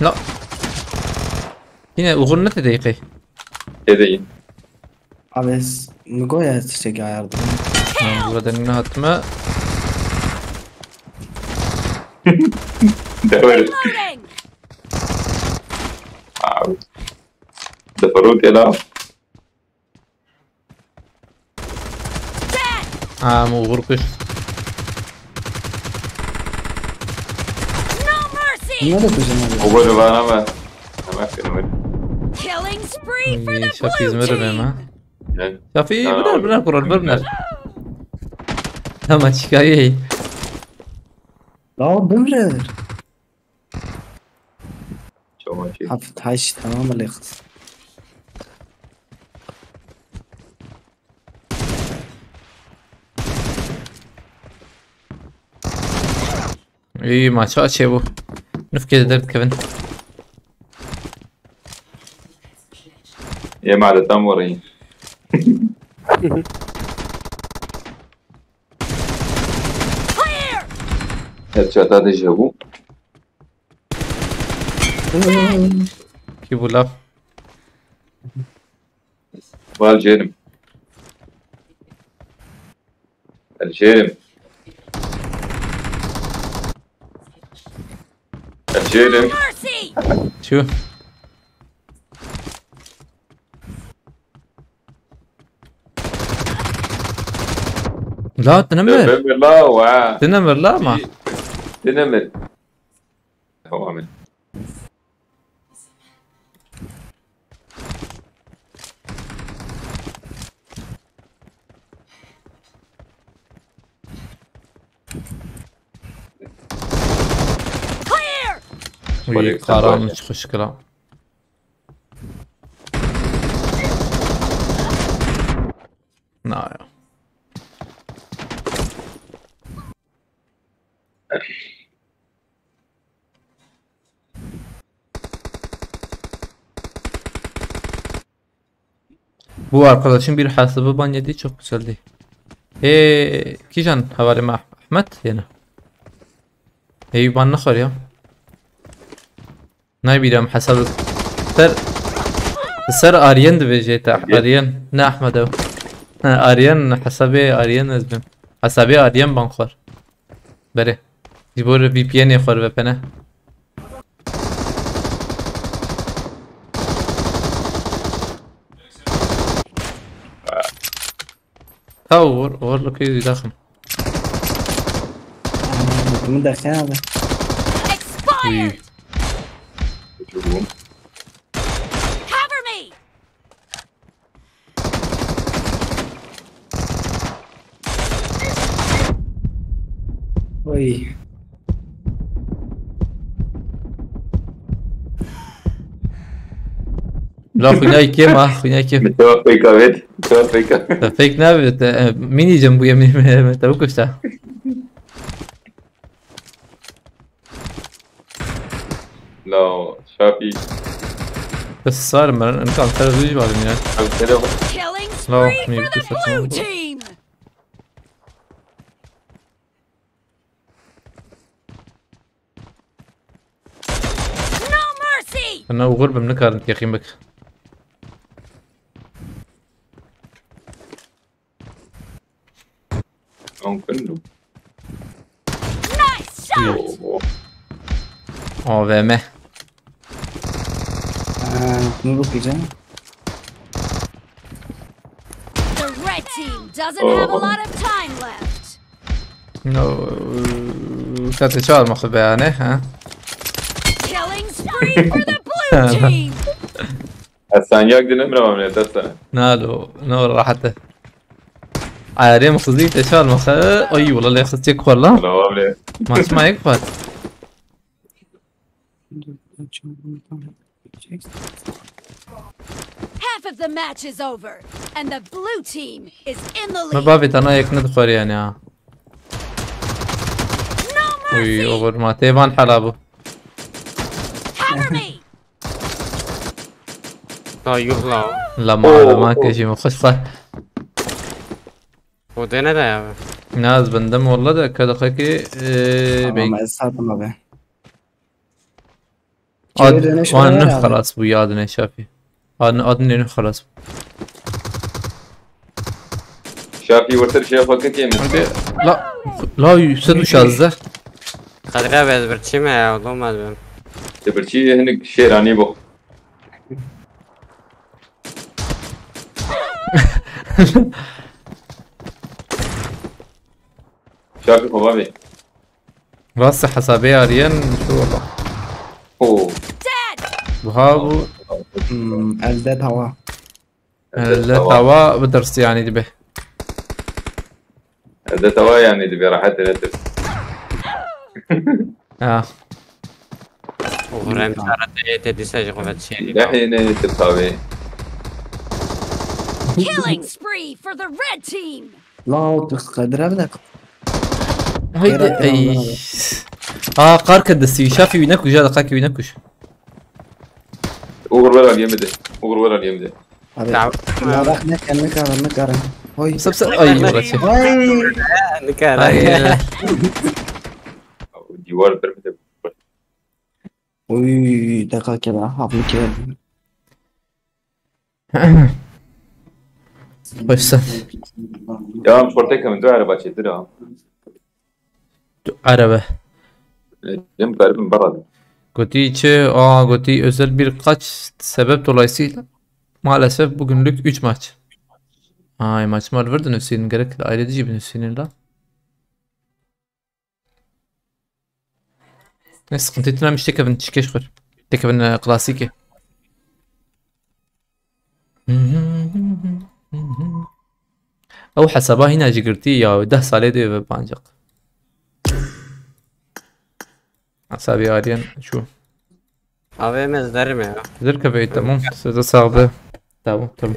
La. Yine Uğur ne dedi yıkay? Tê de yî. Abi s- mi goya tiştekî ayardı. Tamam, burada ne hatma? Dewer. Reloading! Abi. Deferû tê la. Dead! Aa, Uğur kuş. No mercy! Niye de kuzum abi? Uğur vana me. Hemen kırmızı. Killing spree for Ay, the Şafî blue izmir be team! ma. Gel. Şafî Tamam. Birer birer kural ver birer. Tamam, çıkayı. Ya bimre. Çok iyi. Hafif taş tamam mı lekız? İyi maçı açıyor bu. Nufke de dert Kevin. Yê mare tam orayı. Clear! Her çata de jebu. Ki bu laf. Val cerim. El cerim. El cerim. Mercy! Şu. La, tinemir. Ömer la wa. Tinemir la ma. Dinamit. Tamam. Clear! Uy, karanlık çıkışkıra. Na ya. Bu arkadaşın bir hesabı ban yedi, çok güzeldi. He, kijan havari ma Ahmet yine. Hey, ban ne ya? Naybiram hesabı. Ser, ser Aryen de vejeta. Aryen. Ne Ahmet o. Ha, Aryen, hesabı Aryen ezbim. Hesabı Aryen ban xwar. Bere. Ji bo re V P N ê xwe re vepene. Taw war, war li kê daxim. Bunu da sen abi. Expired! Cover me! Oy. La xwînayê kêm ha, xwînayê kêm. Mutewafik evet. Mutewafik. Te fake nabe, te, e, mînî cem bûye, mînî me, me te bikuşta. La Şafî. Te sar me, en kan ser zû jî barim ya. Abi sene bak. Killing No, spree me for the too. Blue team! No mercy! Ana ugur bim nikarin teqîm bik. Mümkün mü? Nice shot! Oo. A V M. Ha, bunu bakacağım. The red team doesn't have a lot of time left. No, te te çal maxbe yani, ha? Killing spree for the blue team! Hasan yak dinle mi amle tasa? Nalo, no rahat. Ayarê mi xizî te çal maxe. Ay wala lê xizî çek xwar la. Tamam abi. Maç ma yek xwar. Half of the match is over, and the blue team is in the Me lead. bavê tana yek ne dixwar yani ha. No Uy, mercy! oxir ma tê van hela bû. Cover me! Ha yuh la. La ma, la ma kejî min xweş xwar. O dene de ya. Naz bindim wala de ke dixwe ki, e, Tamam bey. Ben sardım abi. Ad, wan nuh xelas bû ya adine Şafî. Ad, adine nuh xelas bû. Şafî wirtir şêxo kekê min. Hadi. La, la sed û şazdeh. Qedre be, ez birçî me ya, olmaz ben. Te birçî hinik şêranî bû. Şafî xwe bavê. Rastî hesabê Aryen şu wala. Oo. Buha bû. Hmm, elde tava. Elde tava. Elde tava bi ders yani dibe. Elde tava yani dibe rahat nedir. Ha. Uğur em çare te te dîsa ji xwe ve çêrî. Dehê ne tip tavê. Killing spree for the red team. La o tu qedre bile. Haydi. Ey. Aa, qar kedisi. Şafî wî nekuj, ya da qakî wî nekuj. Uğur ver aliyemi de. Uğur ver aliyemi de. Abi. Tamam. Navak ne kan ne kan ne kan. Hoy. Sep sep. Ay, burası. Hoy. Ne kan. Ay. Divar bir de. Oy, deka kere, hafif kere. Başsan. Ya, em şortê kevin, du ereba çêtir ha. Du erebe. Em beribin berabin. Gotî çi? Aa, gotî özel birkaç sebep dolayısıyla maalesef bugünlük üç maç. Ay, maçım var, verdin Hüseyin, gerek ayrı dici bin Hüseyin'in la. Ne sıkıntı, tune em têkevin çikeş xwir. Têkevin, e, klasîkê. Ew hesaba hîna jî girtî ya, deh salê dê ve bancaq. Hesabê Aryen şu. Abi, em ez derim ya. Derkeve, tamam. Size sağ be. Tamam, tamam.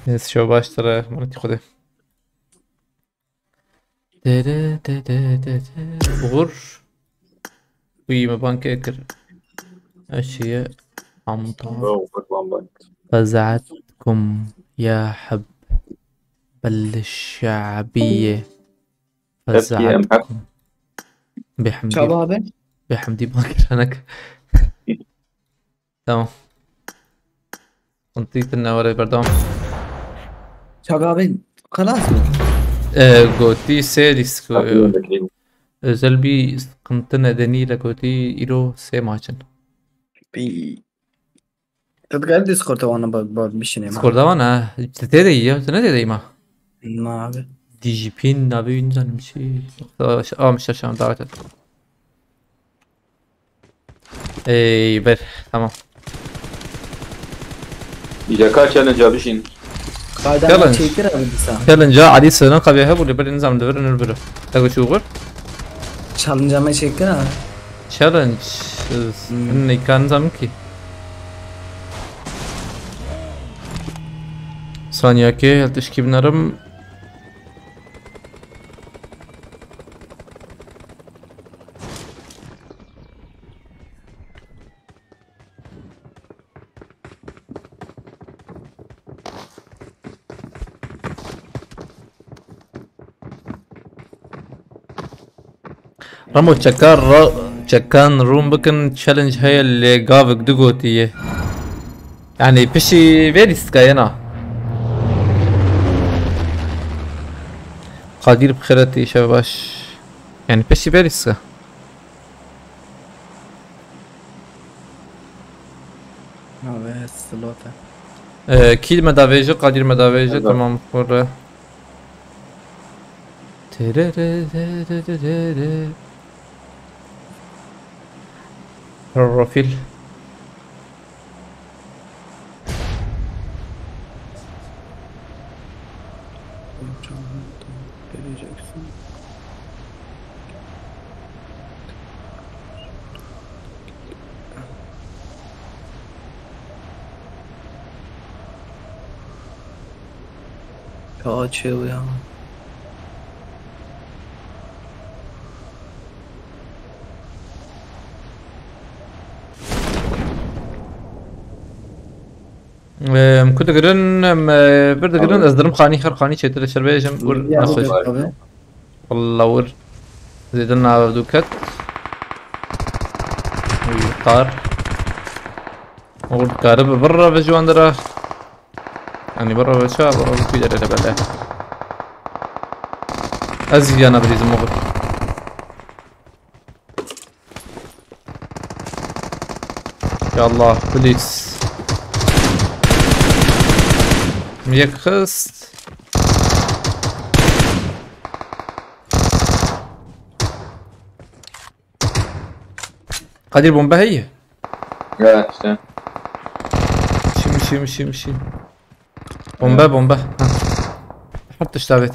Neyse, şev baş, te re emanet Xwedê. Dere, dere, dere. Uğur. Uy, me ban kê kir. Eşiye. Hamdan. Bravo, bak, lan bak. Fezatkum ya hab. Bel şabiye. Hepsi em hep. Fezatkum. Bihemdi. Çaba abi. Bihemdi ban kir, anak. Tamam. Sıkıntı yitin ne var, berdewam. Çak abi, xelas mı? Ee, gotî sê lîst, e, özel bir sıkıntı nedeniyle gotî îro sê maçin. Bir... Tu dikarî Discord'da wana bak, bak, bişinê ma. Discord'da wana, tu tê de ya, tu ne tê de ma? Na abi. D J P'in abi, nizanim çi. Aa, şaşam davet et. Ey, ber, tamam. Îca ka challenge-a bişîn. Challenge. Challenge-a Elî Sinan qebê hebû, lê belê nizam divirin, nir biro. Tego çû xur? Challenge-a me çêkir ha. Challenge, e, hmm, neyka nizam ki. Saniyakê, el tişkî binerim. Ramo çekar ra-, çekan rûn bikin, challenge heye lê gavik du gotiye. Yani pişî vê lîstika yena. Kadir bi xêretî, şev baş. Yani pişî vê lîstika. Abi, slot e. Ee, kî me davêje, Kadir me davêje, tamam, xwe re. Terere, terere, terere. Profil. Geleceksin. Ya açıyor ya. Em ku digirin, em, e, vir digirin, ez dirim xanî, her xanî çêtir şer bêjim, wir nexweş. Walla wir zêde navevdû ket. Wî qar. Oğul dikare bi vir re ve ji wan dera. Yanî vir re ve ça, vir re ve kuyê derê bele. Ez jî yana birîzim oğul. Ya Allah, please. Yek xist. Kadir, bomba heye? Ya işte. Şim, şim, şim, şim. Bomba, bomba. Ha. Her tişt davet.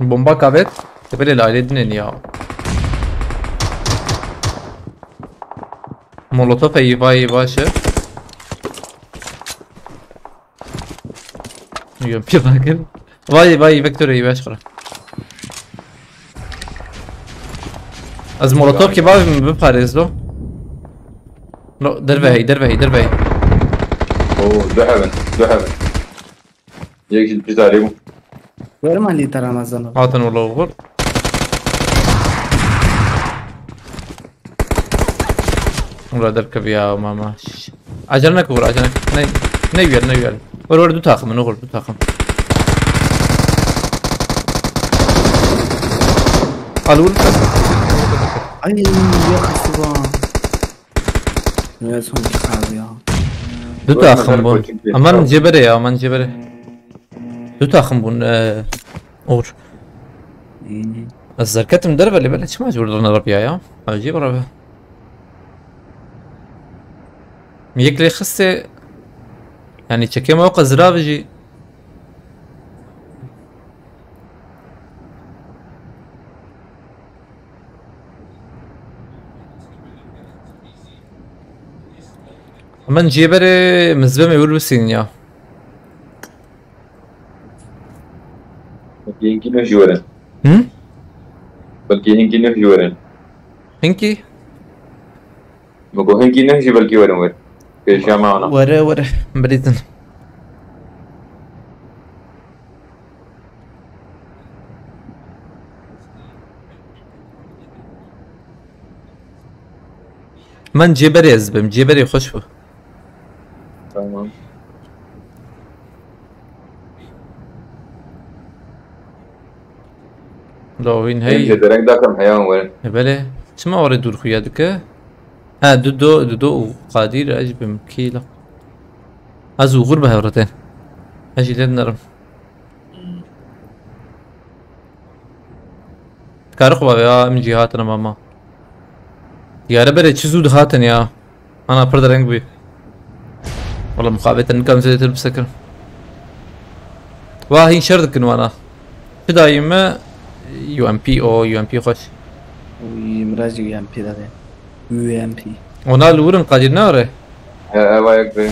Bomba kavet. Tepele lale dinen ya. Molotof eyi vay başı. Yok, bir bakın. Vay, vay, vektör eyi baş kura. Az molotof kebabı mı bu parez do? No, derve hey, derve hey, derve hey. Oo, du hev in, du hev in. Yek jî pişt darê bû. Were malî te Ramazan. Hatin wala oxir. Wala derkeviya mama. Acele neke oxir, acele neke. Ne, ne yer, ne yer. Were, were, du takım, oxir, du takım. Al vur. Ay, ya xisiba. Ne son ki abi ya. Du takım bûn. Aman cebere ya, aman cebere. Du takım bûn, e, Uğur. Hmm. Ez zerketim derve lê belê çima ji wir dana rebiya ya? Acîb rebe. Yek lê xistê, yani çekê me o qezira bijî. Min cê berê mizbe me wir bisînin ya. Belkî hinkî nuh jî werin. Hı? Belkî hinkî nuh jî werin. Hinkî? Me got hinkî nuh jî belkî werin wir. Pêşiya me ana. Were, were. Birîtin. Min cêberê ez bim. Cêberê xweş bû. Tamam. Lawîn hey. Em jê dereng dakim heya werin. E, belê. Çima orê dûr xuya dike? Ha, Dudo, Dudo û Qadir, ez bim. Kî la? Ez û Uğur bi hev re tên. Ez jî lê dinerim. Dikare xwe bavê, ya, em jî hatine mama. Diyare berê çi zû dihatin ya. Ana pir dereng bû. Wala muxabete nikan zêdetir bisekirim. Wa hîn şer dikin wana. Çi dayî me? U M P, o U M P xweş. Uy, min re jî U M P dadê. U M P. Ona li wir in Qadir ne are? He, eva yek bê.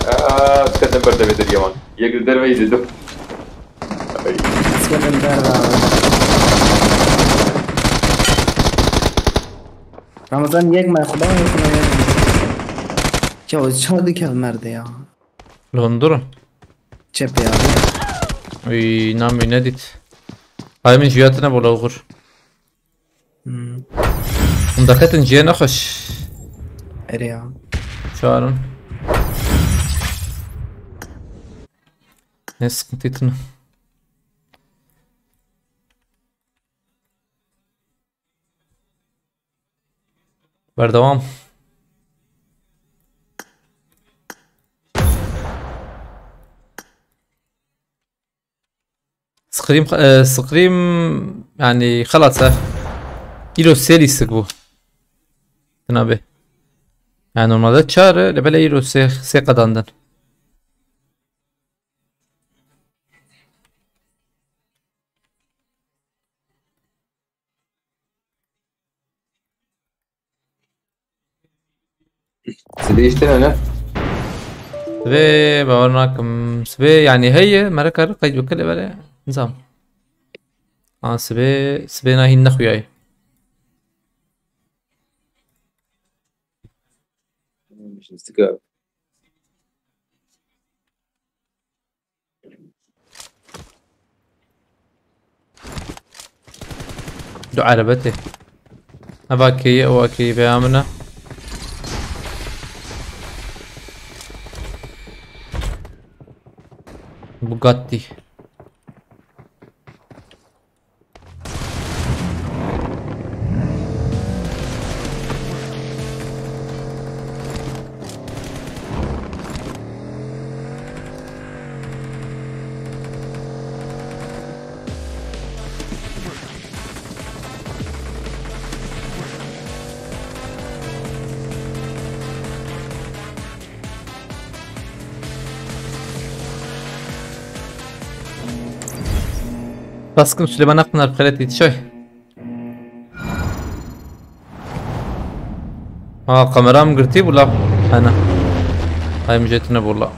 Aa, diketin ber devê derya wan. Yek li derve yî li dû. Ay. Diketin derve abi. Ramazan yek me, Xuda yek me, yek me. Ya, o çar dikev merde ya. Londur. Çepê abi. Uy, namî nedît. Ay min jiyatine bola oxir. Hmm. Hûn daqetin cihê nexweş. Erê ya. Çarin. Ne sıkıntı tine. Berdewam. Scream, e, Scream, yani xelas e. Îro sê lîstik bû. Tinabe. Yani normalde çar e, lê belê îro sê, sê qedandin. Sibê îşte ne? Sibê bawer nakim. Sibê yani heye, mereka re qeyd bike lê belê nizam. Ha, sibê, sibê nahîn nexuyayê. Sika. Erebetê. Eva keyî, ewa keyî veya min e. Bugatti. Taskim Süleyman Akpınar, xeletî çay. Ha, kameram girtî bû la. Hene. Ay, mücetine bû la.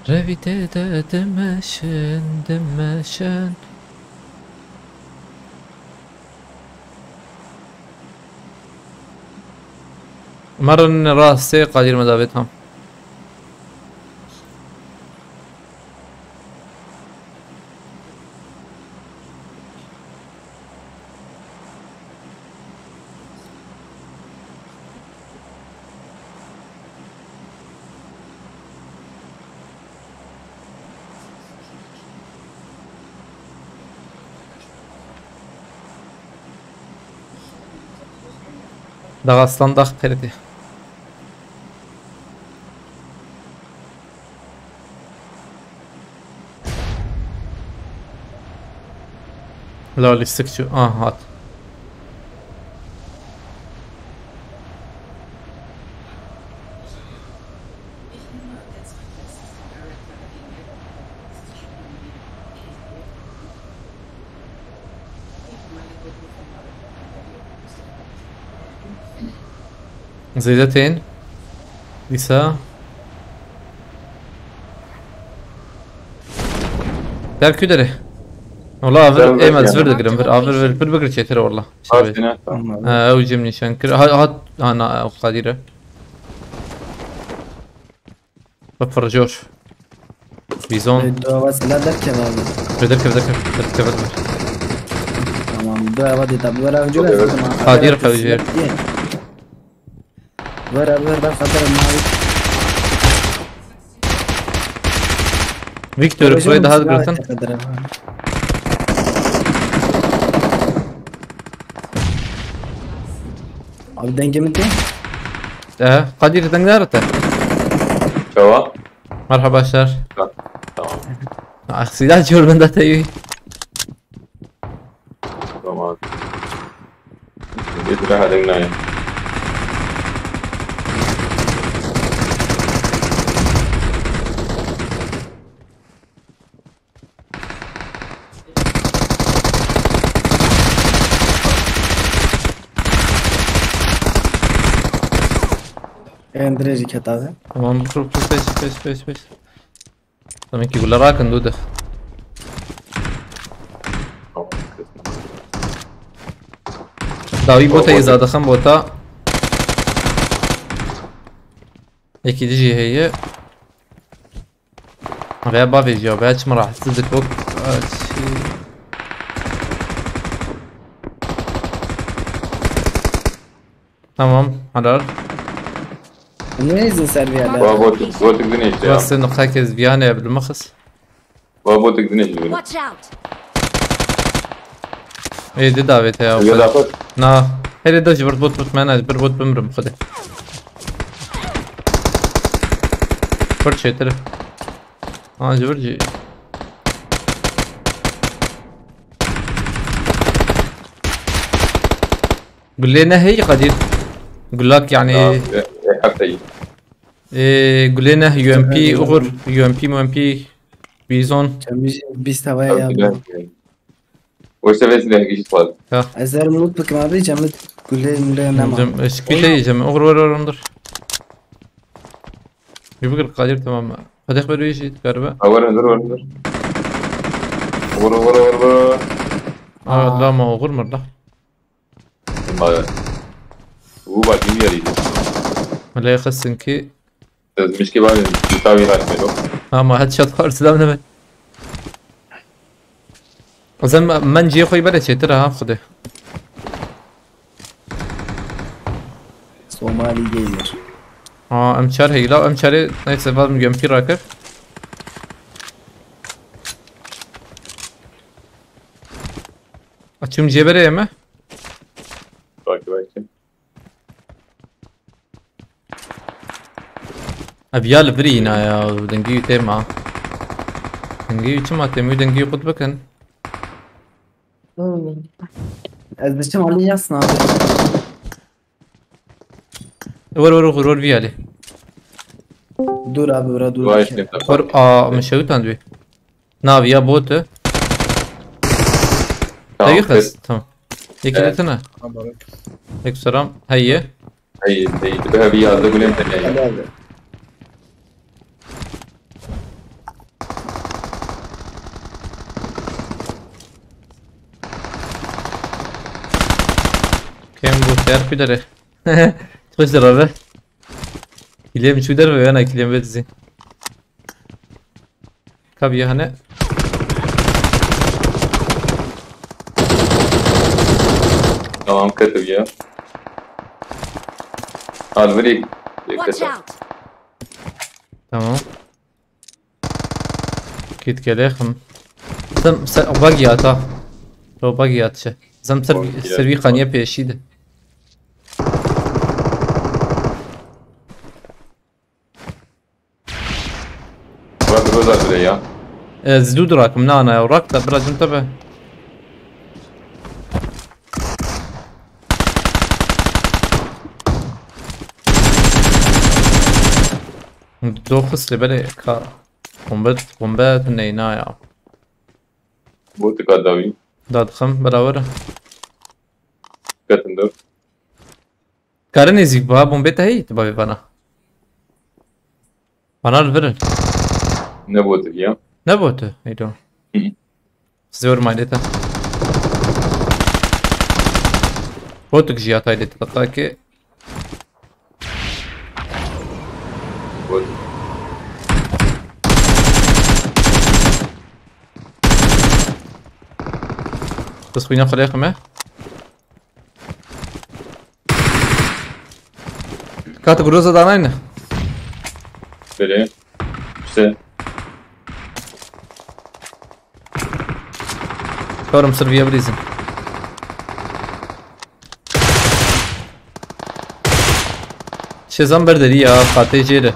Revî tê de dimeşin, dimeşin. Merin rastê Qadir me davêt ha. Dağıstan dağ perdi. La lîstik çû. Ah, hat. Zêde tên. Dîsa. Der ku derê? Wala avir Der êm ez vir yani. Vir digirim, vir avir vir, vir bigir çêtir wala. Şey. Tamam abi. Ha, ew cim nîşan kir. Ha, ha, ha, na, ew Kadir e. Bifir jor. Bizon. E, du ava silah derkeve abi. Derkeve, derkeve, derkeve, derkeve. Tamam, du ava dê tabi. Vera avcı ver. Kadir avcı ver. Ver abi, ver, ben satarım abi. Victor, burayı daha girsin. Abi dengê min tê? Ee, Kadir, deng nerede? Çawa? Merhaba, işler. Ha, tamam. Ah, silah diyor, ben de tabii. Tamam. Getir, ha, deng nayê. Ên dirêjî keta ve. Tamam, dur, dur, pes, pes, pes, pes. Demek ki gule rakin, dû dix. Dawî bota, îza dixin bota. Yekî dijî heye. Veya bavêjiya, veya çima rahatsız dik bok. Tamam, helal. Neyse, ser bir yerler. Wa gotik, gotik din işte ya. Rastê nuqtekê ez viyanê bilmixis. Wa gotik din işte. Watch out! Ê, di davêt heye. Ya da bak. Na. Herê de ji bir bot bot, men ez bir bot bimrim xwedê. Pir çêtir. Ha, ji vir jî. Gulê ne hey Kadir? Gulak yani. Ya, e, e, hep hey. E, gulê ne U M P, uğur, U M P, U M P, Bizon. Çemî bîst hava ya. Wese ve silah güç var. Ha. Ez zer mut bikim abi, cemit gulê mülê nema. Cem, eşkî şey, cem, uğur var, var, ondur. Bir bakır Kadir, tamam mı? Hadi haber bir şey galiba. Ha, var, var, var, var. Vur, vur, vur, vur. Aa, lama uğur mu da? Vay. Bu bak, iyi yarıydı. Mülê xistin ki. Ez mişkî bavê, dîsa wî hatime lo. Ama headshot xwar, silav nebe. Zem men cihê xwe yî bere çêtir ha xwedê. Somali gamer. Ha, em çar heyla, em çarê neyse, vaz mi gömpî rakir. Açım cebere yeme. Belki, belki. Ev ya li vir îna ya, dengî wî tê ma. Dengî wî çima tê, wî dengî wî qut bikin. Hmm. Ez diçim alî yasna abi. Wer wer wer wer vî alî. Dur abi, ora dur. Vay işte. Wer a, min şewitand wî. Nav ya bot e. Tamam, Dayı kız. Tamam. Yekî Evet. Dîtine. Tamam. Aleyküm selam. Heye. Hey, hey, tu bir bir yazdı, bu ne sen ya? Hadi abi. Kêm bû, ter pî derê. Xweş derê be. Kîlêm çû derve, yana kîlêm vedizî. Ka bîya hene. Tamam, ketim ya. Al, virî. Watch out! Tamam. Kit gelê xim. Zem se-, bagi ata. Ro bagi at çi. Zem ser, Bagi ser vî at. Qaniye pêşî de. Bırak, roza bile ya. E, zidû dirakim, na, na, ya, rak da, bira cin tebe. Doxis le bele ka. Kombe, kombe neyna ya. Botika dawî. Dadixim, bira were. Ketin dur. Kare nêzîk biha, bombê te heyî, tu bavê vana. Vana li vir in. Ne botik ya. Ne botu, eydo. Hı. Zor malê te. Botik jî ya taydê te, ki. Bot. Bes xwîna xwe lê xime. Kate Groza danayne. Belê. İşte. Karim sir viye bilîzim. Şezan berderî ya, Fatih Cêri.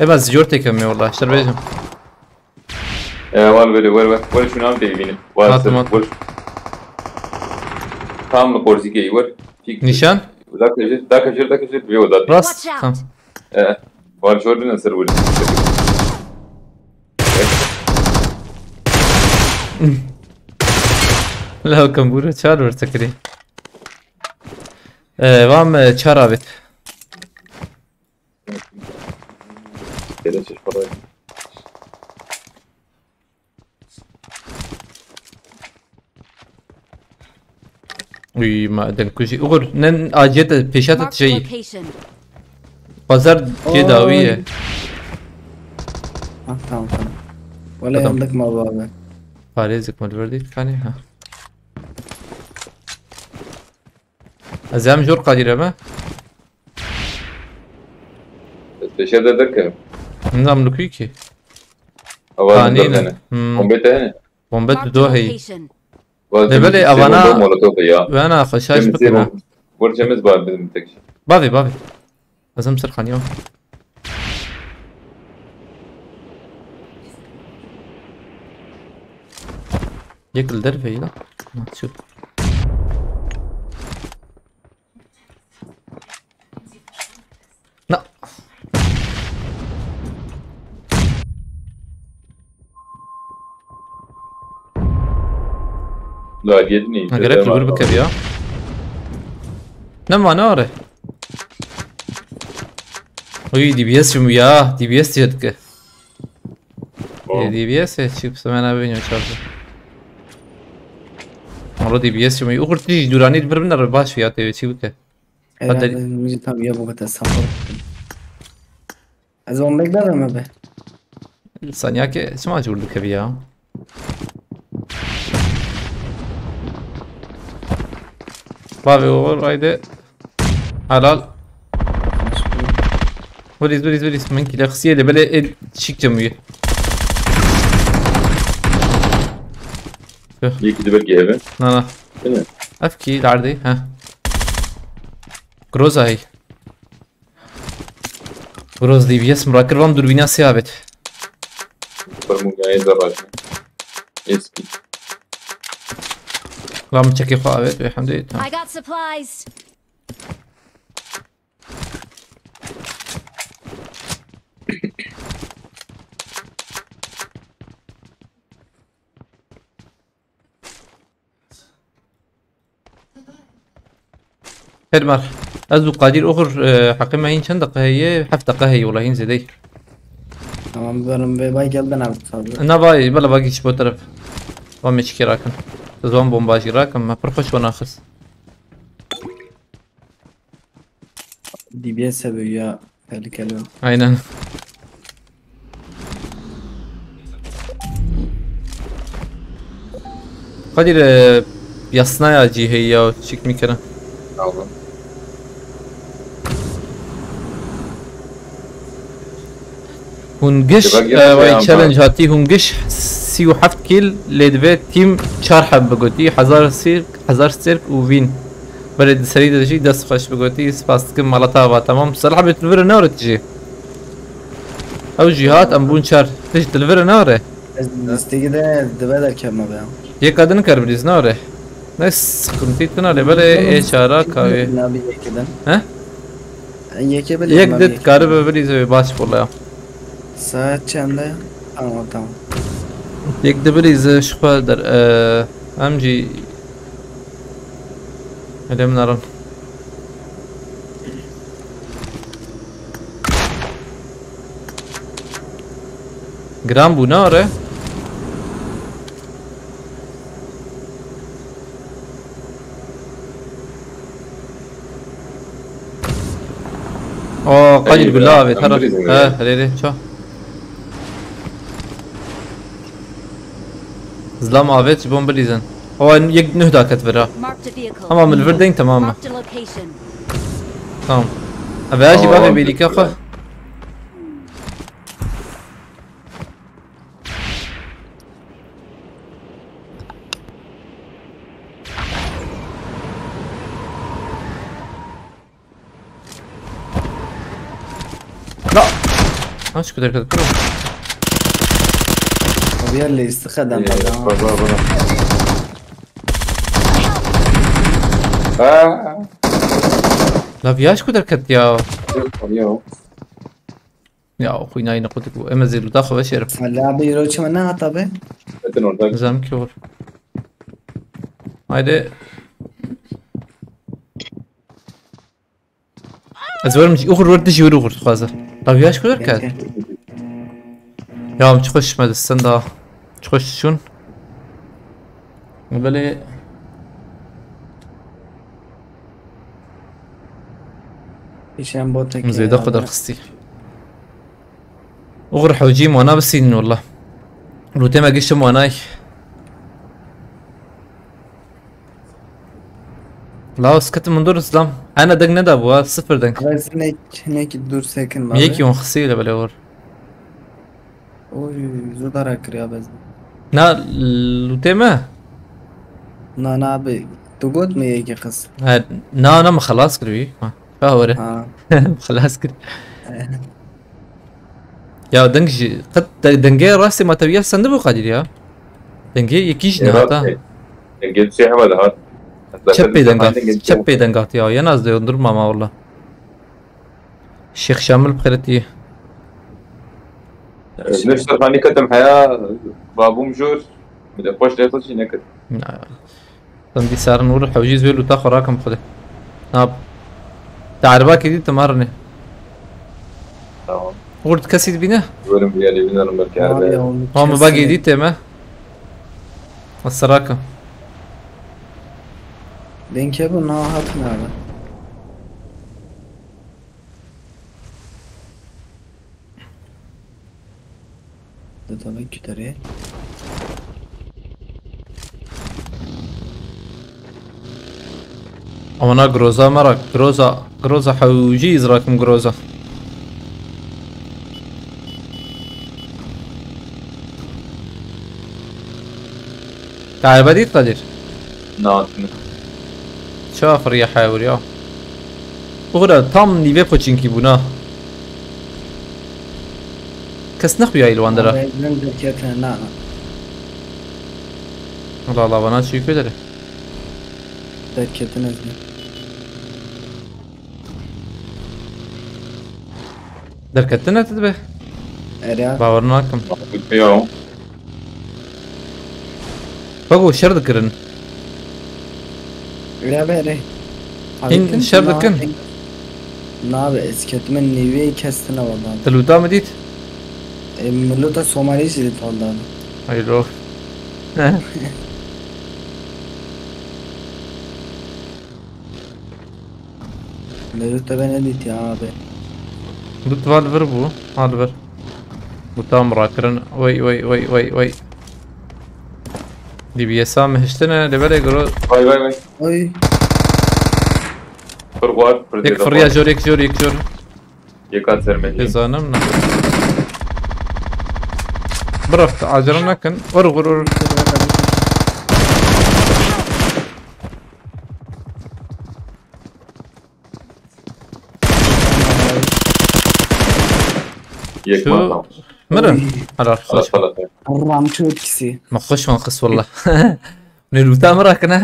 Eva zor tekem ya valla, şer bêjim. E, wan were, were, were, were şuna em têbînin. Were Hatim, ser, hatim. Were. Tam li qorzîkê were. Fik. Nîşan? Dakejir, dakejir, dakejir, vê oda. Rast. Watch out. Tamam. E, wan jor bine ser were. La kambura çar were tekirî. E, vam, e, çar avêt. Geleşir parayı. Uy, ma dengkujî. Uğur, nen aciyete pêşa te Marked tijeyî. Location. Pazar cê dawî ye. Oy. Ah, tamam, tamam. Wala Tamam. Yandık mal abi. Parêzik mal verdî kanî ha. Ez em jor qadîre me. Pêşe de derkevim. Nizam li ku kî? Awaz Kanî ne? Derdene. Hmm. Bombe te hene? Bombe Marked tu do a heyî. Location. Vaz Lê temiz belê bir şey avana bomba molotof ya. Wena xwe şaş Temiz şey bikina. Bomba. Vur temiz bar bizim tek şey. Bavê, bavê. Ez em ser xaniya. Yek li derve ye. Nasıl? Na. La, yedinî, Ha, gerek li wir bikev ya. Ne ma ne are? Uy, D B S çim ya, D B S diye dike. Tamam. E, D B S e, çi kısa ben abi çarptı. Ama D B S çim, uğur tij durani bir bin baş ya, te çi bike. Herhalde Hadi. Müzik tam ya bu kadar sağlam. Ez on bekler mi be? Sanyake çima cûr dikevî ya? Bavê oğul, haydi. Helal. Viriz, viriz, viriz. Min kile xisiye de bele el çik cemûye. Yekî di belkî ev e. Na na. Değil mi? Ev kî lerdê, he. Groza hey. Groz D B S mi rakir vam durbîna siyah bet. Fermû ya êzeraj. Êskî. Vam çekê xwe avêt ve hemdê tamam. I got supplies. Hermar. Ez û Qadir oxir, e, heqê me hîn çend deqe heye? Heft deqe heye, wala hîn zêdey. Tamam, benim ve bay geldi abi tabi. Na vay, bela vagî ji bo teref. Va me çikê rakin. Ez wan bomba jî rakim, me pir xweş wan axist. D B S sebebi ya tehlikeli. Aynen. Kadir, e, yasnaya cî heye ya çik mikirin. Tamam. Hûn giş, Dibak e, vay yapmayan challenge hatî, hûn giş sî û heft kîl lê divê tîm çar heb bigotî, hezar sirk, hezar sirk û win. Belê di serî de jî dest xweş bigotî, spas dikim, mala te ava, tamam. Sel hebê tu li vir e, ne were tu jî? Ew jî hat, em bûn çar. Tu jî tu li vir e, ne were? Ez listegi de dibe derkevme be. Yeka din kar bilîz, ne were? Ne sıkıntı tına le, belê ê çara kavê. Nabi yekeden. He? Yeke bile Yek nabi de yeke. Karibe bilîz, baş bola ya. Saat çende? Tamam, tamam. Yek de bilîz, e, şu kadar, e, em jî. Hele min aran. Giran bû, ne are? O, Kadir Ey, gula ya, abi, ben taraf. bildim He, ya. hele hele, ço. Zlam avet, ji bon bilîzin. O, yek nuh daket vera. Marked a vehicle. Ama min vir deyn, tamam mı? Marked a location. Tamam. Abi, her şey Tamam, bak tamam, bir iki teşekkürler. kafa. La. Aç kadar kadar. Abi ya leysi kadar Ee, adam. bak, bak, bak. Ha, La viyaş kadar kat ya. yok, yok. Ya, o kuyna yine kutuk bu. Emezir da xwe şerif. Ali abi euro çime ne hat abi? Metin orada. Zam ki olur. Haydi. Ez werim jî, uxur wer dijî wer uxur dixwaze. Tabi yaş kadar kat. Peki. Ya, em çi xweş me distin da. Çi xweş şûn. Belê. Hişam botek. Zêde xwe derxistî. Uxur hewcî mana bisînin wala. Lûtê me giştim wanay. La, sketim min dur, Islam. Ana deng ne da bu ha? Sıfır deng. Abi sen ek, ne ki dur sekin Mi yekî wan xisî le belê uxur. Oy, zudara kiriya bez. Na, lûtê me? Na, na abi. Tu got mi yekî qız? Ha, na, na, min xelas kir wî. Ha, ha, were. Ha. Xelas kir. Ya deng jî, qet de-, dengê rastê ma tewiya sende bu Kadir ya. Dengê yekî jî nehata. Dengê tu şey hava da hat. Çep pê dengat. Çep pê dengat ya. Yena ez de yondur mama wala. Şêx Şamil bi xêretî. Ez ne serxanî ketim heya babûm jor. Bi de xweş lê xwe jî neketim. Na. Em dî sarin wir hewcî zê lûta xwe rakim xwedê. Na. Te erbakê dî, te marinê. Tamam. Urt kesî dibîne? Werim bir yerê bînerim belkî Abi erbe. oğlum, Ama kesin. bagê dî tê me. Ez serakim. Denke bu na hatin abi. Tabii ki derê. Amana groza merak, groza, groza hewjî izrakim groza. Te erebe dît Kadir? Nahatine. Çawa firiya hewir ya? Oxira tam nîvê poçinkî bûna. Kes nexuya îl wan dera. Abi, ben derketine, na, na. Allah Allah, bana çiğ ködere. Derketine zî. Derketine tu dibe. Erê. Bawer nakim. Yo. Bak o şer dikirin. Erê be erê. Hîn şer dikin. Nabe, ez ketime nîvê kes tine valla. Te lûta min dît? E, min lûta Somalî jî dît valla. Hayır o. Lûta ben ne dît ya abi? Lût val vir bû. Hal vir. Bu tam rakirin. Vay vay vay vay vay. D B S'e mi hiştine, lê belê gro. Vay vay vay. Oy. Pir war, pir Yek zêde fırya var. Jor, yek jor, yek jor. Yek at sermediye. Zanim ne? Bırak, acele nakin. Vur, vur, vur. Yek Şu- man tam. Mirin. Oy. Helal, Xalas, hoş. Xalas. Ramço etkisi. Ma hoş man xis valla. Ne lûta mi rakine.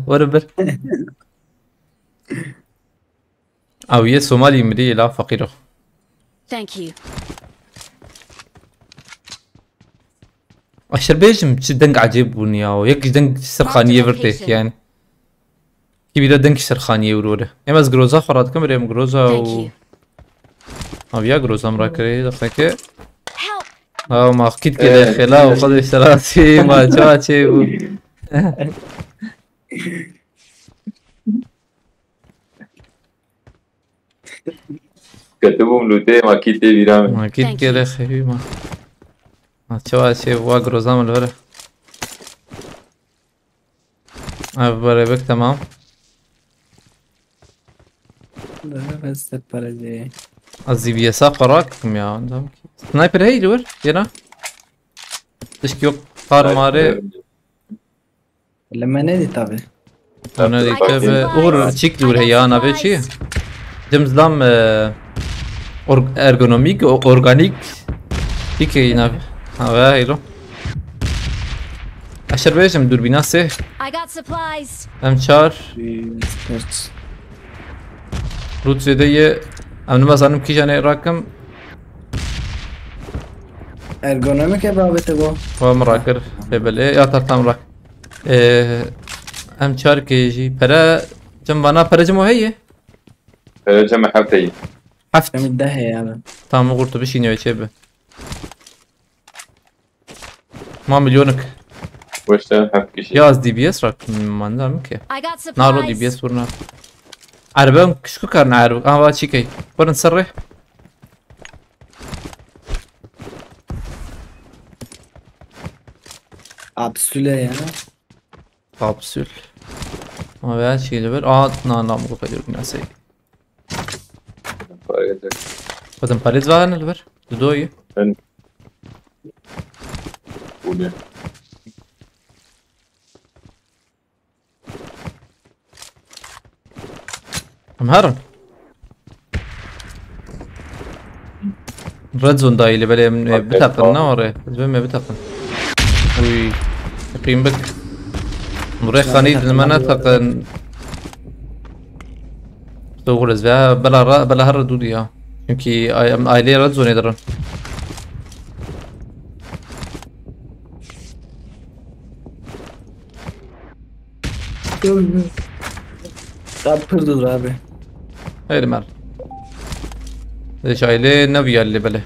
Vur bir. Ew yê Somalî mirî la feqîro. Thank you. Aşer bêjim çi deng ecêb bûn ya. Yek ji deng ji ser Marked xaniyê vir tê location. Yani. Kî bîra deng ji ser xaniyê wir were. Em ez groza xwe radikim, em groza Thank û you. Aviya groza min rakirê, daqeke. Help! Ha, ma kit ke de Evet. Xela û xwedê serasî, ma çawa çê bû. Ketibûm lûtê, ma kî tê vîra min. Ma kî Thank you. Kere xevî ma. Ma çawa çê wa groza min li vir e. Ev berebek tamam. Daha fazla para diye. Az D B S'e xwe rakim ya. Sniper hey li wir, yena. Tişk yok, kar mare. Li me nedî tabi. Ona dî tebe. Uğur çik li wir heye, navê çi? Cem Zlam, e, or-, ergonomik, o-, organik. Çik heye navê? Ha, veya heylo. Aşer bêjim, durbîna sê. I got supplies. Em çar. Ee, dört. Loot zêde ye. Em nizanim kîjanê rakim. Ergonomik e babete bu. Wa min rakir. Bebelê ya tartan rak. Ee, em çar kê jî. Pere cem vana pere cem o heye? Pere cem heft heye. Heft. Em deh heye abi. Tamam, oxir tu bişînî wê çê bi. Ma milyonik. Weşte heft kişi. Ya az D B S rak manda mi ki? I got Naro supplies. D B S vurna. Erbe kişku karna erbe. Aha va çikey. Vurun sırrı. Kapsüle ya. Kapsül. Ama veya şeyle ver. Aa, na, na, bu kadar bir nasıl? Para getir. Kadın palet var ne ver? Dudoyu. Ben. Bu ne? Em herin. Red zone dayî li belê em, e, Okey, biteqin, tamam. Ne ware? Ez bê me biteqin. Uy. Qîm bik. Nurê xanî dilmene teqin. Doğru ez ve bela ra-, bela her dû diya. Çünkü ay-, em aileye red zone dirin. Abi pir dur abi. Hayır mer. Leş aile ne bir yerli böyle.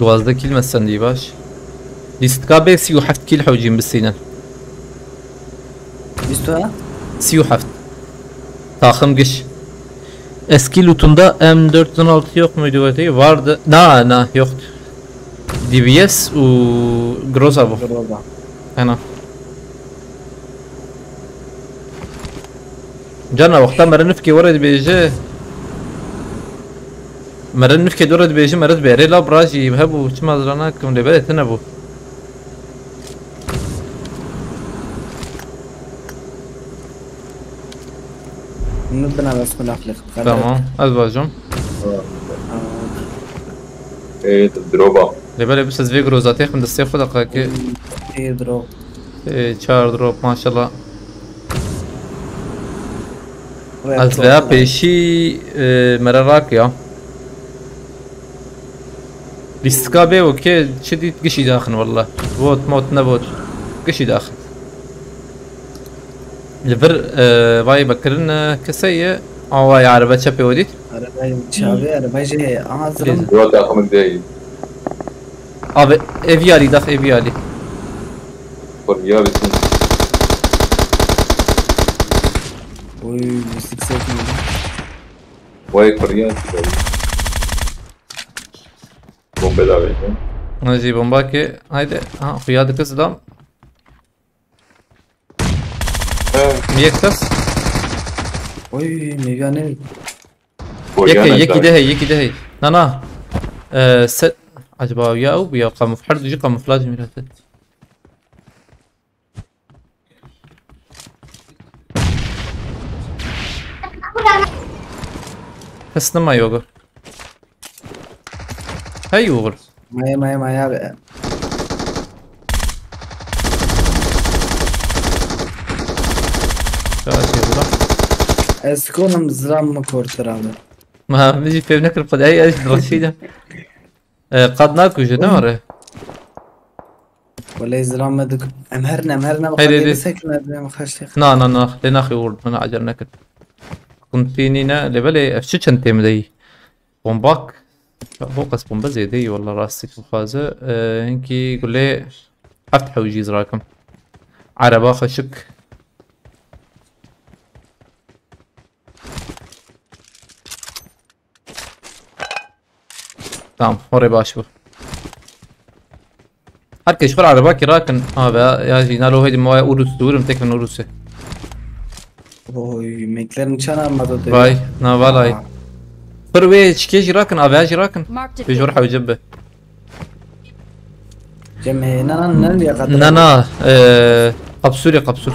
Duwazdeh kîl me sendî baş. Lîstika bê sî û heft kîl hewcîn bisînin. Bîst û heft. Sî û heft. Taxim giş. Eski lootunda M dört yüz on altı yok muydu orada? Vardı. Na, na, yoktu. D B S û Groza bu. Groza. Ana. Cana wexta mere nifkê were dibêje. Mere nifkê dore dibêje, mere dibêje. Rê la bira jî hebû, çima zira nakim, lê belê tune bû. Min bina bes min axlê xwe. Tamam, ez bajim. Ê, droba. Lê belê, biz ez vê Groza têxim destê xwe de qakê. Ê drop. Ê, çar drop, maşallah. Ez veya pêşî, e, mere rak ya. Lîstika bê û kê çi dît gişî daxin, wallah. Vot mot nebot. Gişî daxin. Li vir, e, vay bekirin, e, kesê ye. Awa ya araba çepê o dît. Araba çavê, araba jê. Aha, zirim. Dît. Dua taxim deyî. Abi, ev yalî dax, ev yalî. Xurya bitin. Oy, lîstik sekmedi. Vay xurya bitin. Bombe davet. Ne jî bomba ki, haydi. Ha, xuya dikir zidam. He. Yek kes. Oy, meyve ne? Yek hey, yekî de hey, yekî de hey. Na, na. Ee, se... Acaba ya ew ya kamuf... Her dijî kamuflaj mîratet. Kes nema yogur. Hey yogur. Maya, maya, maya be. Çawa şey bura? Ez konim ziram mi kortir abi. Ma, min jî fêm nekir xwe de, hey, ez reşîdim. E, qad nakuje, ne were? Wele ziram me duk. Em her ne, em her ne. Hey, hey, hey. Sekine, em xeştê. Na, na, na, lê naxê word, min acer nekir. Kuntînî ne, lê belê, ev çi çend têm deyî? Bombak. Bo qas bombe zêde yî, wallah, rastî bixwaze. E, hinkî gulê heft hewcî zirakim. Araba xweşik. Tamam, oraya baş bu. Her kes xwe araba kirakin abi ya, ya jî nalo hedi maya Urus durum tekin Urus'e. Oy, meklerin çana madı. Vay, na valay. Xur ve çike jirakin abi ya jirakin. Marked a Bejor vehicle. Hewce be. Cem, e, na, na, ne diye kadar? Na, na, e, kapsül ya kapsül.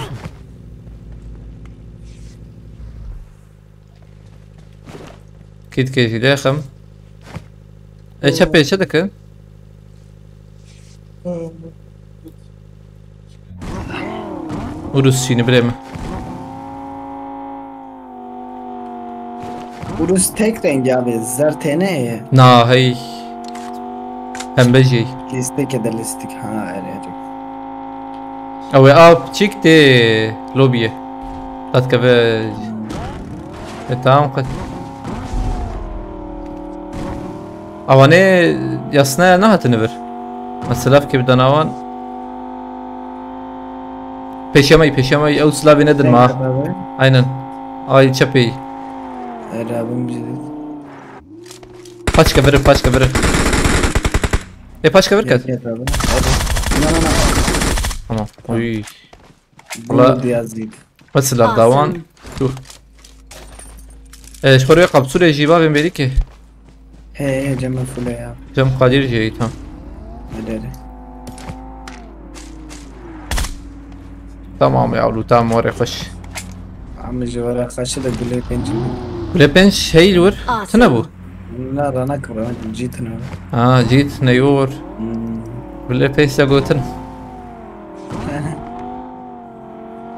Kit ke jî dexim. E, çepê çi dikin? Urus şîni birê min. Urus tek rengi abi, zer tene ye. Na, hey. Pembe jî. Listeke de listik, ha, ere. Ew ê av çik tê lobiyê. Qet keve. E, tamam qet. Awanê yasnaya nehatine vir. Mesela fikir danawan. Peşemay, peşemay, ew silavê nedin ma. Aynen. Ay çepê. Erabim bizi. Paçka viri, paçka viri. E, paçka vir ket. Gel abi. Hadi. Na, na, na. Tamam. Oy. Bunu diye azıydı. Mesela dawan. Dur. E, şuraya kapsule jî bavên verî ki. He, he, Cem full ya. Cem Kadir jî, tamam. Hadi, hadi. Tamam ya, lu tamam, oraya xweş. Ama ji wara xaşi de gule penci. Gule penç heyl wir. Awesome. Tine bu. Na, rana kıvra, citine. Ha, cit ne yor. Hmm. Gule penç de gotin.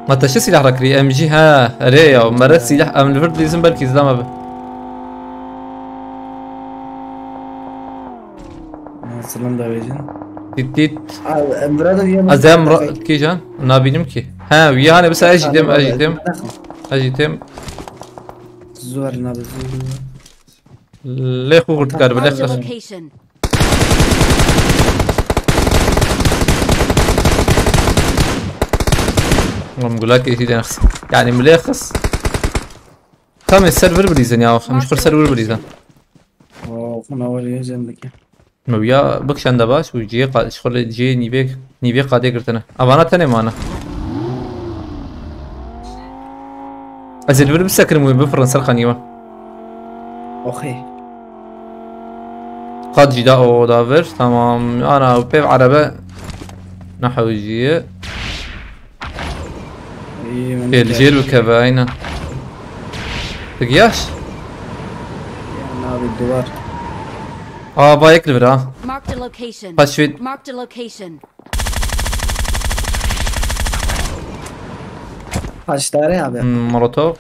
Ma te çi silah rakirî? M G, ha, erê ya, mere silah, em li vir dilîzin belkî zilama bi. Nasılım da vecin. Dit dit. Abi, em burada diye. Ez em ra-, kîjan? Nabînim ki. Ha, wî hane bisa ez jî têm, ez jî têm. Ez jî têm. Zor na, zor. Lê xwe hurt kar, bi lê xwe. Location. Oğlum gulak eşi de nexs. Yani milê xis. Tam ser vir birîzin ya. Em ji xwe ser vir birîzin. Oo, xuna weriye zendike. No ya bikşen de baş û cihê qa-, ji xwe cihê nîvê, nîvê qadê girtine. Avana tenê mane. Ez ê li vir bisekirim wê bifirin ser xanî wan. Oxê. Qad jî da o da vir. Tamam. Ana pêv erebe. Nehewjiye. Pêl jêr bikeve aynen. Tu giyaş? Navê duvar. Aa, ba yek li vir ha. Marked a location. Paşvê. Marked a location. Kaç tane abi? Hmm, Molotov.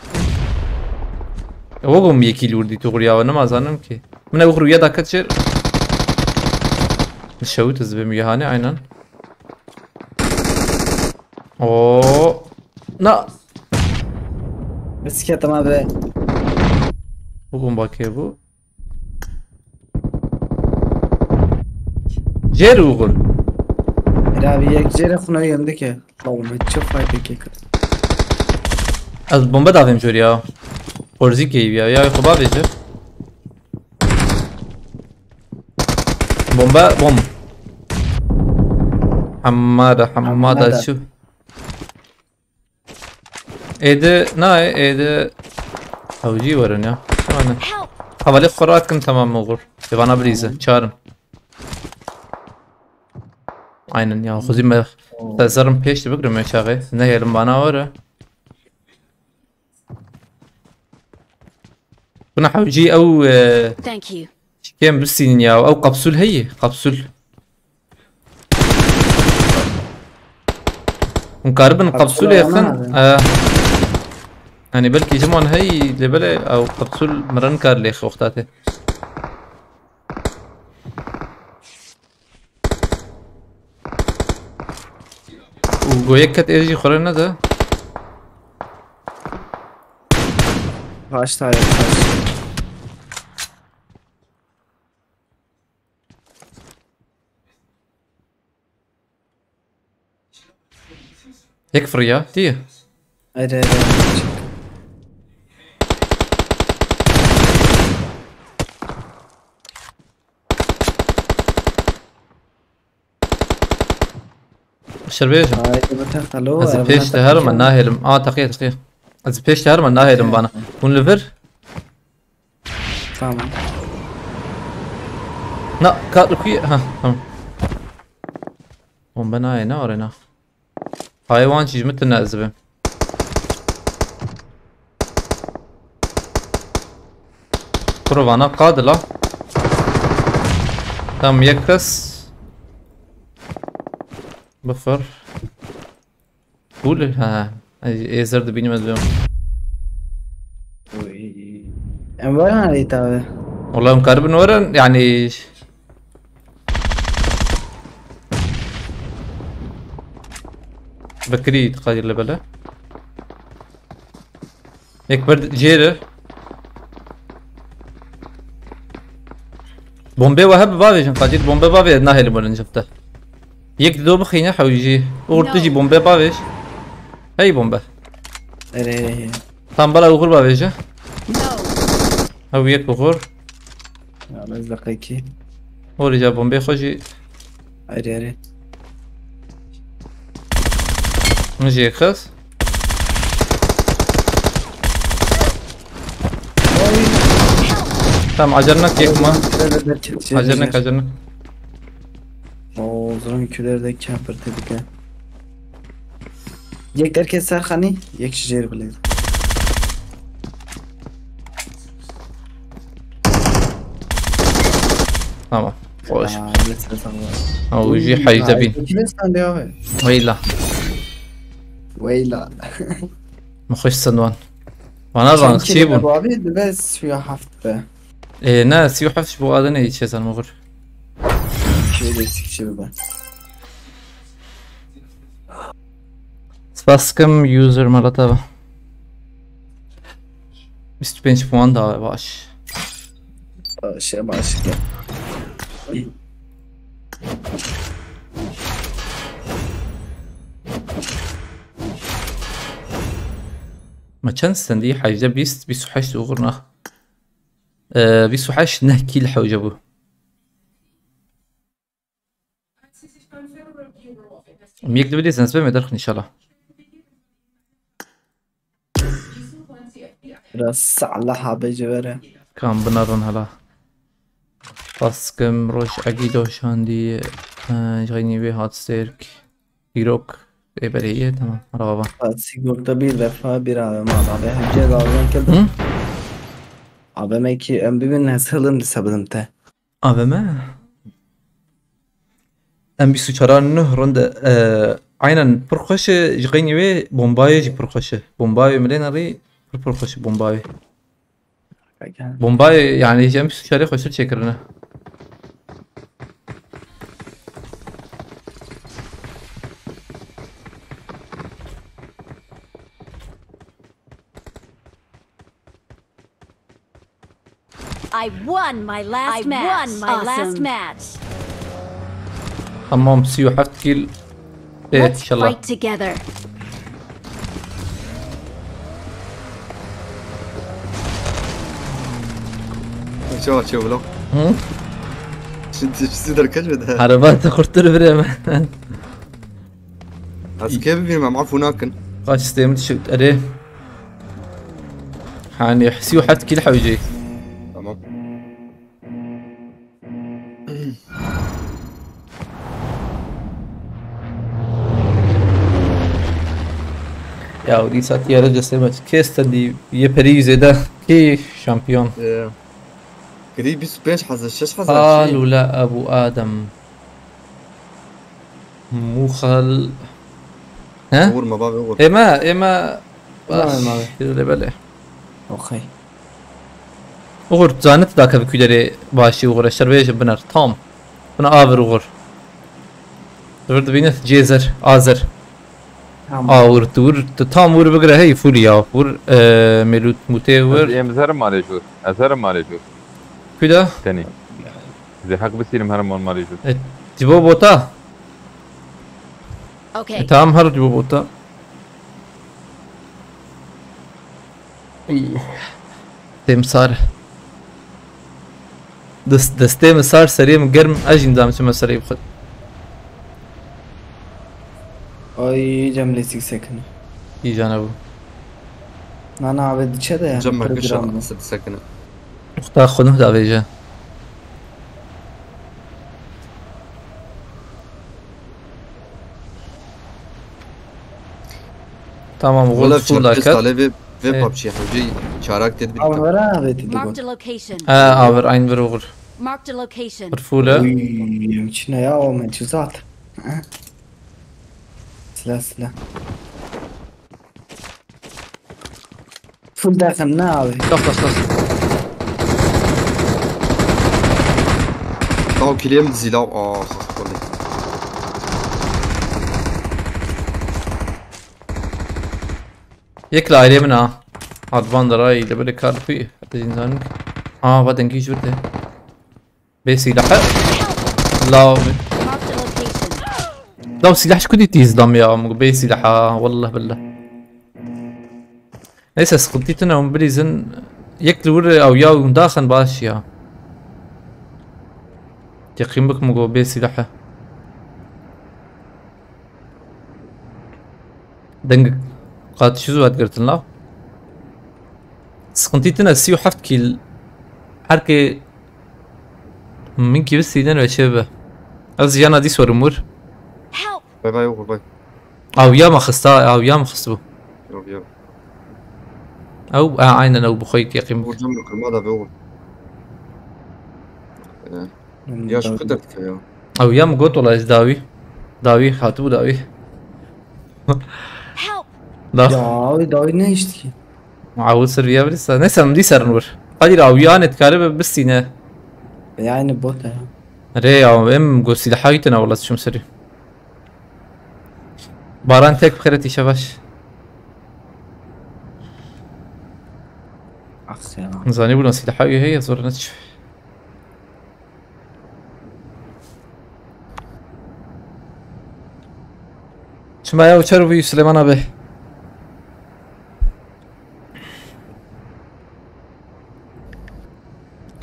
E, o gum yekî lûr dî tu xuriya we, nema zanim ki. Min ew xuruya da ket jêr. Şewit ez bim yahane aynen. Oo. Na. Bisikletim abi. Bu bomba ke bu. Jêr uğur. Abi yek jêre xuna yendike. Oğlum çi fayda kekir. Ez bomba davêm jor ya. Xorzî keyî ya. Ya xwe bavêje. Bomba, bom. Hemada, hemada Hemada. Şu. Êdi, nayê, êdi. Hewcî werin ya. Aynen. Help! Hevalê xwe rakin tamam oğur. Devana birîze, çarim. Aynen ya, xuzî me. Oo. Te zerim pêş de bigrim ya çaxê. Nehêlim bana were. Buna hewcî ew, e, Thank you. Çikêm bistînin ya, ew kapsül heye, kapsül. Hûn karibin kapsül Kapsülê lêxin? Ana abi. E, yani belkî ji man hey lê belê ew kapsül mirin kar lêxi wexta tê. Û goyek ket êr jî xwe re nede. Kaç tane? Yek firiya, diye. Haydi haydi. Şerbêjim. Haydi bata, alo, Ez ê pêş de herim, nahêlim. A, teqiye, teqiye. Ez ê pêş de herim, nahêlim bana. Hûn li vir? Tamam. Na, ka, kuye, ha, tamam. Bombe nayê, ne arena. Hayvan çiz mi tine ez bim. Kuro vana qadila. Tam yek kes. Bifir. Cool, ha. Ay, êzer dibînim ez bim. Oy. Em werin herî tabi. Wala em karibin werin, yani. Bekirî diqayî lebele. Yek ber jêre. Bombe we hebe bavêjin, Kadir, bombe bavê, nahêlim werin cifte. Yek dido bixîne hewî jî. Uğur tu jî bombe bavêj. Hey bombe. Erê. Tam bala uğur bavêje. Ew yek uğur. Ya, ez deqekî. Horî ca bombê xwe jî. Erê, erê. Min jê xist. Tamam, acele nak yek ma. Acele nak, acele nak. O zaman külerde camper dedik ha. Yek derke serxanî, yek ji jêr bilêz. Tamam. Hoş. Aa, yeter, tamam. Ha, o jî heyze bin. Kime sende abi? Weyla. Weyla. Min xweş send wan. Wana Çend rank çi kilo bûn? Bu abi? Dibe sî û heft be. Ê, ne, sî û heft ji bo Adenê çêzan mixur. Şöyle sikçi be. Spas dikim, user malata be. Bîst û pênc puan da baş. Şey başka. Ma çend stendî? Heyde, bîst, bîst û heşt uğurna. Ee, bîst û heşt, neh kîl hewce bû. Em yek dibilîzin, ez bêm ê derxin inşallah. Biraz Allah abi cevere. Kam binarin hala. Taskim roj egî doşandî, e, jayînî wê hat stêrk. Dîrok ê berê ye, tamam. Merhaba. Sigorta bir defa bir A V M abi. Hemce dalgan kırdım. Hı? A V M ki em bibin, ez hilin dise bidim te. A V M? Em bîst û çar nuh rinde, e, aynen pir xweş e, ji qeynî wê bombayê jî pir xweş e. Bombayê milê nerî pir pir xweş e bombayê. Bombayê, yani, ji em bîst û çarê xweştir çêkirine. I won my last I match. Won my last Awesome. Match. Tamam, sî û heft kill. Eh, Let's inşallah. Fight together. Çawa çê wilo? Hı? Şimdi sizi derken mi de? Araba da kurtulur bire mi? Ez kê bibînim, em afû nakin. Kaç istedim düşük. Ere. Hani sî û heft kill hewcî. Tamam. Ya, dîsa tiyare cesê me. Kes te dî, yê perî zêde. Kî şampiyon? Ee, Girî bîst û pênc hezar, şeş hezar Qal çi? Û la Ebu Adem. Muxal. He? Vurma, bavê, vur. Ême, ême. Tamam, abi. Belê, belê. Okey. Uğur, zanit da kevik küderê başî Uğur, eşter bêje biner. Tam. Buna avir Uğur. Vir dibîne cêzer, azer. Tamam. A, wir, wir, tu tam wir bigire hey, full ya. Wir, e, melut, mutê wir. Ez êm zerim malê jûr. Ez zerim malê jûr. Kuda? Tenî. Zê heq bisînim herim wan malê jûr. E, dibo bota. Okay. E, tamam, her dibo bota. Î. Têm sar. Dest, destê min sar, serê min germ, ez jî nizam çima serê bixwe. Ay, cem lê sik sekine. Î jana bû. Na, na, abi diçe de yani. Cem me kişa, program bu. Nasıl sekine? Uxta xwe nuh davêje. Tamam, Wala gold full çerpêz ket. Talê vê, vê Eh. PUBG hewcî çarak têt Abi bît. Vera abi ti Marked a location. Ha, aver aynı bir olur. Marked a location. Bir full. Uy, çine ya o mecizat. Silah, silah. Full derken ne abi? Kas, kas, kas. Tau kilê min dizî law. Ah, xax kolê. Yek li ailê min a. Advan da ray li bilê kar xwî. Hadi zindan. Aa, va dengî ji vir de. Bê sîlahe. Law. Marked a location. Law sîlah ji ku dîtî îzdam ya, min got bê sîlaha, wallah billah. Neyse, sıkıntı tine, hûn bilîzin. Yek li wir ew ya hûn daxin baş ya. Teqîm bikim, min got bê sîlahe. Deng qatişî zû hat girtin law. Sıkıntı tine sî û heft kîl. Her ke min kî bistînin ve çê be. Ez jana dî sorim wir. Help! Bay bay, Uğur, bay. Awiya me xista, awiya me xist bû. Yok, yok. Ew, e, aynen ew bi xwe yekî yaqîn bû. Hocam, yok, kırma da be oğlum. Ee, Hmm, ya şu tamam. Kadar dikkat ya. Awiya me got wala ez dawî. Dawî, hatibû dawî. Help! Da. Ya abi, dawî ne işte ki? Awil ser viya birîsa. Neyse, em dî serin wir. Hadi ra, awiya ne dikare be bistîne. Yani bot ya. Rê ya, em got sîlaha wî tene wala çim serî. Baran tek bi xêretî şebaş. Ah, selam. Zanî bûna sîlaha wî heye, zor neç. Çima ya uçar bû Süleyman abi?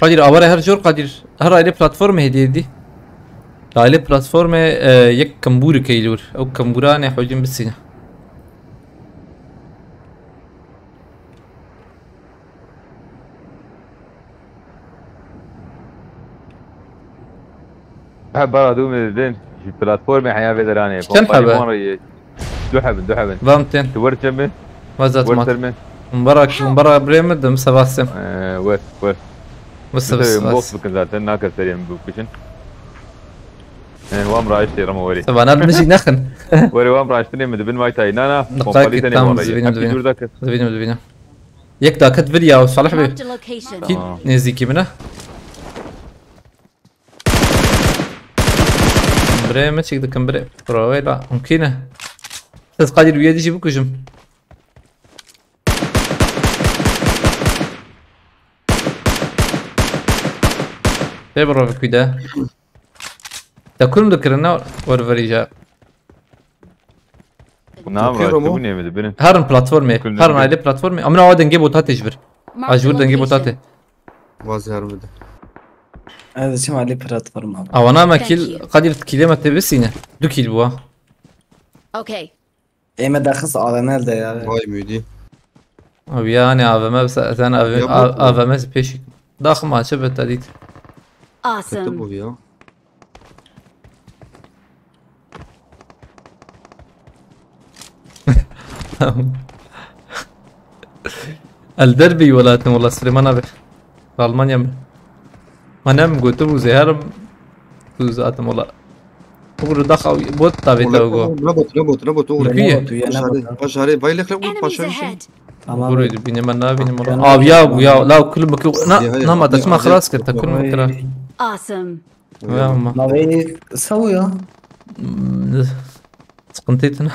Kadir, aware her jor Kadir. Her aile platformê hediye dî. Aile platformê, e, yek kembûrê keylûr. Ew kembûranê hocim bisîne. He, bara dû min didin. Ji platformê heya vê deranê. Çend hebe? Kompanî wan re yê. Du hebin, du hebin. Vam tên. Tu wer çem min? Vazat mat. Wer ser min. Hûn bara, hûn bara birê min dim, sevastim. Ee, wer, wer. Mısır, Mısır, box bikin zaten, nake seriyem bu kişin. Ee, vam raştê rama weri. Sevana min jî nexin. Weri vam raştê min dibin vay tay. Na, na, kompanî tenê tam wan re yê. Zibînim, hepî zibînim. Dûr dakir. Zibînim, zibînim. Yek daket vir ya, Salih Bey. Marked a location. Kî nêzîkî min e? Birê me çêk dikim birê. Bro, wê la. Mumkîn e. Siz Kadir wî yê dijî bikujim. Tê bro, bikû de. Te kum dikirin ne, werverî ja. Na, Tokyo bro, Romo. Tu bu ne mi dibinin? Herin platformê. Kum herin dibinin. Aile platformê. Amına awa dengê bota tê ji vir. Marked a ji vir dengê bota tê. Vazî herin bide. Ez çim alî platforma. Awana me kîl, Kadir kîlê me tê bisîne. Du kîl bûa. Okay. Ê me daxist A V M de ya. Vay müdî. Abi yani A V M, sen A V M, Ya bu- A V M pêşî. Daxim açı be tadît. Kötü bu ya. El derbî welatim wela Süleyman abi. Almanya mı? Manem götü bu zeherim. Tu zaten wela. Uğru da xaw bot tabi ta go. Robot, robot, robot, uğru. Kuye? Robot, ya, robot. Başarı, başarı, baylık, robot, Enemies başarı. Ahead. Tamam. Uğru bine ben ne bileyim wela. Abi ya bu ya la kul bak na Ya, ya, na ma ya, takma ya. Xalas kir takun mu kira. Awesome. Ya ma. Ma beni savuyor. Sıkıntı etine.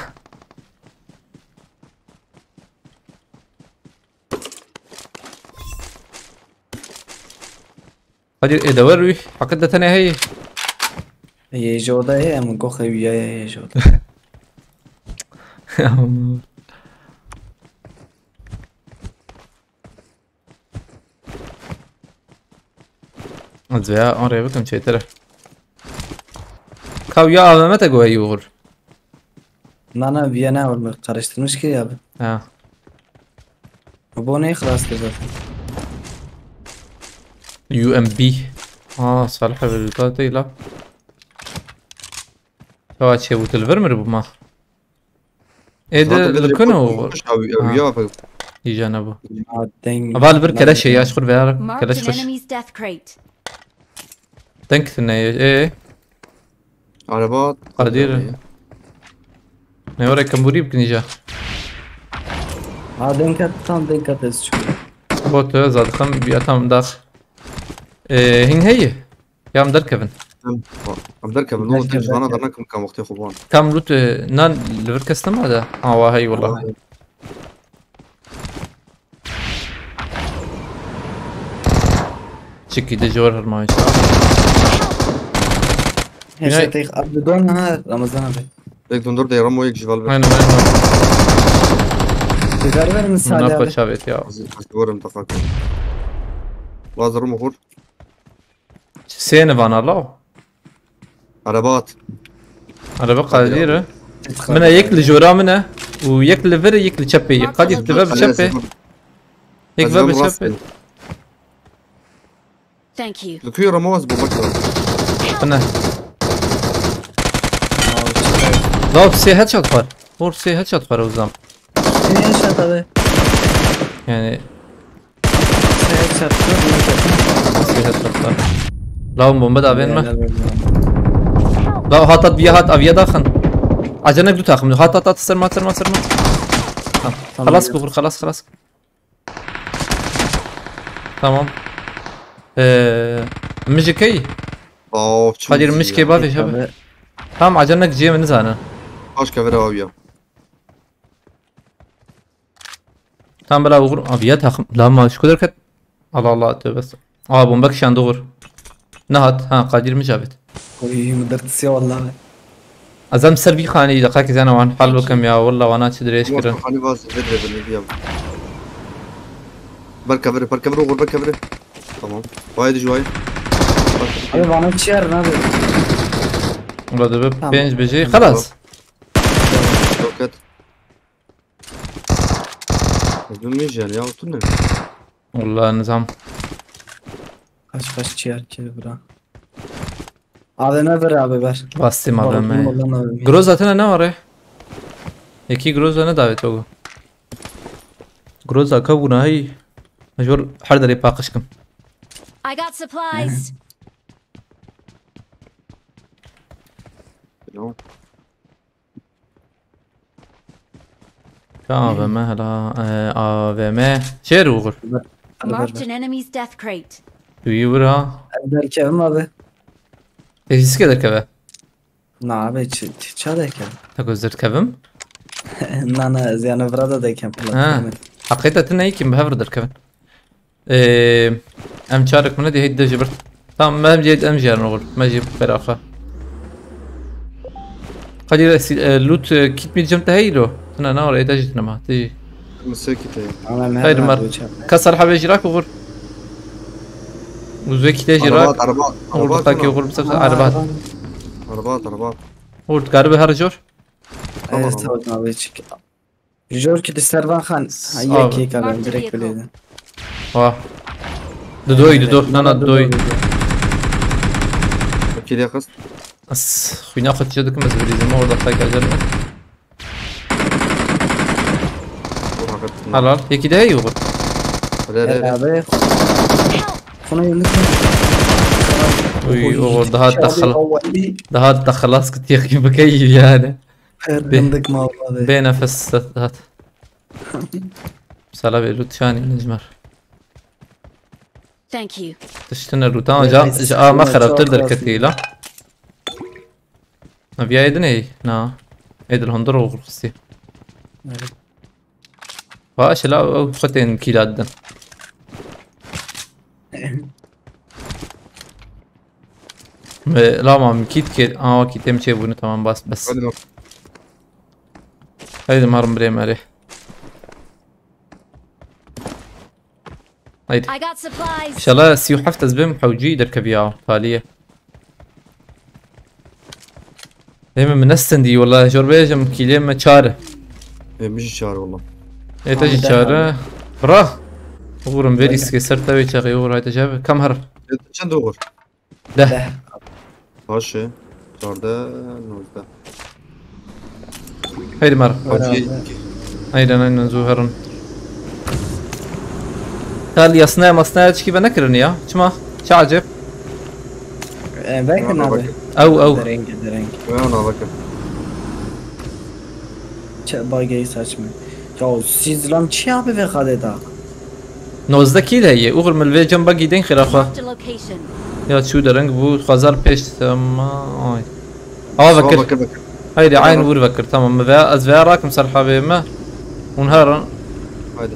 Hadi ê dewer wî heqet de tenê heye. Yê ji oda heye, em goxê wî ye, yê ji oda. Ez veya an rê bikim çêtir e. Kaw ya A V M te goya yû xur. Na, na, Viyana oğlum, karıştırmış ki ya abi. Ha. Bu ne ihlastır zaten. U M B. Aa, Salih abi, bu da değil ha. Çawa çê bu, tu li vir mi bû ma? Ê, de li kun û. Ew ya. Îja ne bû. Ava li vir keleş e, ya, ji xwe ve keleş xweş. Denk tine ye, ê. Araba. Qadir. Ne were kembûrî bikin îja. Ha, denk et, tam denk et ez çıkıyorum. Bot, e, zadixim, bir atam dax. Ê, hîn heye. Ya em derkevin. Em, em derkevin. Derkevin, derkevin. Vana dernekim kam wextê xwe ban. Kam loot, e, nan li vir kes nema de? Ha, wa hey wala. Wa hey. Çiki de jor hermayın. Heşe teyx abdon ha Ramazan abi. Yek dondor de Ramo yek jival ver. Aynen, aynen. Güzel verin Salih abi. Bunlar paçavet ya. Vurum tafak. Lazım mı vur? Sêne vana law. Araba at. Araba Qadir e. Min e yek li jora min e. Û yek li vir, yek li çepê. Yek Qadir, tu ve bi çepê. Yek ve bi çepê. Thank you. Li ku ye Ramo ez bomba kirim. Tine. Law sê headshot xwar. Hor sê headshot xwar o zam. Sê headshot abi. Yani Seher çarptı, bunu çarptı. Seher çarptı. Law bomba da ben mi? Helal olsun. Law hat at, bir hat, aviya daxın. Acele du takım. Hat at at, sırma, sırma, sırma. Tamam, tamam, xelas ya. Bukur, xelas, xelas. Tamam. Ee, mijikey. Of, çok Kadir iyi mijikey ya. Bavê abi. Tamam, acele ciyê min nizane. Başka bir abi ya. Tam bila vur. Abi ya takım. La ma şu kadar kat. Allah Allah, tövbe estağfurullah. Aa, bomba kişan doğru. Ne hat? Ha, Kadir mi Cavit? Oy, mıdırtısı ya vallahi. Azam ser bir xanî, daqakî zana wan hal bikim ya, walla wana çi dirêj kirin. Xanî vaz, vedre bini ya. Ber keviri, ber keviri, oğur ber keviri. Tamam. Vay, dijî vay. Abi bana çiyer ne abi? Ula dibe Tamam. Pênc bijî. Xelas. Roket. Bilmiyorum yani ya, otur ne? Wala nizam. Kaç kaç çiyer ki bura. A V M ver abi ver. Bastım Vallahi adamı. vallahi abi. Groza tine ne var ya? Yekî Groza ne davet o? Groza ka bûna hey. Mecbur her derê paqij kim. I got supplies. Bilmiyorum. Ka A V M hela, e, A V M. Şer uğur. Marked an enemy's death crate. Duyu vur ha. Derkevim abi. Tezisi kadar keve. Na abi çi çi- ça derkevim. Ta göz derkevim. Na na ez yani burada derken Ha. platformu. Hakikaten ne kim behevr derkevin. Eee em çarek mine diye heydi jibir. Tamam, em jê em jê uğur. Me jî beraxa. Qadî re si- e, loot, e, kit mi cem te heylo. Tına ne oraya da jitine ma. Tiji. Mısır kiti. Ama ne Hayır, var Mar- bu çarpı? Kas arhabe jirak uğur. Uzve kite Araba jirak. at, araba at, araba Uğur at. buktaki Araba uğur bu sefer araba at. Araba at, araba at. Uğur garibi her jor. Tamam, Evet tamam. Tamam abi çık. Jor ki de Servan Khan. Ha, Abi. Yek yek abi Marked direkt vehicle. böyleydi. Vah. Dudoy, dudo, nana dudoy. Kiliye kız. As, xwîna xwe tije dikim ez bilîzim orada xwe geldim. Bu hakikaten. Halal. Yekî de heyî uğur. Öyle öyle. Abi. Konu yanlış mı? Uy, uğur daha daxil. Daha daxil az kitiye gibi keyif yani. Her gındık mal abi. Bê nefes hat. Sala bê lütfen necmar. Thank you. Tiştine lûtan ja, Evet, ja ama evet, xerabtir çok derketî la. Na viya edin ey. Na. Edil hundur oğur xistî. Evet. Baş la ew xetên kîla didin. Me lama min kît kir. Aa kîtêm çêbûne tamam bas bes. Hadi bak. Haydi marim birê merê. Haydi. I got supplies. İnşallah sî û heft ez bêm hewcî derkeviya taliye. Deme min nestendî wala jor bêjim kîlê me çar. E, min jî çar wala. Ê te jî Tamam, çar. tamam. Bira. Uğurum vê lîskê ser tewê çaxê uğur hayte çav. Kam her. E, çend oğur? Deh. Baş e. Çardeh, nozdeh. Haydi mar. Hacı Haydi aynen zu herin. Tal yasnaya masnaya çiki ve ne kirin ya? Çima? Çi acep? E, belki Ona abi. bakın. Ew ew. Derenge derenge. Ona bakın. Ç- Bagayı saçma. Ya siz lan çi abi ve kadeda? Nozdeh kîl heye. Uğur min vê cem bagî den xira xwe. Marked a location. Ya çû dereng bû xwezar pêş tema. Ay. Ava Sağ vekir. bakın bakın. Haydi Tamam. Ayn vur vekir. Tamam. Min veya ez veya rakim ser havê me. Hûn herin. Haydi.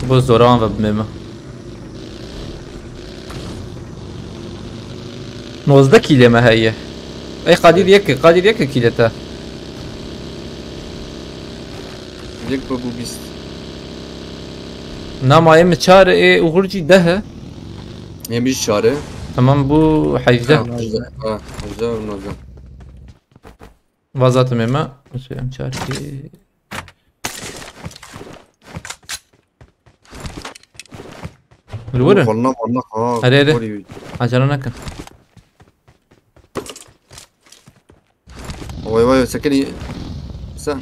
Bo zoran ve bimê me. Nozdeh kîlê me heye. Ey Qadir yek, Qadir yek kîlê te. Yek ve bu bîst. Namayê min çar ê Uğur jî deh e. Yemiş çare. Tamam bu heyvdeh. Ha, heyvdeh. Ha, heyvdeh ve nozdeh. Vazatim ême. Mesela çar ki. Li wir e? Valla valla ha. Hadi, hadi. Vay. Acele nekin. Vay vay sakın iyi. Sen.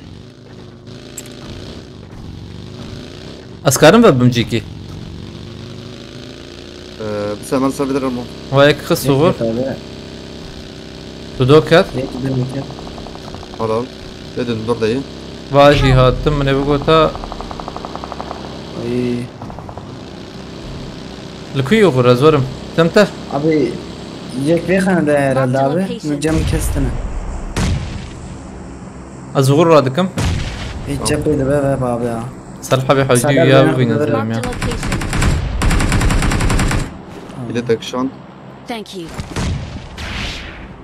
Ez karim ve bimcîkî. Ee, bir sefer sabit ama. Vay ek xist Uğur. Abi. Tu do ket. Yek bir yek. Halal. Dedim dur dayı. Vajî hatim min ê bigota. Ay. Li ku yê Uğur ez werim. Tim te. Abi yek vê xanede herhalde Marked abi. location. Min cem kestine. Ez Uğur radikim. Hiç cephe de be be abi ya. Serhabê hewcî Serhabê ya ya bibînin bibînin. zilem ya. Marked a location. Bir de takşan. Thank you.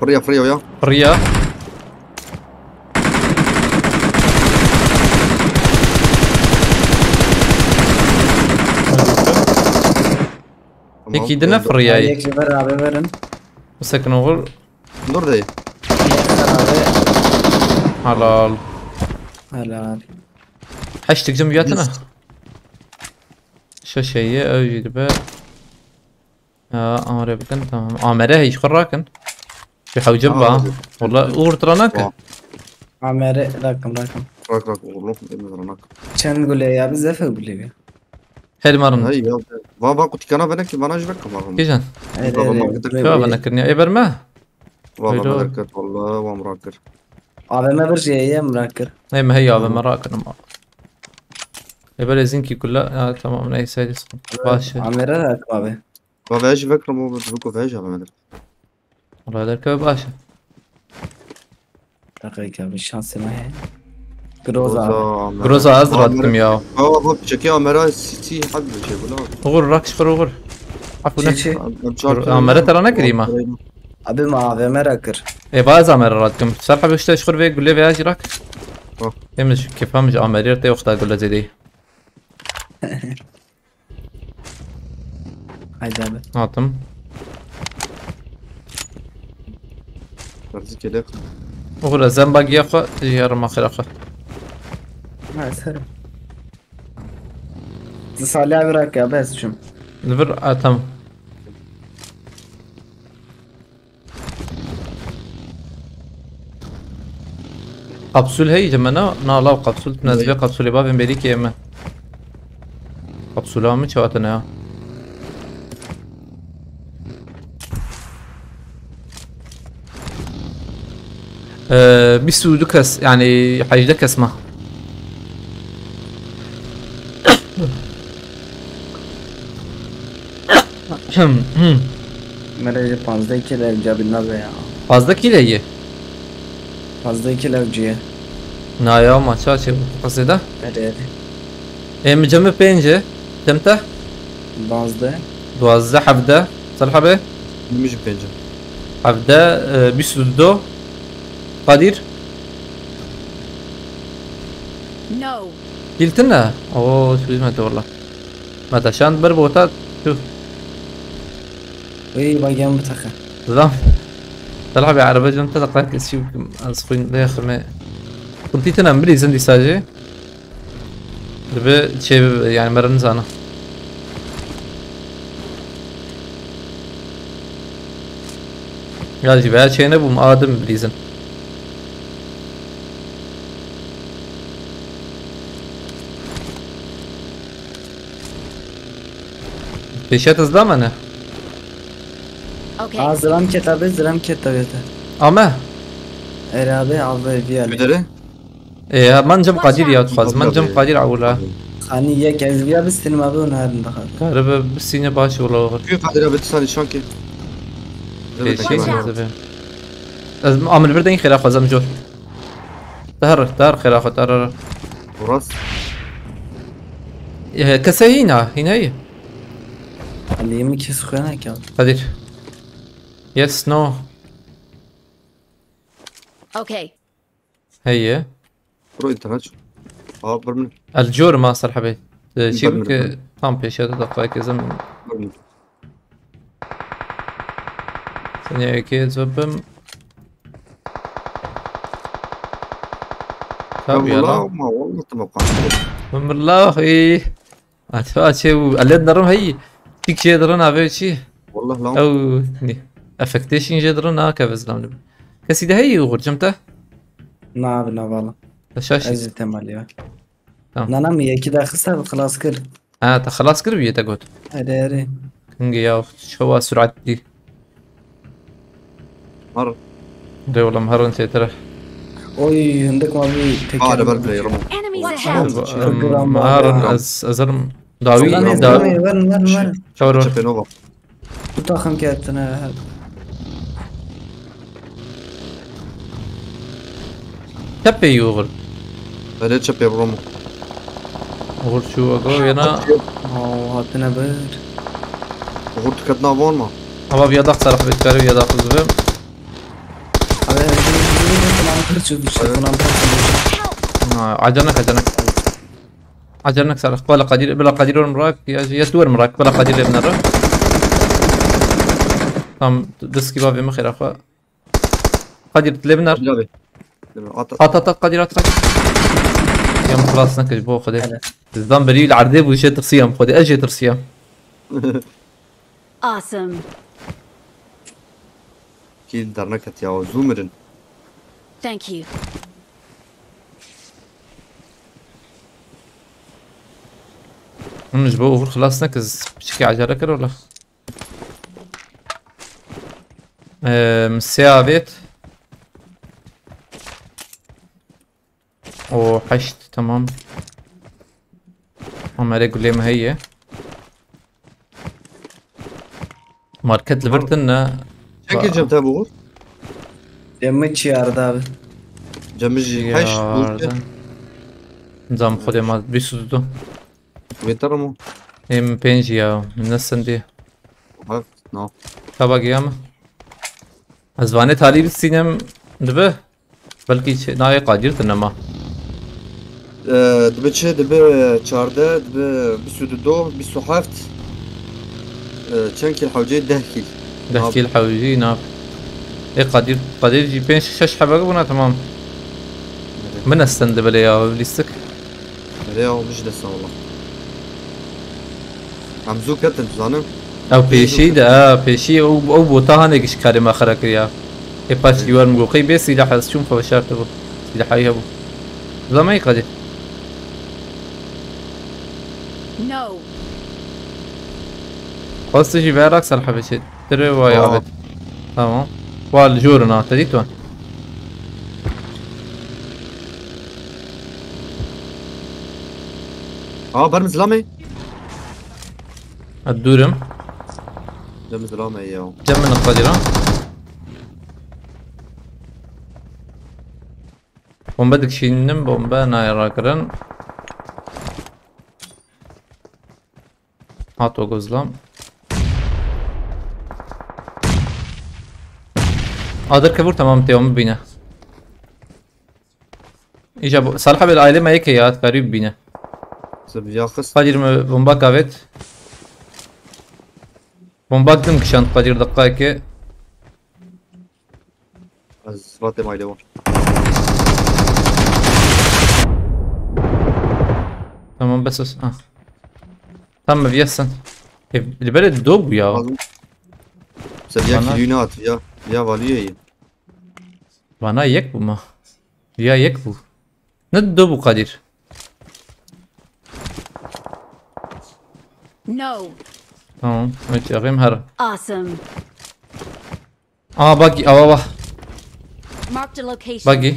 Fırya fırya ya. Fırya. Tamam, Yekî din ne öldü. Firiyayî. Yek ji ber abi verin. Bisekin oxir. Dur de. Yek ber abi. Halal. Helal. Heştik cim yatına. Biz- Şeşeyi ew jî dibe. Ya, amere bikin, tamam. Amere hey, xwe rakin. Şu hewce Tamam, ba. Abi. Wala uğur tıra nakin. Tamam. Amere rakin, rakin. Rak, rak, oğlum, emir ranak. Çend gule ya, biz efe gule ya. Her marın. Hey ya, va, va, kutikana bene ki bana jübek kamarım. Kijan. Hey, Baba hey, markete hey, Kava hey. Bana kırın ya. E, verme. Valla Buyurun. Merak et, valla, va merak et. A V M bir şey, ye merak et. Hey, me hey A V M Tamam. Rakin ama. E, böyle zinki kula. Ya, tamam, neyse, hadi sıkıntı. Başı. Amere rakin abi. Va vej vekrim o, bu ko vej abi. Olaylar köy başı. Dakika, bir şansıma he. Groza abi. Amera. Groza az Amera. Rahatım ya. Baba, bak, çeki Amera, City, hadi bir şey, bu ne abi? Uğur, rak, şıkır, Uğur. Afu ne? Çeçe. Abi, ben çarpı Amera tarana gireyim ha. Abi, ma A V M rakir. E, bazı Amera rahatım. Sarpa bir işte şıkır ve gülle veya jirak. Bak. Hem de şu kefam, şu Amera de yok da gülle zedi. Haydi abi. Attım. Hızlı gelek. Uğur, ez em bagiya xwe, yarım axira xwe. Ha, ser. Salih abi rak ya, bes şum. Li vir, a, tamam. Kapsül hey, cemena, na law kapsül, tu nezvê Hey. Kapsülê bavên berî kê me. Kapsüla min çawa tine ya? Ee, bîst û du kes, yani hejdeh kes ma. Mere ji panzdeh kilo ev cebî nabe ya. Panzdeh kilo ye? Panzdeh kilo ev ciye. Na ya, ma ça çê bu qasê de? Hadi, hadi. Ê, mi cemê pênc e. Dem te? Duwazdeh. Duwazdeh, hevdeh. Çend hebe? Min jî pênc e. Hevdeh, e, bîst û du. Kadir? No. Pîl tune? Oo, tu me te wala. Me te şand ber bota, tu. Wî, bagyan bitaxe. Zam. Talha bi araba cem te daqat kesî, ez xwîn lê xime. Kunti tune em bilîzin dîsa jî. Dibe çê bibe, yani mera nizana. Ya jî veya çê nebûm, a dim bilîzin. Pêşiya te zida me ne? Okay. Ha, zilam ketabe, zilam ketabe te. Ame? Erabe, abi, viya. Bidere? E, ya, man cem Qadir ya, dixwaz. Man cem Qadir awla. Hani yek ez viya bistînim abi, onu herin daha. Karibe bistîne baş ola oğur. Kuyu Qadir abi, sen şanki. Pêşî Watch out. Zebe. Ez amil bir deyîn xêra xwazem jor. Dar, dar xêra xwe, dar, dar. Uras. E, kese hîna, hîna yî. Alî min kes xwe neke. Qadir. Yes, no. Okay. Heye. Bro, internet. Aa, bir min. El jor ma ser hebê. E, çî Bir min. Ki tam pêşe de daxwayek ezim. Bir min. Seni eke zobim. Tabii ya lan. Wallah, ma wallah, tamam, kanka. Wallah, iyi. Atfa çê û elê dinerim hey. Tik çê dirin avê çi? Wallah lan. Ew, ni. Affectation jê dirin, na kevizlam. Kesî de hey uğur cem te? Na abi, na valla. Şaş. Ez jî temalî ya. Tamam. Nana mi yekî de xista bi xilas kir. Ha, te xilas kir bî te got. Erê, erê. Kinge ya, çawa sürat dî. Har. De oğlum, harın çetere. Oy, hindik ma bir teker. Aa, level player. Enemies ahead. Em, em, Gram var. Harın ez, ezerim. Dawi, Sultan dawi. Verin, verin, verin. Çoro. Çepê nova. Bu takım kendine. Tepe yoğur. Öyle çepê Romo. Uğur çû aga yena. Oo, hatine bir. Uğur tüket nav olma. Ama bir yadak tarafı bekler, bir yadak hızlı. Abi, plan kır çözdü işte, Evet. Plan kır çözdü. Ha, acanak, acanak. Acanak sarı. Bala Kadir, bala Kadir oğlum rak, ya, ya duvar mı rak, bala Kadir evine rak. Tam diskî bavê min xêra xwe. Kadir, lê binar. Kadir abi. At, at. At, at, at, Kadir, at, Kadir. Ya min xilas nekir, bo Xwedê. Hele. Zidane berî li erdê bû, jê tirsiyam Xwedê. Ez jê tirsiyam. Awesome. Kî derneket ya, zû mirin. Thank you. Hûn ji bo û xilas nekir, piçekî ecele kir wela. Eee, sê avêt. O heşt, tamam. Amere gulê me heye. Market li vir tune. Çekê cem te bû? Cem mi çi arda abi? Cem ji heşt bû. Yardım. Cem xwedê ma bîst û du. Wê te remo? Ê min pênc ya, min ne sendî. Heft, no. Taba giya min. Ez vanê talî bistînim, dibe. Belkî çi, nayê Qadir tune ma. Ee, dibe çi, dibe çardeh, dibe bîst û du, bîst û heft. Ee, çend kîl hewceyê? Deh kîl. Deh kîl hewcî nav. Ê Qadir, Qadir jî pênc şeş hebe bûna, tamam. Evet. Min esten dibelê ya, lîstik. Erê ya, bijde sağ ola. Em zû ketin, zanim. Ew pêşî de, ha, pêşî ew, ew bota hanê ji karê me xera kiriya. Ê paşkî wer min got, qey bê sîlah ez çûm xwe veşartibû. Sîlahayî hebû. Zamayî qedî. No. Xwest jî verak ser hebê çê. Dire wa ya. Aa. Evet. Tamam. Wa li jor in ha, te dît wan. Aa, ber min zilamê. Ez dûr im. Cem zilamê ya. Cem min qedîra. Bombe dikişînim, bombe nayê rakirin. Hat o gozlam. Adir kevur tamam, tê bibîne. Îja bo-, Salih abi, aile me yekê ya, karî bibîne. Sib ya xist. Qadir me bomba kavet. Bomba dim kişand Qadir, dakika ki. Ez vatê maylê wan. Tamam, bes, bes. Ah. Tam me viya sen. E, li bere do bû ya. Aldım. Sen ya Bana kilî ne at ya. Ya valî ye. Bana yek bû ma. Ya yek bû. Ne do bû Qadir. No. Tamam. Evet, yakayım her. Awesome. Aa, buggy, ava, ava. Marked a location. Buggy.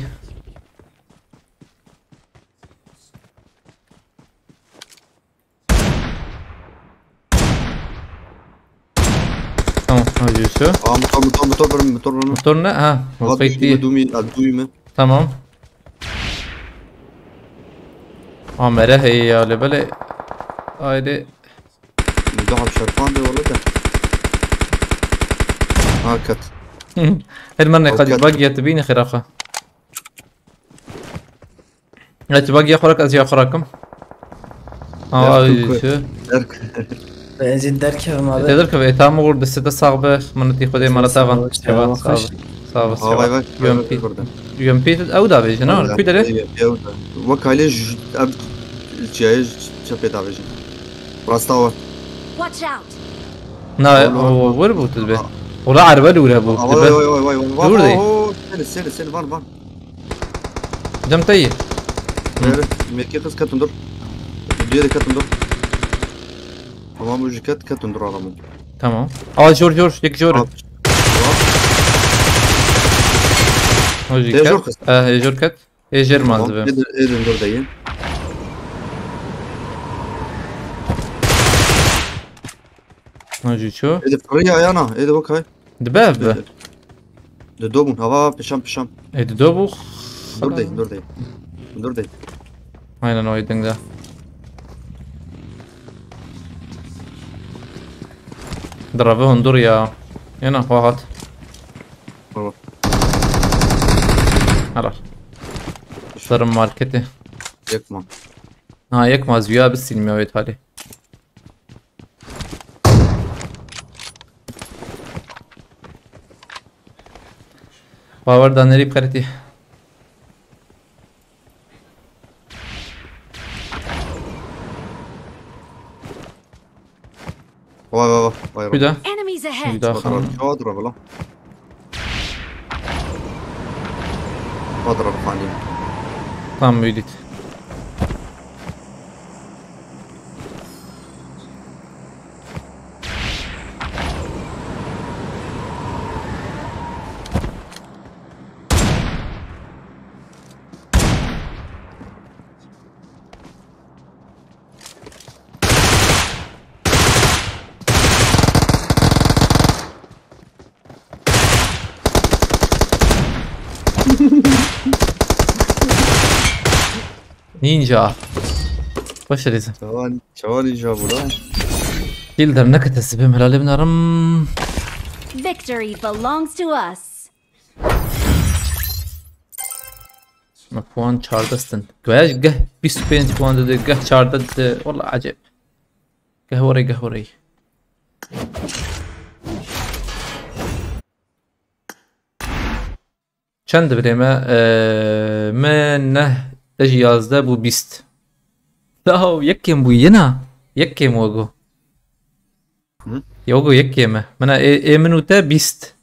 Tamam, hadi yürüsü. Aa, motor, motor, motor, motor, motor. Motor ne? Ha, o Aa, fake duyma, değil. Duyma, duyma. Tamam. Aa, mere heye ya, lebele. Haydi. Daha şerfan de ola da. Ha, kat. Her man ne Avukat. Kadir bak ya, tebîne xiraxa. Evet, bak ya xwe rak, ez ya xwe rakim. Aa, derk. Derk. Benzin derkevim abi. Te derkeve, tamam, uğur deste de sağ be. Minetî Xwedê, mala tava. Sağ ol, sağ ol. Sağ ol. Vay, vay, vay, vay, vay. U M P. U M P ew davêjin, ha? Kuy dere? Wek aile ev çiyayê çepê davêjin. Rasta wa. Watch out. Na, o wir bû tu dibe. Ola erbe dûre bû. Vay, vay, vay, vay, vay. Dur de. Seni, seni, seni, van, van. Cem te yî. Hı. Mekî qis ketin dur. Diye de ketin dur. Tamam, bu jiket ketin dur adamım. Tamam. Aa, jor, jor, yek jor. Abi. O jiket. Jor qis. Eh, jor ket. Ê jêr ma. Tamam, dibe. Êdin, êdin dur deyî. Ha, jî ço? Êdin fırı ya yana, êdin bakay. Dibe ev be. Di do bûn, hava pişan pişan. Ê, di do bû. Dur dey, dur dey. Dur dey. Aynen o êdin de. Direve hundur ya. Yana xwe hat. Tamam. Helal. Sarı marketi. Yakma. Ha, yakma, züya bir silmiyor evet hali. Power da nerî qeretî. Vay, vay, vay, vay. Bir daha. Enemies ahead. Bir daha. Çadır abi lan. Çadır abi, fani. Tam müydük. Ninja. Başarısın. Çawan, çawan ninja bu lan. Kill der ne kadar sibim, helal bin arım. Victory belongs to us. Ma puan çardestin. Geh, geh bîst û pênc puan dedi, geh çardeh dedi. Vallahi acayip. Geh orayı, geh orayı. Çend birê me? Ee, me neh, te jî yazdeh bû bîst. Yahu yek kêm bû yena. Yek kêm wego. Hı? Wego yek kêm e. Mina ê, ê min û te bîst.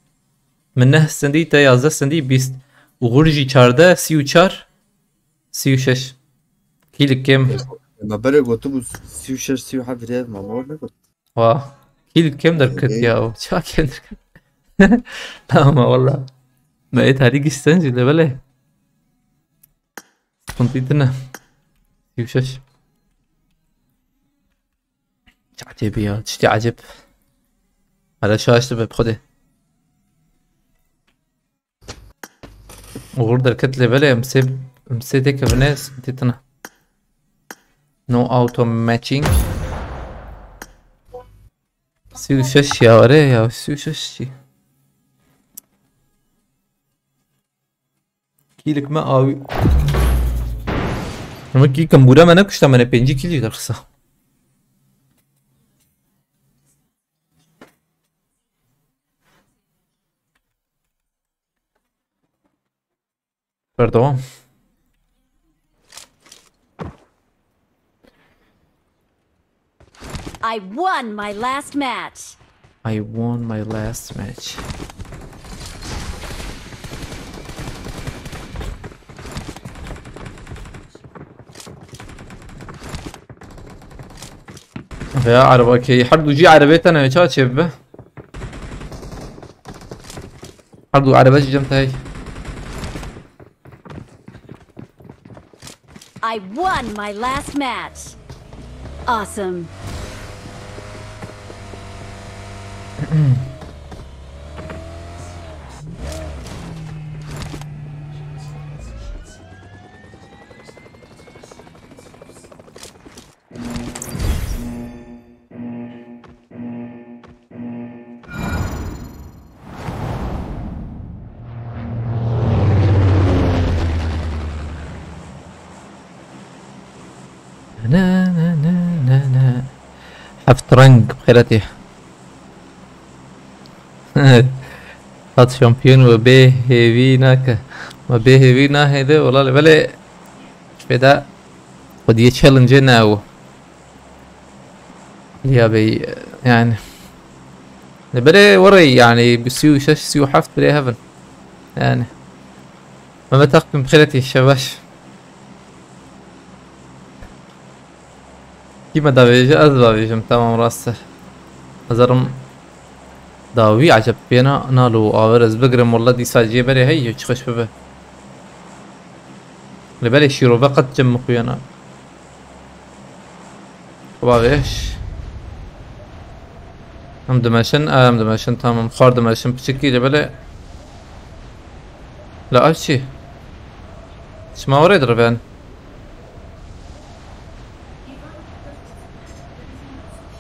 Min neh sendî, te yazdeh sendî, bîst. Uğur jî çardeh, sî û çar, sî û şeş. Kîlik kêm. Ma berê gotibû sî û şeş, sî û heft rê, ma ma ne got. Wa, kîl kêm derket ya o. Ça kêm derket. Ama valla. Me ê tarî gişten jî de belê. Sıkıntı tine. Yuşaş. Çatê bi ya. Çitî acep. Hala şaştı be xwedê. Uğur derket lê belê em sê, em sê têkevine sıkıntı tine. No auto matching. Sî û şeş ya, erê ya, sî û şeş jî. Kîlik me awî. Ama kî kembûra me nekuşta, me ne pêncî kîl jî derxisa. Berdewam. I won my last match. I won my last match. Veya araba key. Her du jî arabê tane ça çê bibe. Her du araba jî cem te hey. I won my last match. Awesome. Na, na, na, na, na. Heft reng bi xêretê. Hat şampiyon we bê hêvî nake. Me bê hêvî nahêde, wela lê belê ji pê de xwediyê challenge ne ew. Liya bey, yani. Li berê werê, yani, bi sî û şeş, sî û heft birê hevin. Yani. Mehmet Akgün, bi xêretî, şev baş. Kî me davêje, ez davêjim, tamam, rast e. Hezarim dawî eceb pêna nalo awer ez bigirim, walla dîsa cê berê hey, çi xweş bibe. Li belê şîrove qet cem mixuyena. Xwebavêş. Em dimeşin, em dimeşin, tamam. Xwar dimeşin, piçikî li belê. La ev çi? Çima orê diriven?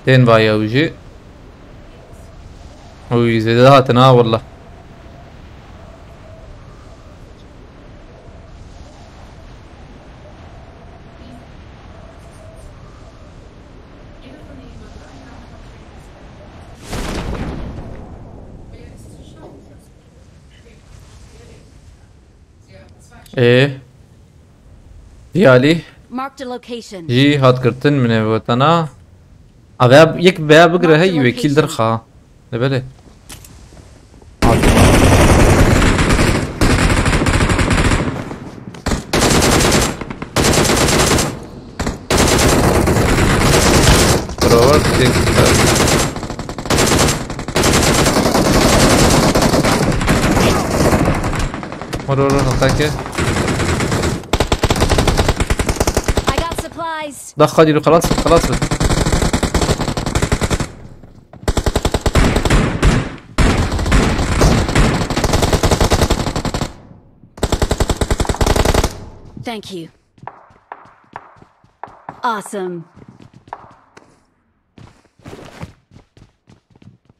Tên va yew jî. Uy, zêde hatin ha, wallah. Ê. Diyalî. Marked a location. Jî hat girtin min ê wetena. Ave yek beya bigire hey wekîl derxa. Lebelê. Beraber tek. Vur vur vur, atake. I got supplies. Da Kadir, خلاص خلاص. Thank you. Awesome.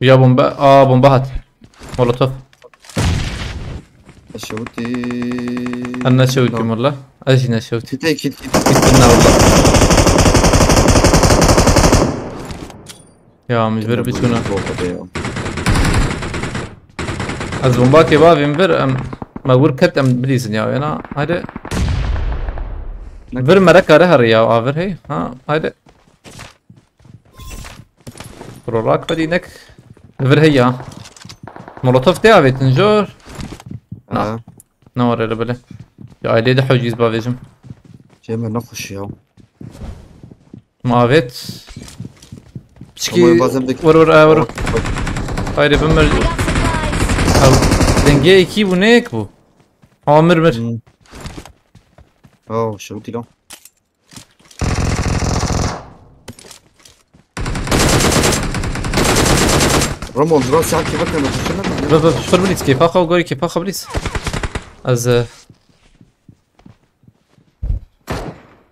Ya bomba, aa bomba hat. Molotof. Şewtî. Em neşewtî wala. Ez jî neşewtî. Kit, kit, kit. Gittin ne wala. Ya, min ji vir biçûna. Ez bombakê bavê min vir, em, me wir ket, em bilîzin ya, wêna, haydi. Vir mere kare herî ya, a vir hey, ha, haydi. Prorak xwedî nek. Li vir hey ya. Molotof tê avêtin jor. Na. Ha. Ne were li bile. Ya ailê de hewcîz bavêjim. Cem nexweş ya. Ma avêt. Piçkî. Ama bazem de- Vur vur, e, vur. Haydi bin mir. I got supplies. Ew, dengê ekî bû, ne yek bû? Ha, mir mir. Hmm. Oh, şewtî lan. Ramon, biraz sakin bakın, bakın. Bas bas, piştir bilîz, kêfa xwe, gorî kêfa xwe bilîz. Ez, e,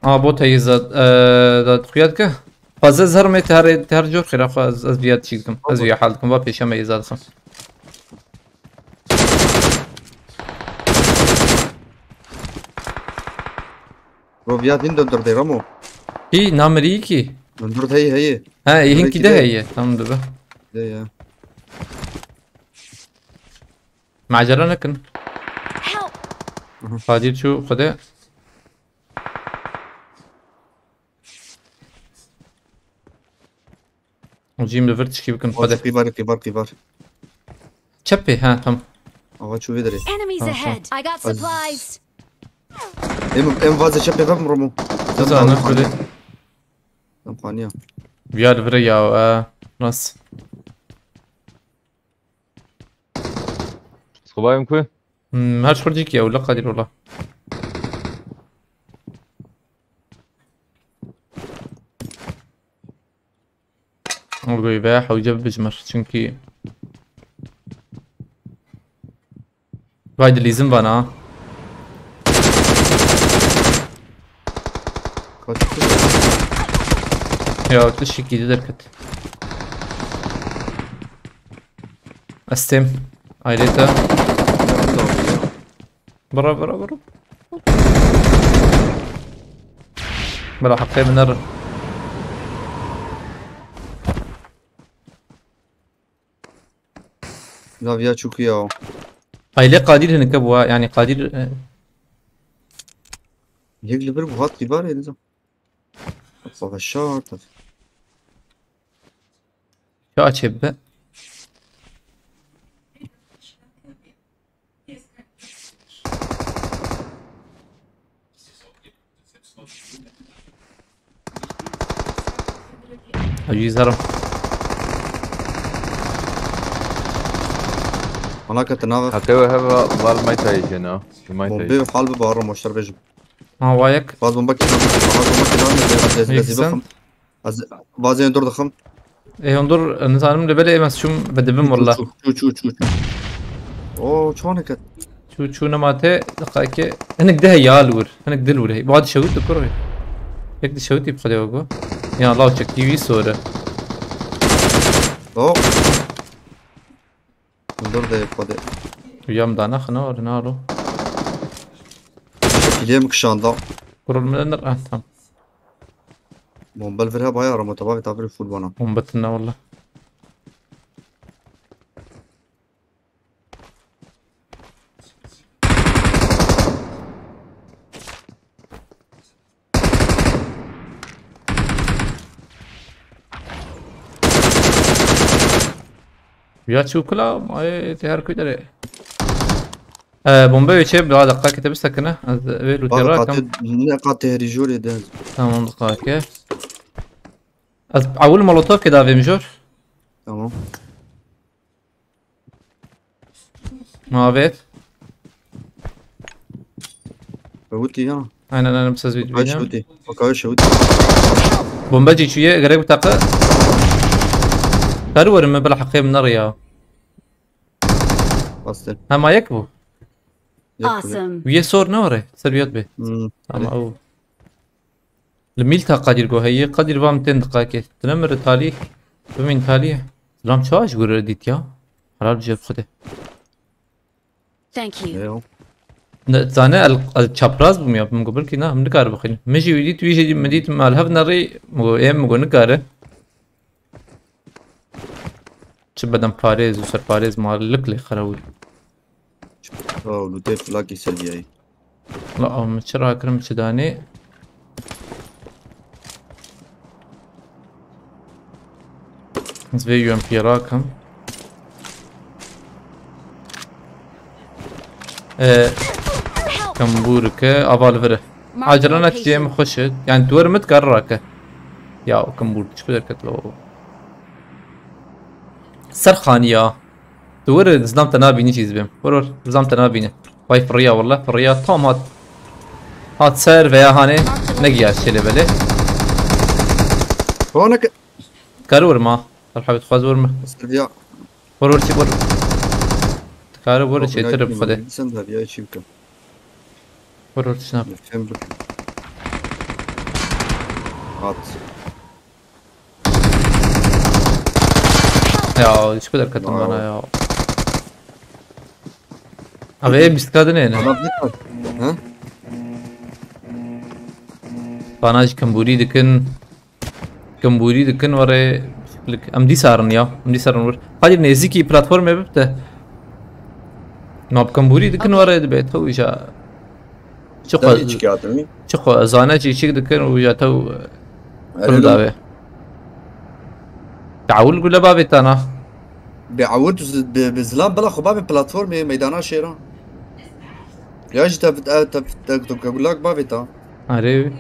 A, bot heye zad, e, da xuya dike. Xweze ez herim ê te her, te her cor xêra xwe ez, ez viya çî dikim. Ez viya hal dikim. Va pêşiya me ê zad dikim. Roviya din döndürdü Ramo. Hî, namirî ki. Döndürdü heye heye. Ha, ê hinkî de heye. Tamam, dibe. De ya. Macera nekin. Help! Qadir çû xwedê. Cîm li vir tişkî bikin xwedê. Qîbar, qîbar, qîbar. Çepê, ha, tam. Ava çû vê derê. Enemies ahead! I got supplies! Em, em vaze çepê vem Romo. Zana xwedê. Em xaniya. Viya li vir e ya, e, nas. Xwebay min ku? Hmm, her ji xwe cîkî ew li Qadir wala. Ew goyî veya hewce bibijmir, çunkî vay dilîzin vana. Kaçtı. Ya, tu şikî de derket. Estêm. Ayrıca. Bıra, bıra, bıra. Bıra, hakkı miner. Zaviya çok iyi ya. Aile Kadir hinike bu ha, yani Kadir, e, Yek li vir bu hat kibar ya nizam. Baba şart. Ya çebbe. Hacı izlerim. Ana katına ver. Hakka ve hava var maytayı jena. Şu maytayı. Bombe hal bir bağırma, boşlar bejim. Ha, wayek. Faz bomba kiran. Faz bomba kiran. Lezî lezî bixim. Ez vazê hundur dixim. Ê hundur, nizanim li belê em ez çûm vedibim walla. Çû, çû, çû, çû, çû. Oo, çanek et. Çû, çû nema te, diqayke. Hinek deh ya li wir. Hinek dil wir hey. Ba dişewit dikur. Yek dişewitî bi xwedê wego. Ya law çekî wî sor e. Oh. Dur de xwedê. Yam da naxine or nalo. Şekiliyê min kişanda. Kurul min nir, ah, tam. Bombe li vir hebaya, ramo tebavê ta vir full bana. Bombe tine walla. Ya çû kula, ay, tê her kuy derê. Ee, bombe wê çê, bir dakika kete bir sakine. Ez vê lûtê Bak rakim. Katê, ne katê herî jorê de. Tamam, dakika. Ez awul molotof kê davêm jor. Tamam. Mavet. Şewitî ya. Aynen, aynen, bir ses bir Bakay bina. Şewitî. Bakay Şewitî. Bombe cî çûye, gerek bir takı. Kar verim mi, bila heqê min nerî ya. Bastı. Hema yek bu. Yek bu. Awesome. Üye sor ne var? Ser üyet be. Hmm. Tamam, öyle. Ew. Li mîl ta Qadîr go heye, Qadîr vam tên diqakê. Tine mir talî, bimîn talî. Lam çawa ji gure dît ya? Helal jê xwedê. Thank you. Yo. Ne, zane el, el çapraz bûm ya, min go belkî na, min nikare bixwînim. Min jî wî dît, wî jî min dît, min al hev nerî, min go, ê, min go nikare. Çi bedenparêz û serparêz ma lik lê xerawî. Oh, lûtê filakî sediyayî. La, min çi rakirim, çi danê? Ez vê U M P rakim. Ee, kembûrike, ava li vir e. Acele ne, çiyê min xweş e. Yani, duwer mit kar rake. Ya, o kembûr, çi derket lo. Ser xaniya. Tu wir, zidam te nabînî çî zibêm. Vir, vir, zidam te nabînî. Vay, firiya, wallah, firiya tam hat. Hat ser veya hanê negiya şêlê belê. Konek. Kar wir ma. Merhaba, xwaz wir mi? Seviya. Vir, vir, çi vir. Kar wir çi tirip xwedê. Sen de ya çi bikim. Vir, vir, çi nab. Sen bir. At. Ya, hiç kadar katın bana ya. Abi, ev bisikadın ne? Adam ne kadar? Ha? Bana ji kembûrî dikin. Kembûrî dikin were. Em dîsa rin ya. Em dîsa rin wir. Hadi nêzîkî platformê bibte. Ma bi kembûrî dikin were dibe. Tew îja. Çi xwe, çi xwe zane çî çîk dikin û ya tew. Erê, film dawê. Teawil gule bavê tana. Bi awil tu zi-, bi, bi zilam bila xwe bavê platformê meydana şêran. Ya jî te, te, te, te, te gulak bavê ta. Erê.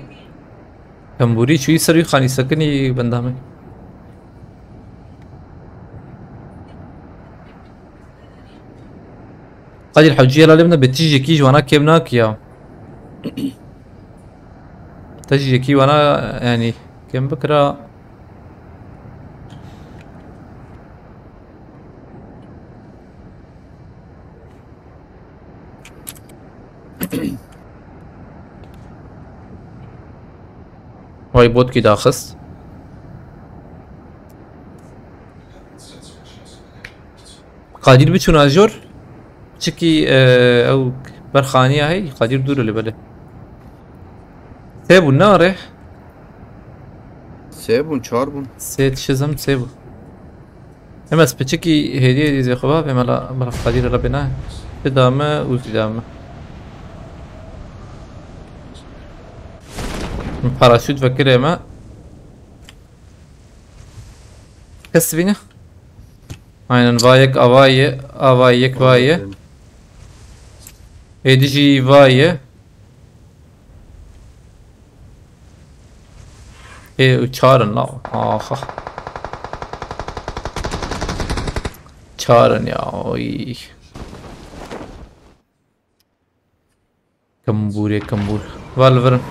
Tembûrî çûyî ser wî xanî sekinî benda me. Qadîr hewcî helalê min de bi tijekî ji wana kêm nakiya. Tijekî wana, yani, kêm bikira. Vay botkî daxist. Qadîr biçûna jor. Çikî, e, ew berxaniya hey, Qadîr dûr li belê. Sê bûn ne arê? Sê bûn, çar bûn. Sê tişizim sê bûn. Em ez piçikî hêdî hêdî zê xwe bavê me la bira Qadîr re bêna. Ti dame û zî dame. Min paraşût vekirê me. Kes bîne? Aynen, va yek ava ye, ava yek va ye. Ê dijî va ye. Ê, û çar in la. Axa. Çar in ya, oy. Kembûrê kembûr. Va li vir in.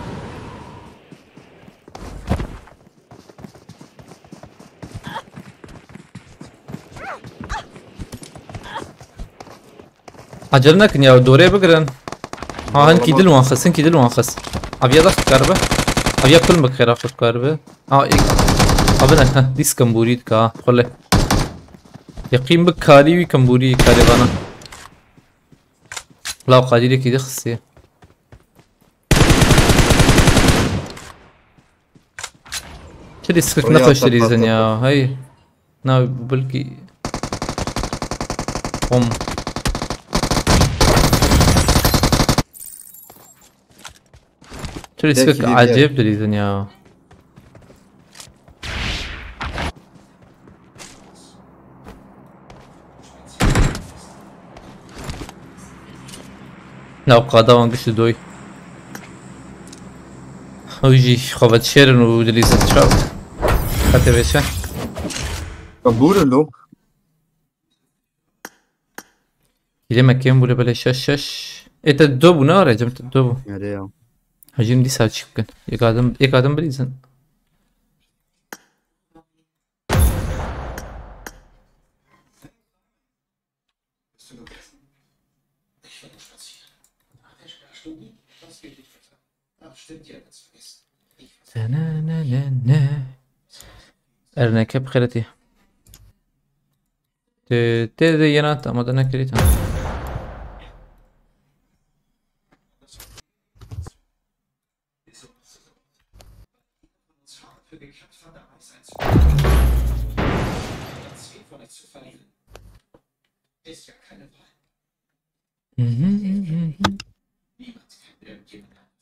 Acele nekin ya, dorê bigirin. Ha, hinkî dil wan xist, hinkî dil wan xist. Aviya da xit karibe. Aviya kul bik xêra xwe karibe. Ha, ilk. Abi ne, ha, dîs kembûrî dika, ha, xule. Yeqîn bi karî wî kembûrî karê vana. Law Qadîrekî de xistiye. Çi dîskik nexweş dilîzin ya, hey. Na bilkî. Bom. Çi dîskik acayip dilîzin ya. Nav qada wan gişt doy. Ew jî xwe vedişêrin û dilîzin çaw. Qetê vêşe. Kabûr lo. Kîlê me kêm bû lê belê şeş şeş. Ê te do bû ne are cem te do bû. Nereye ya? Hacim dîsa çi bikin? Yek adim, yek adim bilîzin. Te ne ne ne ne. Erneke bi xêretî. Te te de yena te amade nekirî te.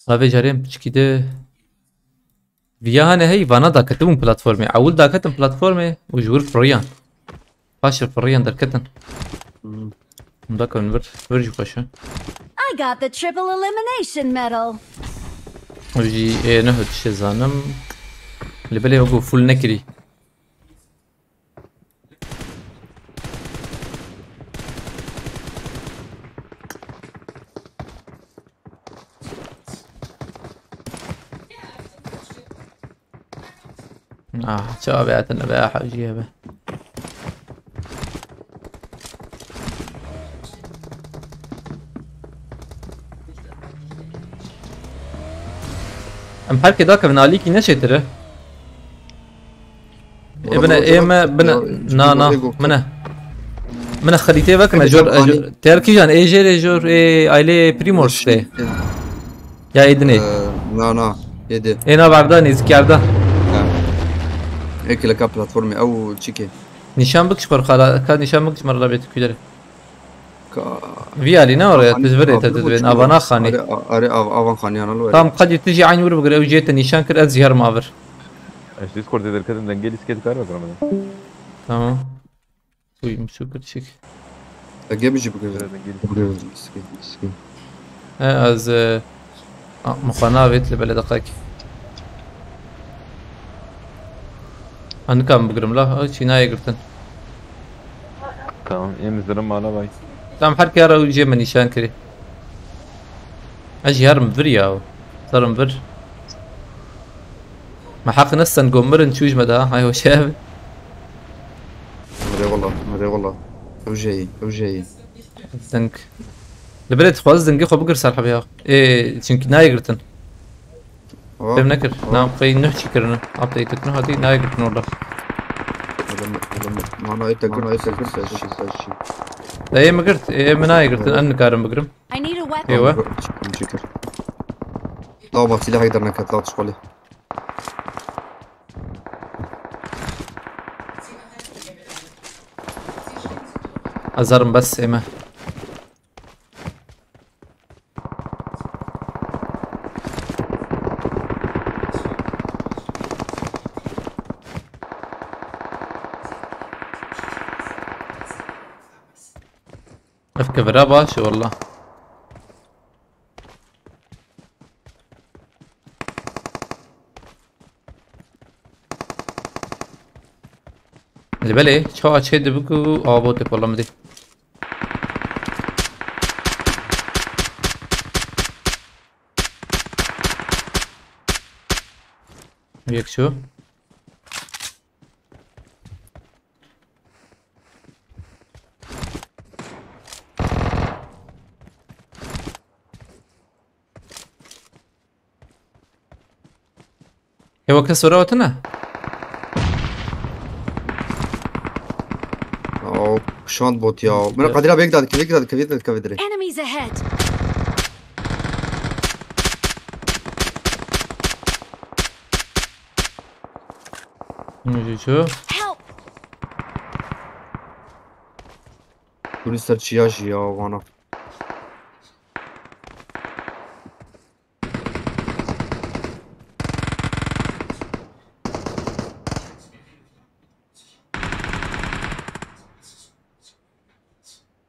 Lavê carê em piçkî de viya hane hey vana daketibûn platformê. Ewil daketin platformê û ji wir firiyan. Paşê firiyan derketin. Hmm. Hûn dakevin vir, vir jî xweş e. I got the triple elimination medal. Ew jî ê ne hot şê zanim. Li belê wekû full nekirî. Ah, çawa be hatine be, ah, jî hebe. Em her kê dakevin alîkî neşêtire. Ê bine, ê me bine, na, na, mine. Mine xerîtê vekine, jor, jor, terkî jan, ê jêrê jor, ê ailê Primors tê. Ya ê dinê. Ee, na, na, ê di. Ê na verda, nêzîkkerda. Ha. Ê kileka platformê, ew çikê. Nîşan bik ji xwe re xala, ka nîşan bik ji me re bê tu kûderê. Ka- Vî alî ne oraya, tu ji virê te tu dibên, ava naxanî. Are, are, av-, avan xanî ana lo. Tam qedî tu jî eyn wir bigire, ew jê te nîşan kir, ez jî herim vir. Ez Discordê derketim, dengê lîskê dikar me bira min. Tamam. Uy, misû kir çik. Dengê min jî bigire. Dengê lîskê. Bigire, lîskê, lîskê. He, ez, e, a, mixwe navêt li belê deqek. Ha, nikan bigirim la, ew çî nayê girtin. Tamam, em zirim mala bay. Tam her kara ew jê min nîşan kirî. Ez jî herim vir ya. Serim vir. Me heq nesten gomirin çûj me da. Hay hoş ev. Merê wala, merê wala. Ew jê yî, ew jê yî. Zing. Li berê dixwaz zingê xwe bigir ser hebê ya. Ê, çimkî nayê girtin. Fêm nekir. Nam qey nuh çî kirine. Update nuh hatî nayê girtin orada. Mana ete mana ete kir ser şî, ser şî. Dayê min girt. Ê, min nayê girtin. Ez nikarim bigirim. I need a weapon. Ewa. Çikim çikir. Lava silahek derneket, la tişkolê. Azarim bes ême. Ev kevera baş e wallah. Li belê çawa çê dibi ku ava botê pola min dê. Yek çû. Ewa kes ora hatine? Aw, şand bot ya. Min qedira bek dad, kevik dad, kevik dad, kevik dad. Enemies ahead. Ne diyor? Help! Bunu ser çiya jî ya vana.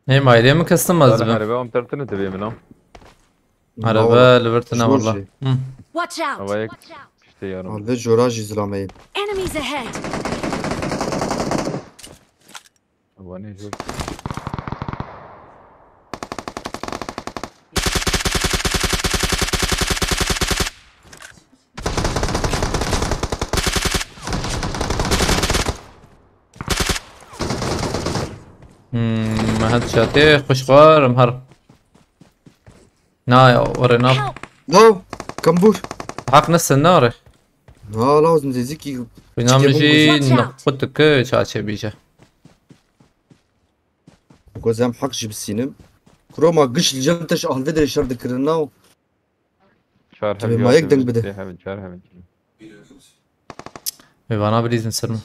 Hey, my name custom as Hadi be. Harbi am tertine tabii emin am. Araba li vir tine walla. Watch out! Havayek işte yarım. Alve jora jî zilameyê. Enemies ahead! Havane jor. Hmm, headshotê xweş xwarim her. Na ya, ore na. Help! No, kambur. Hak nesin nare. Na lazım ziziki. Binamı jî nexut ki çaçe bije. Gozem hak jî bisînim. Kroma giş li cem teş alve de şer dikirin na. Çar Tabii, hev mayek deng bide. Hev, çar hev. Ê vana bilîzin ser min.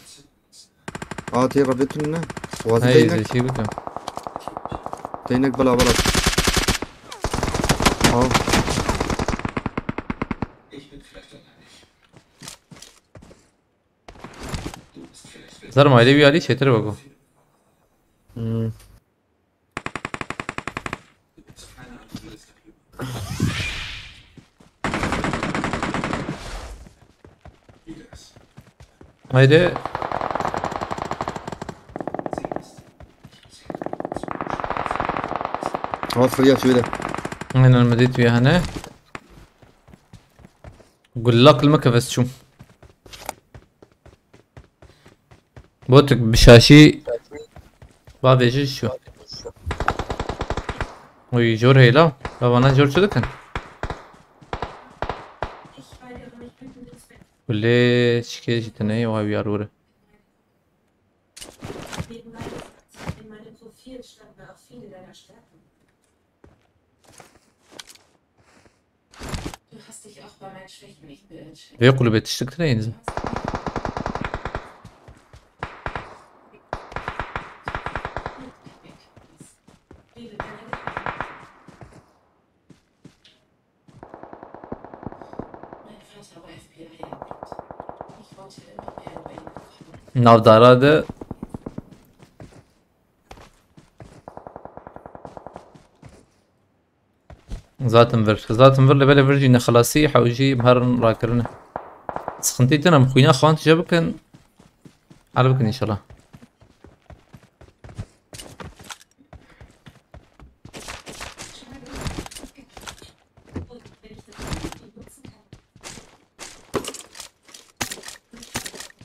Aa tê rabetun ne? Wazi Hey, teynek. Zeşî bikim. Teynek bela bela. Al. Zer maylê wî alî çêtir beko. Hmm. Haydi. Aferin ya tüyde. Aynen mi dit bir hani. Gullak ilmek heves çûm. Botik bi şaşî bavêje şu. Oy jor heyla. Bavana jor çi dikin? Kulê çikê jî tine ye, oha wiyar were. Vê kulübe tiştik tine yeniz. Navdara de Zaten vir. Zaten vir li belê vir jî nexelasî hewjî bi herin rakirine. Sıkıntı tine em xwîna xwan tije bikin. Hal bikin inşallah.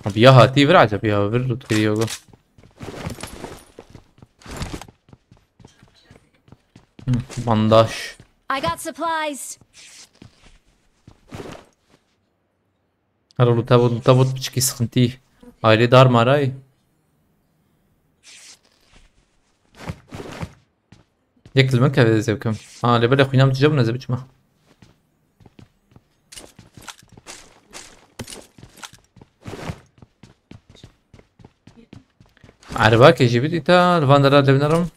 Abi ya hatî vir acaba ya vir loot kiriyor bu. Bandaj. I got supplies. Her oğlu tabut tabut piçki sıkıntı. Aile dar maray. Yek li min keve zevkim. Ha, lê belê xwîna min tije bûne zevçima. Erebakê jî bidîta, li van dera devnerim.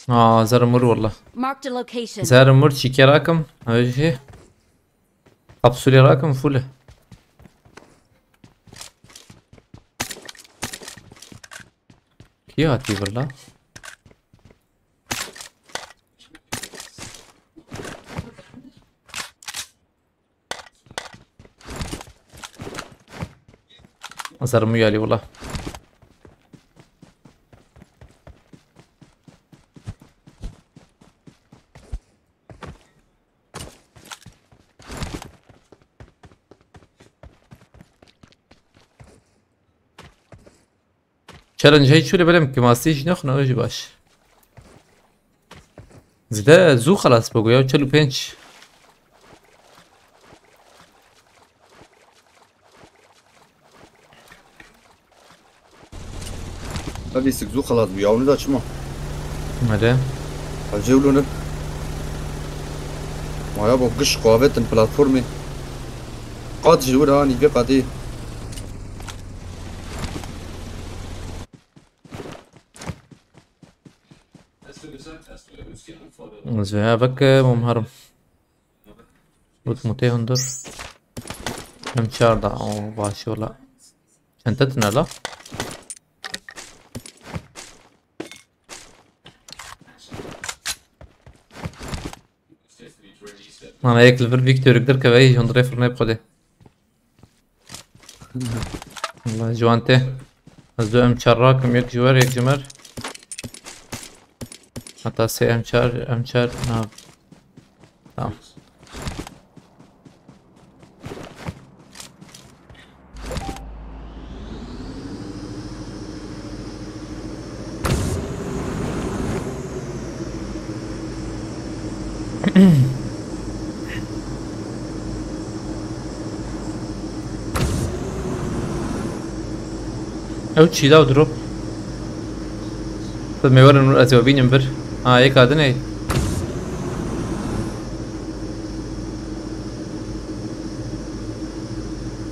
Aa, zermur valla. Marked a location. Zermur çike rakim. Öyle şey. Kapsülü rakim full. Kî hatî villa? Zermû yalî wila. Challenge hey çû lê belê em kêmasî jî nexwin ew jî baş. Zide zû xelas bû ya çel û pênc. Tabii sık zû xelas bû ya, onu da çima. Hadi. Hacı ulunu. Maya bu kış qavetin platformu. Qat ji wir anî vê qatî. Zühe beke mumharım. Wek mutê hundur. Em çar da, o baş yola. Çente tine la. Ana yek li vir Victor dir keve, hî hondrê firnê bi xwedê. Valla ji wan tê. Ez du em çar rakim, yek ji wer, yek ji mer. Heta sê em çar, em çar, na. Tamam. Ew çî da û drop. Bi me werin ez ê bînim vir. Ha, yek adin ey.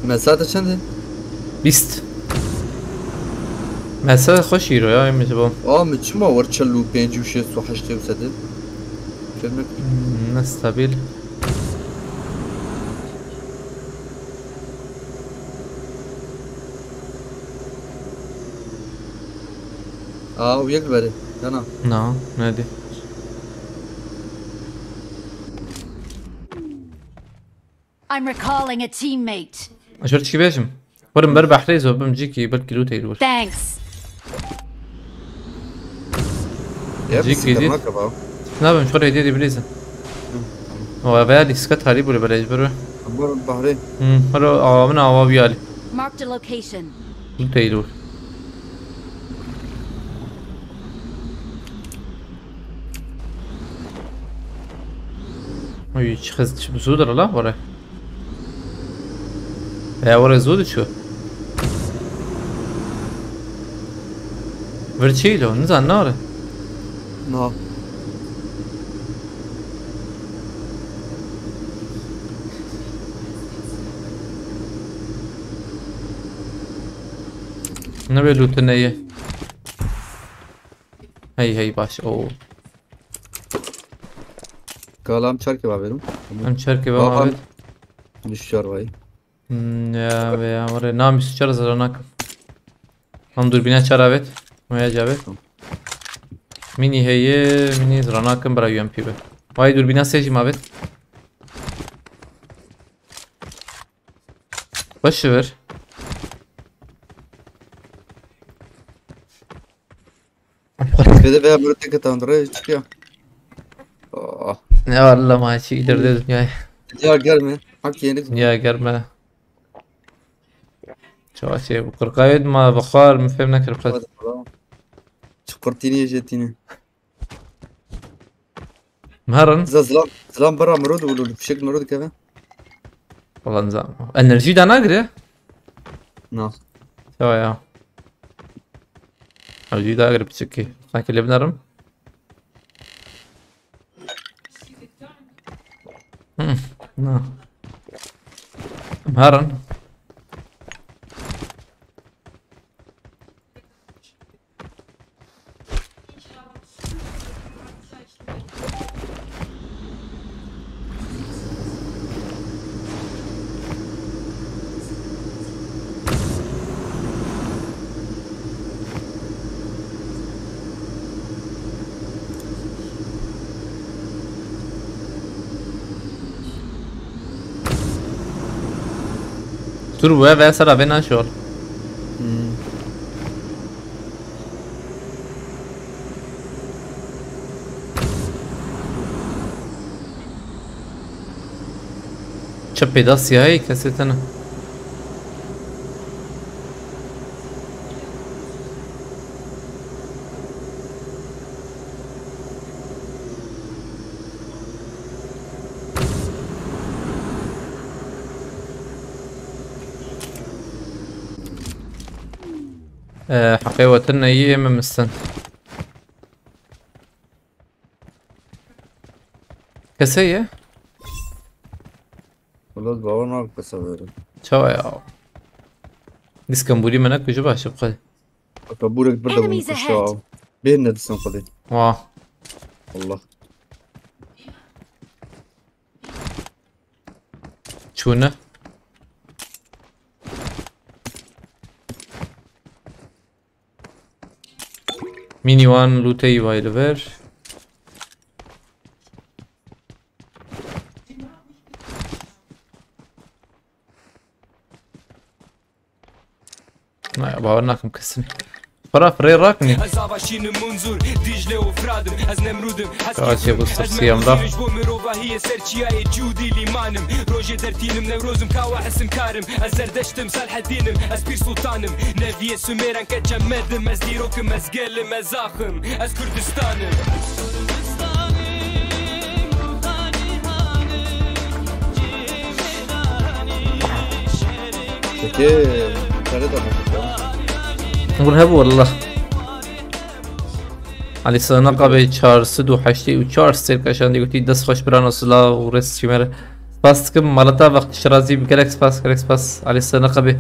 Mesa te çend e? Bîst. Mesa xweş îro ya, em ji bo. Aa, min çima wer çel û pênc û şêst û heştê û sedê? Kevnek. Hmm, ne stabil. Aa, û yek li berê. Yana. Na, nedî. I'm recalling a teammate. Ji vir çi bêjim? Werim ber behrê zo bim cîkî, belkî lûtê li wir. Thanks. Yep, Cîkî dît. Nabim, ji xwe rê dê dê bilîzin. Hı, tamam. Wa veya lîsket harî bû li belê ji ber we. Ber behrê. Hı, her awa min awa wî alî. Marked a location. Lûtê li wir. Oy, çi xist, çi bi zû dir la, were. Ya, were zû diçû. Vir çî lo, nizan nare. Na. Ne be lûtine ye. Hey, hey, baş, o. Kalam çarkê bavêrim. Em çarkê bavêrim. Düşer vay. Hmm, ya, ve ya, oraya nam üstü çarız ranak. Tam dürbüne çar evet. Maya cavet. Tamam. Mini heye, mini ranak, bira U M P be. Vay dürbüne sejim evet. Başı ver. Bede veya böyle tek atan re çıkıyor. Oh. Ne var la maçı ileride dünyaya. Ya gelme. Hak yeni. Ya gelme. Çava şey bu kırkayet ma bakar mı fem ne kırkayet. Çukur tini jetini. Merin. Za zilam, zilam bera miro dibû, li fişek miro dikeve. Wala nizam. Enerjî da nagire? Na. Ya ya. Enerjî da gire piçekî. Sanki lê binerim. Hmm, na. Merin. Tur we ve sera vê naşol. Hmm. Çi pêda siyahê kesê tene. Ee, heqê we tune yî, ê min mistin. Kesê ye? Wala bawer nakim kesa verin. Çawa ya? Diskan bûrî me nekujî baş bi xwe. Aka bûrek bir de bûn Enemies kuşa ahead. Bêhne disin xwedê. Wa. Allah. Çûne. Mini wan lootey vay li vir. Ne, bawer nakim kesin. Para firê rak ne? Ez ava şînim Munzur, Dîcle û Firadim. Ez Nemrûdim, ez Kaçê bu sirsiye Emrah. Ji bo mirovahiyê ser çiyayê Cûdî lîmanim. Rojê dertînim Newrozim, kawa hesin karim. Ez Zerdeştim, Selhedînim, ez Pîr Sultanim. Neviyê Sumêran keçe medim, ez dîrokim, ez gelim, ez axim, ez Kurdistanim. Peki, kare de bakacağım. Hûn hebû wallah. Elî Sığınakabê çar sed û heştê û çar sêr keşandî gotî, dest xweş birano, silav û rêz ji me re. Spas dikim, malata wext şirazî bi, gelek spas, gelek spas. Elî Sığınakabê.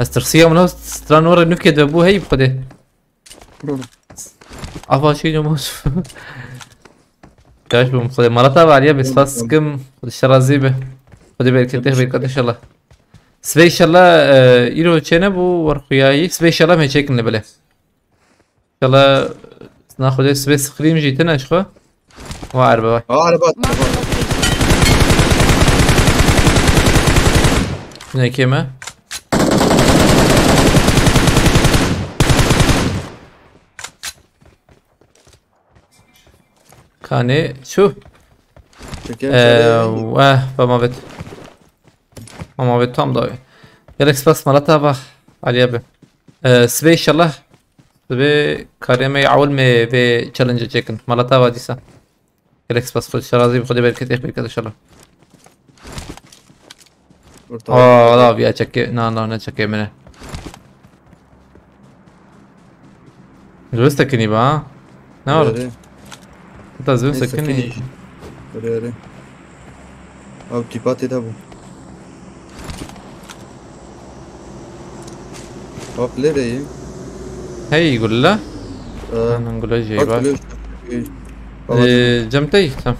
Ez tirsiya min o stran were nûkê de bû hey bi Xwedê. Ava şey olmaz. Yaş bu Xwedê. Malata var ya, bi spas dikim. Xwedê şirazî bi. Xwedê bereketê, bereketê inşallah. Sibê inşallah, e, îro çêne bû, werxuyayî. Sibê inşallah me çêkin li belê. Kala, na xwedê sibê screen jî tine ji xwe. Wa erbe vay. Aa, araba. Nekê me. Kanê çû. Peki, ee, şöyle weh, bama vet. Ama vet tam da. Gelek spas malata bak. Aliye be. Ee, sibê inşallah. Sibê karê me ewil me vê challenge çekin. Malata va dîsa. Gelek spas, Xwedê şirazî bi, Xwedê bereketê, bereketê inşallah. Orta. Aa, la vîya çekê, na, na, ne çekê min e. Zivist tekinî ba, ha? Ne var? Erê. Hatta zivist tekinî. Erê, erê. Abi, tîpa tê de bû. Bak, lê de ye. Hey, gulle. Ee, Anan gulle jey bak, ba. Gulle. Ee, cem tey, tamam.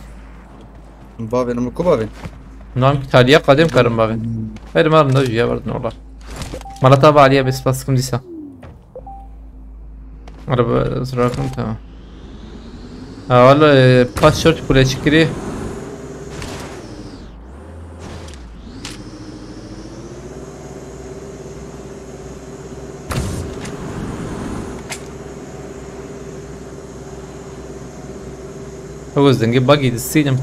Bavê, min ku bavê? Nam taliye qadem karim bavê. Hmm. Her mar da jiya vardin ola. Malata ba Aliye, bes pas kim dîsa. Araba zirakim, tamam. Ha, valla, e, pas şort kule çikiri. Ew ez dengê bagî distînim.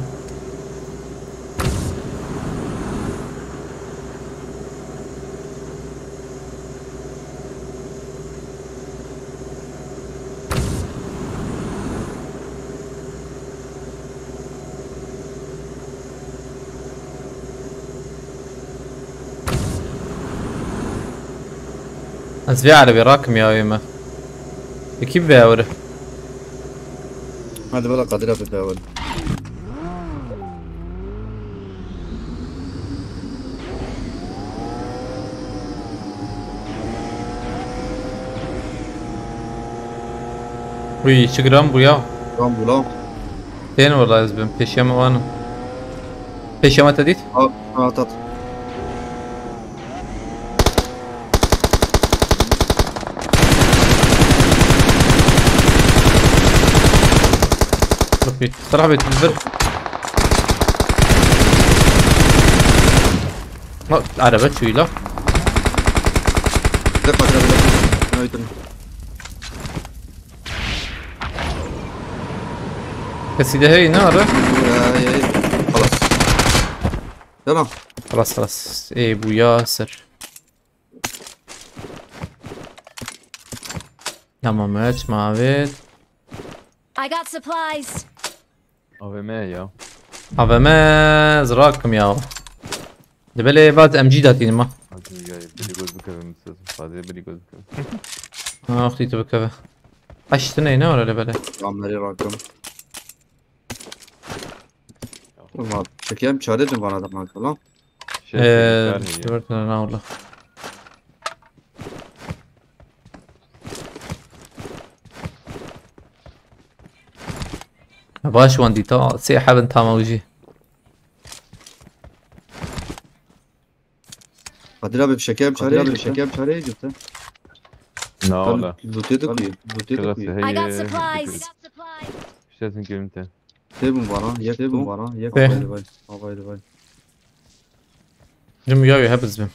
Ez vê erebê rakim ya wê me. Ekî vê ewre. Hadi bala Kadir abi de ewre. Uy, çi giran bû ya. Giran bû la. Tên wala ez bim, pêşiya me wan. Pêşiya me te dît? Ha, ha, tat. Bak bir, Serah Bey, bir. Bak, araba çuyla. Tek bak, araba. Ne ötürüm? Kesî de hey, ne ara? Ya, ya, ya. Halas. Tamam. Halas, halas. Ê, bû ya ser. Tamam, evet, mavi. I got supplies. A V M ya. A V M zirakim ya. Dibelê vat M G datînim ha. Hadi ya, biri göz bükevim istedim. Sadece biri göz bükevim. Ha, wextî tu bikeve. Aş, tu neyne ora lebele. Ameri rakım. Ulan, çekeyim çare dün bana da kanka lan. Şey, Ee, bilgisayar mı ya? Dört tane ne oldu? Baş wan dîta, sê hebin tamam jî. Kadir abi, bir şeker çare, bir şeker çare gitti. Na wala. Lûtê de kuye. Lûtê de kuye. I got supplies. Şesin kilometre. Tê bûn vana, yek tê bûn vana, yek. Tê. Havayê de vay, havayê de vay. Cim ya wê hep ez bim.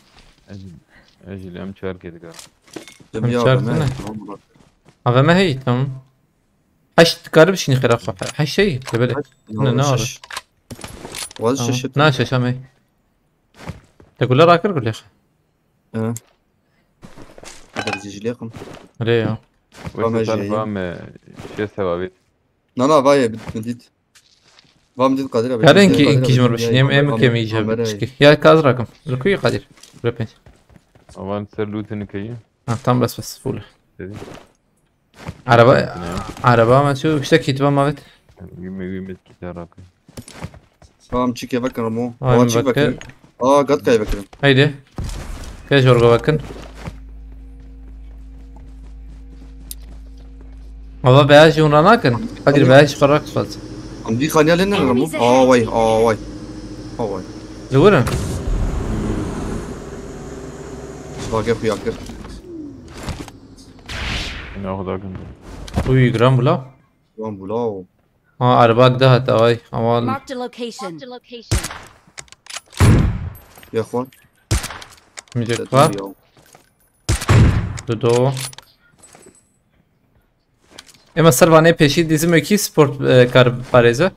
Ez, ez jî em çar kê dikar. Cim ya çar me, tine. Tamam, bırak. A V M heyî, tamam. Heşt dikare bişînî xêra xwe. Heşt heyî, tebele. Ne, ne şeş. Waz şeş. Na şeş amey. Te gule rakir gule xwe. Hı. Hadi bizi jilê xim. Rê ya. Wê se tarfa me şê sevabî. Na, na, vay, bit, bit. Vam dît Kadir abi. Yarın ki, ki jimur bişin, em, em kemî je bişki. Ya kaz rakım. Li kuy Kadir. Repin. Avan ser lûtini keyî. Ha, tam bes bes, full. Dedi. Araba, araba ama şu işte kit var mavet. Gümü gümü kit yarakı. Tamam, çike bakın Ramo. Ay, tamam, çike bakın. Aa, Gatka'ya bakın. Haydi. Ke jorga bakın. Ama beyaz yunra nakın. Kadir beyaz karak fat. Am bir kanya lenen Ramo. Aa vay, aa vay. Aa vay. Li wir in? Bage xuya kir. Ne kadar gündü. Uy, gram bula. Gram bula o. Ha, araba da hat, ay, aman. Marked a location. Marked a location. Yaxwan. Müzik var. Dedim ya. Dudu. Ema ser vanê pêşî dîzim wekî sport, e, kar parêze.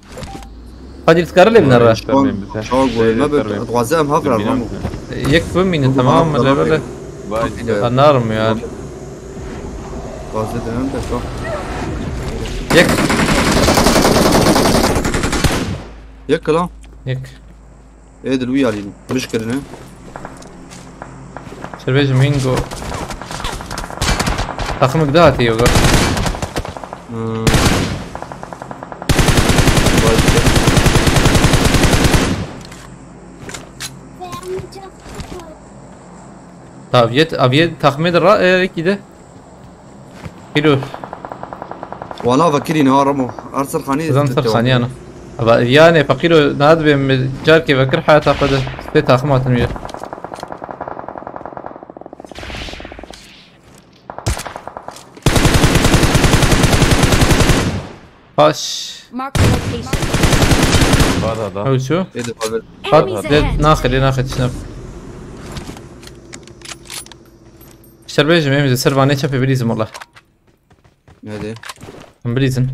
Hadi dikare lê binere. Çawa goyme be, dixwaze em hav re Ramo. Yek bimîne, tamam mı, level. Vay. Anarım ya. Fazla dönem de çok. Yek. Yek lan. Yek. Ê dil wî alî. Miş kirine. Şerbêjim Wingo. Takımı bir daha atıyor. Hmm. Taviyet, aviyet takmê de ra, e, kide. Kilo. Wala vekirî ne Ramo. Her ser xanî. Zan ser xanî ana. Ava yani fakiro nadibê mi carkê vekir hayata xwe de. Sê taxim hatin wî. Paş. Mark the location. Var da da. Ew ço? Ê de xwe ver. Pat. Enemies ahead. Naxir, naxir, şuna. Şerbêjim, em ji ser vanê çepê bilîzim wala. Hadi. Em bilîzin.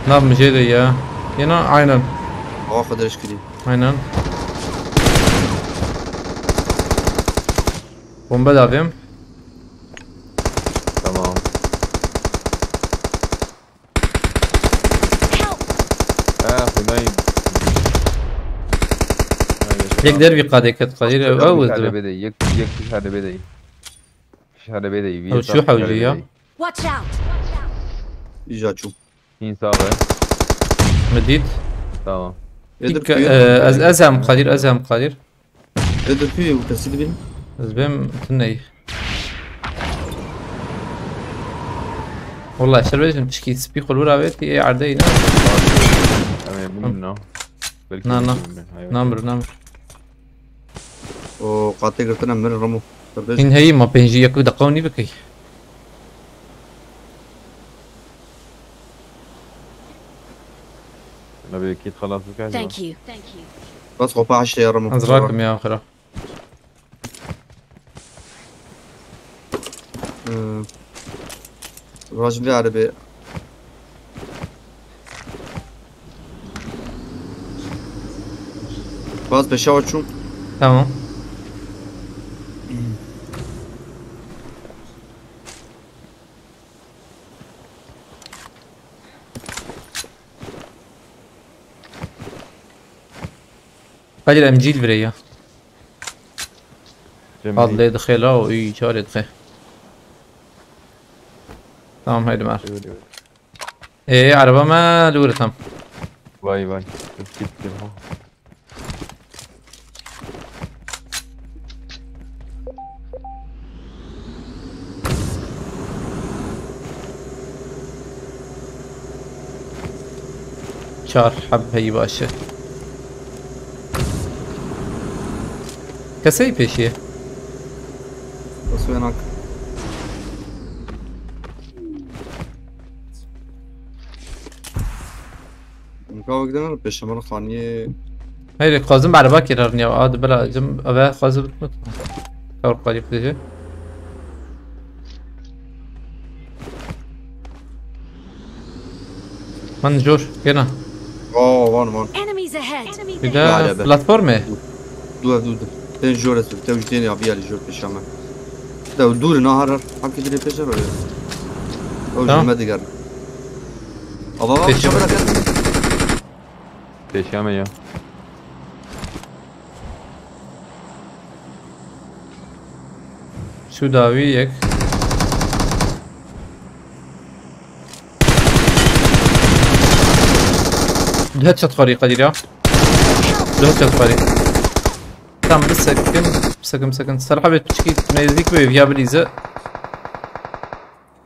Nav mi jê de ya. Yena aynen. Awa xwe dirêj kirî. Aynen. Bombe davêm. Tamam. Help! Eh, xwedayî. Yek dervî qadê ket Kadir, ew, ew, ew, bêde, yek, yek piş hade bêde. Piş hade bêde, ew çû hewcî ya. Watch out! Îja çû. Hîn sax e. Min dît. Tamam. Ê, dik, dur, e, ez, ez hem Kadir, ez hem Kadir. Ê, dur, tu yê û kesî dibîn? Ez bêm tu ney. Wala şerbêjim tişkî spî xwe li wir avêtî ê erdeyî ne? Em ê bûn na. Belkî na, na. Namir, namir. O qatê girtine min Ramo. Hîn heyî ma pêncî yek deqa nî bikey. Nabe kit xelas bike. Thank you. Bas xopa heştê ya Ramo. Ez rakim ya xira. Ee, Rajin vê erebê. Bas beşa çû. Tamam. Kadir em cîl virê ya. Cemil. Ad lê dixê la û î çarê dixê. Tamam, haydi mer. Ê, araba me li wir tam. Vay vay. Git git ha. Çar heb heyî baş e. Kesey pêşiye. Suyanak. Mukavak denen peşemal xaniye. Hayır, xwazim erba kirar niya. Ad bela cim ave xwazim bitmut. Kar qalip dije. Man jor, gena. Oh, van, van. Enemies ahead. Bir de platform e. Du ev du du. Ten jor ev. Tev jiteni abi yali jor peşame. Tev dur na har har. Hakki dire peşe var. O jime digar. Ava ava. Peşame. Peşame ya. Şu dawî yek. Duhet çat xwarî Kadir ya. Duhet çat xwarî. Tam bisekin, bisekin, bisekin. Serha ve piçkî nêzdîk be ya bilîze.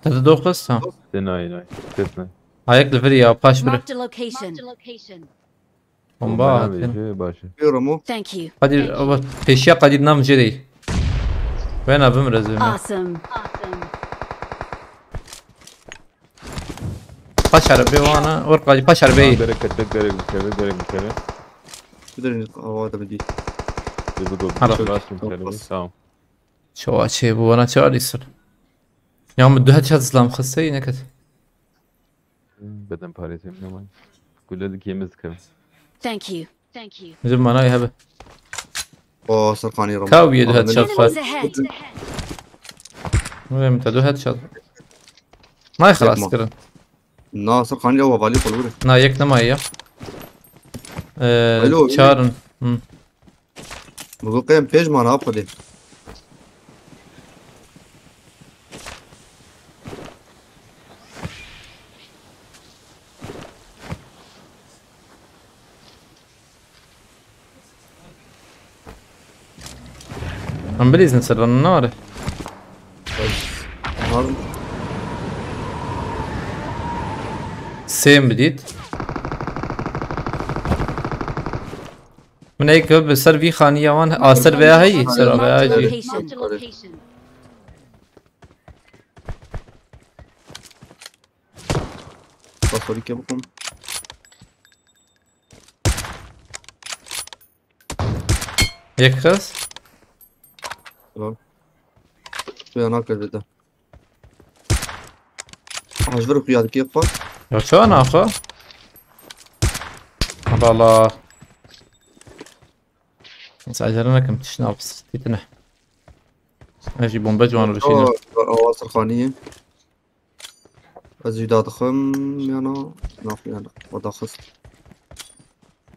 Te doxist ha. Dinay, nay. Kesne. Ayek li vir ya, paş bir. Marked a location. Bomba atın. Başı. Diyorum o. Thank you. Kadir, ama peşiya Kadir nam jê dey. Ben abim rezil. Awesome. Paş arabe wana, or Kadir paş arabe. Bereket, bereket, bereket, bereket. Bir de hava da bir değil. Bir bu da. Hala. Basın kalemi, tamam. Çoğa şey bu bana çağırıyorsun. Ya mı duhet çat zlam xısse yine ket. Beden parêtê min nemay. Gule dikê min dikevin. Thank you. Thank you. Bizim manayê hebe. O Serkanî Roma. Kaw yê du headshot xwar. Enemies ahead. Wê min te du headshot. Nay xelas kirin. Na Serkanî ew hevalî xwe li wir e. Na yek nemaye ya. Ee, Alo, çar in. Hı. Min got qey em pênc man ha Xwedê. Em bilîzin ser van nare. Var. Sêm bidît. Min ê ke bi ser vî xaniya wan, a ser veya heyî, ser veya jî. Marked a location. Pasolîkê bikim. Yek xist. Tamam. Suya nake vêde. Aha, ji vir xuya dikê xwe. Ya çawa naxwe? Bala. Ez acele nekim, tişt nabis, titine. Ez jî bombe ciwan rişîne. Awa, awa Serkanî ye. Ez jî dadixim, yana, naf, yana, xwe daxist.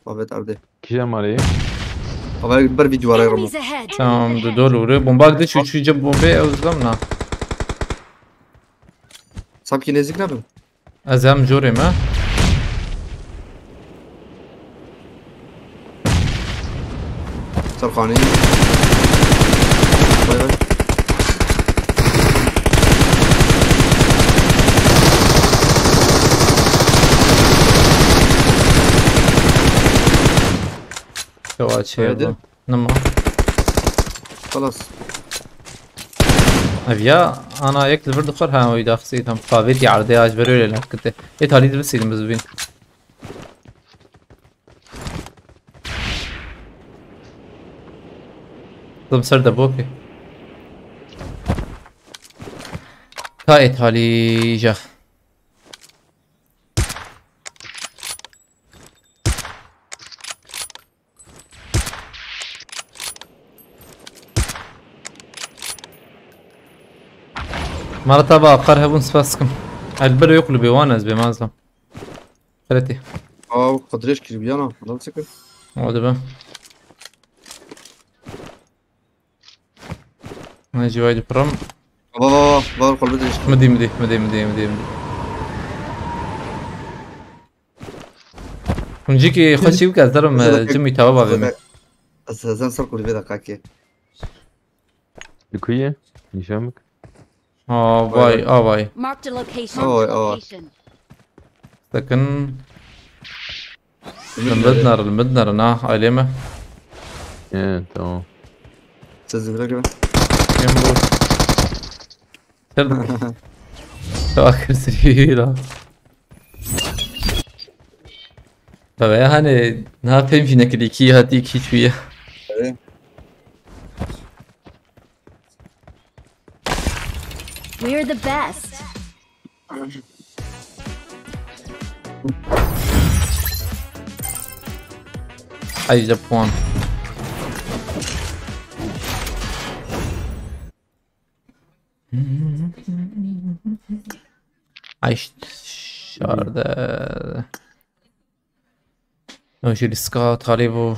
Babet erdê. Kîja malê ye? Ava ber vîdyo arayê Ramo. Enemies ahead. Tamam, du dol ûrê. Bomba gidê çû çû cem bombe ew zam na. Sapkî nêzik nebim. Ez hem jorê me. Serkanî. Bay bay. Şewa çê Haydi. Nima. Xelas. Ev ya, ana yek li vir dixwar, ha, wî daxisî tam. Pavêt ya erdê ya ji ber wê lê lak kite. Ê talî dibisîlim bizbîn. Dim ser de bokê. Ka ê talî ja. Mara tava aqar hebûn spas dikim. Ez ber wê kulübê wan ez bê mazlam. Xeletî. Aw, qedrêj kiribiyana. Adam çekir. O dibe. Ne civayê dipirim. Va, va, va, va, qulbe dirêj. Midî, midî, midî, midî, midî, midî. Hûn jî ki xwe çî bike, ez derim, Mesela e, cimî tawa bavê min. Ez hezan ser kulî vê de qakê. Li ku ye? Nîşan bik. Avay, avay. Marked a location. Avay, avay. Sekin. Limit Limit nere? Nere, limit nere, na, ailê me. He, tamam. Siz zihre gibi. Kim bu? Çer dikî? Te akir sirî la. Tabii yani, ne yapayım ki, ne kadar iki hadi iki çüye. We're the best. Ay, Japon. Ay, şarda. Önce riska talî bû.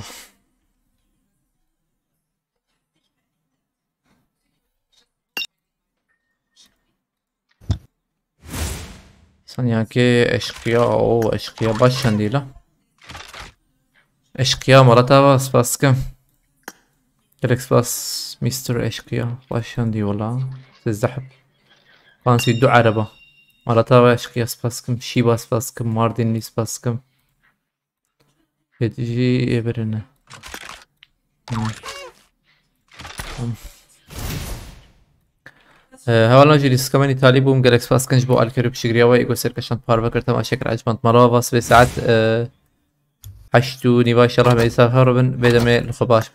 Saniyakê eşqiya, o eşqiya baş şandî la. Eşqiya, mala te ava, spas dikim. Gelek spas, Mister Eşqiya, baş şandî wala. Sizdeh heb. Fansî du ereba. Mala te ava eşqiya, spas dikim. Şîba, spas dikim. Mardinlî, spas dikim. Yetişî ê birine. Hmm. Tamam. Ee, hevalno jî lîstika me nî talî bûm, gelek spas kin ji bo alkêrî piştgiriya we, ego serkeşan parve kir, temaşe kir, ecmand mala va sibê saet, e, heşt û nîva, inşallah me îsa her bin, bê demê li xwe baş bin.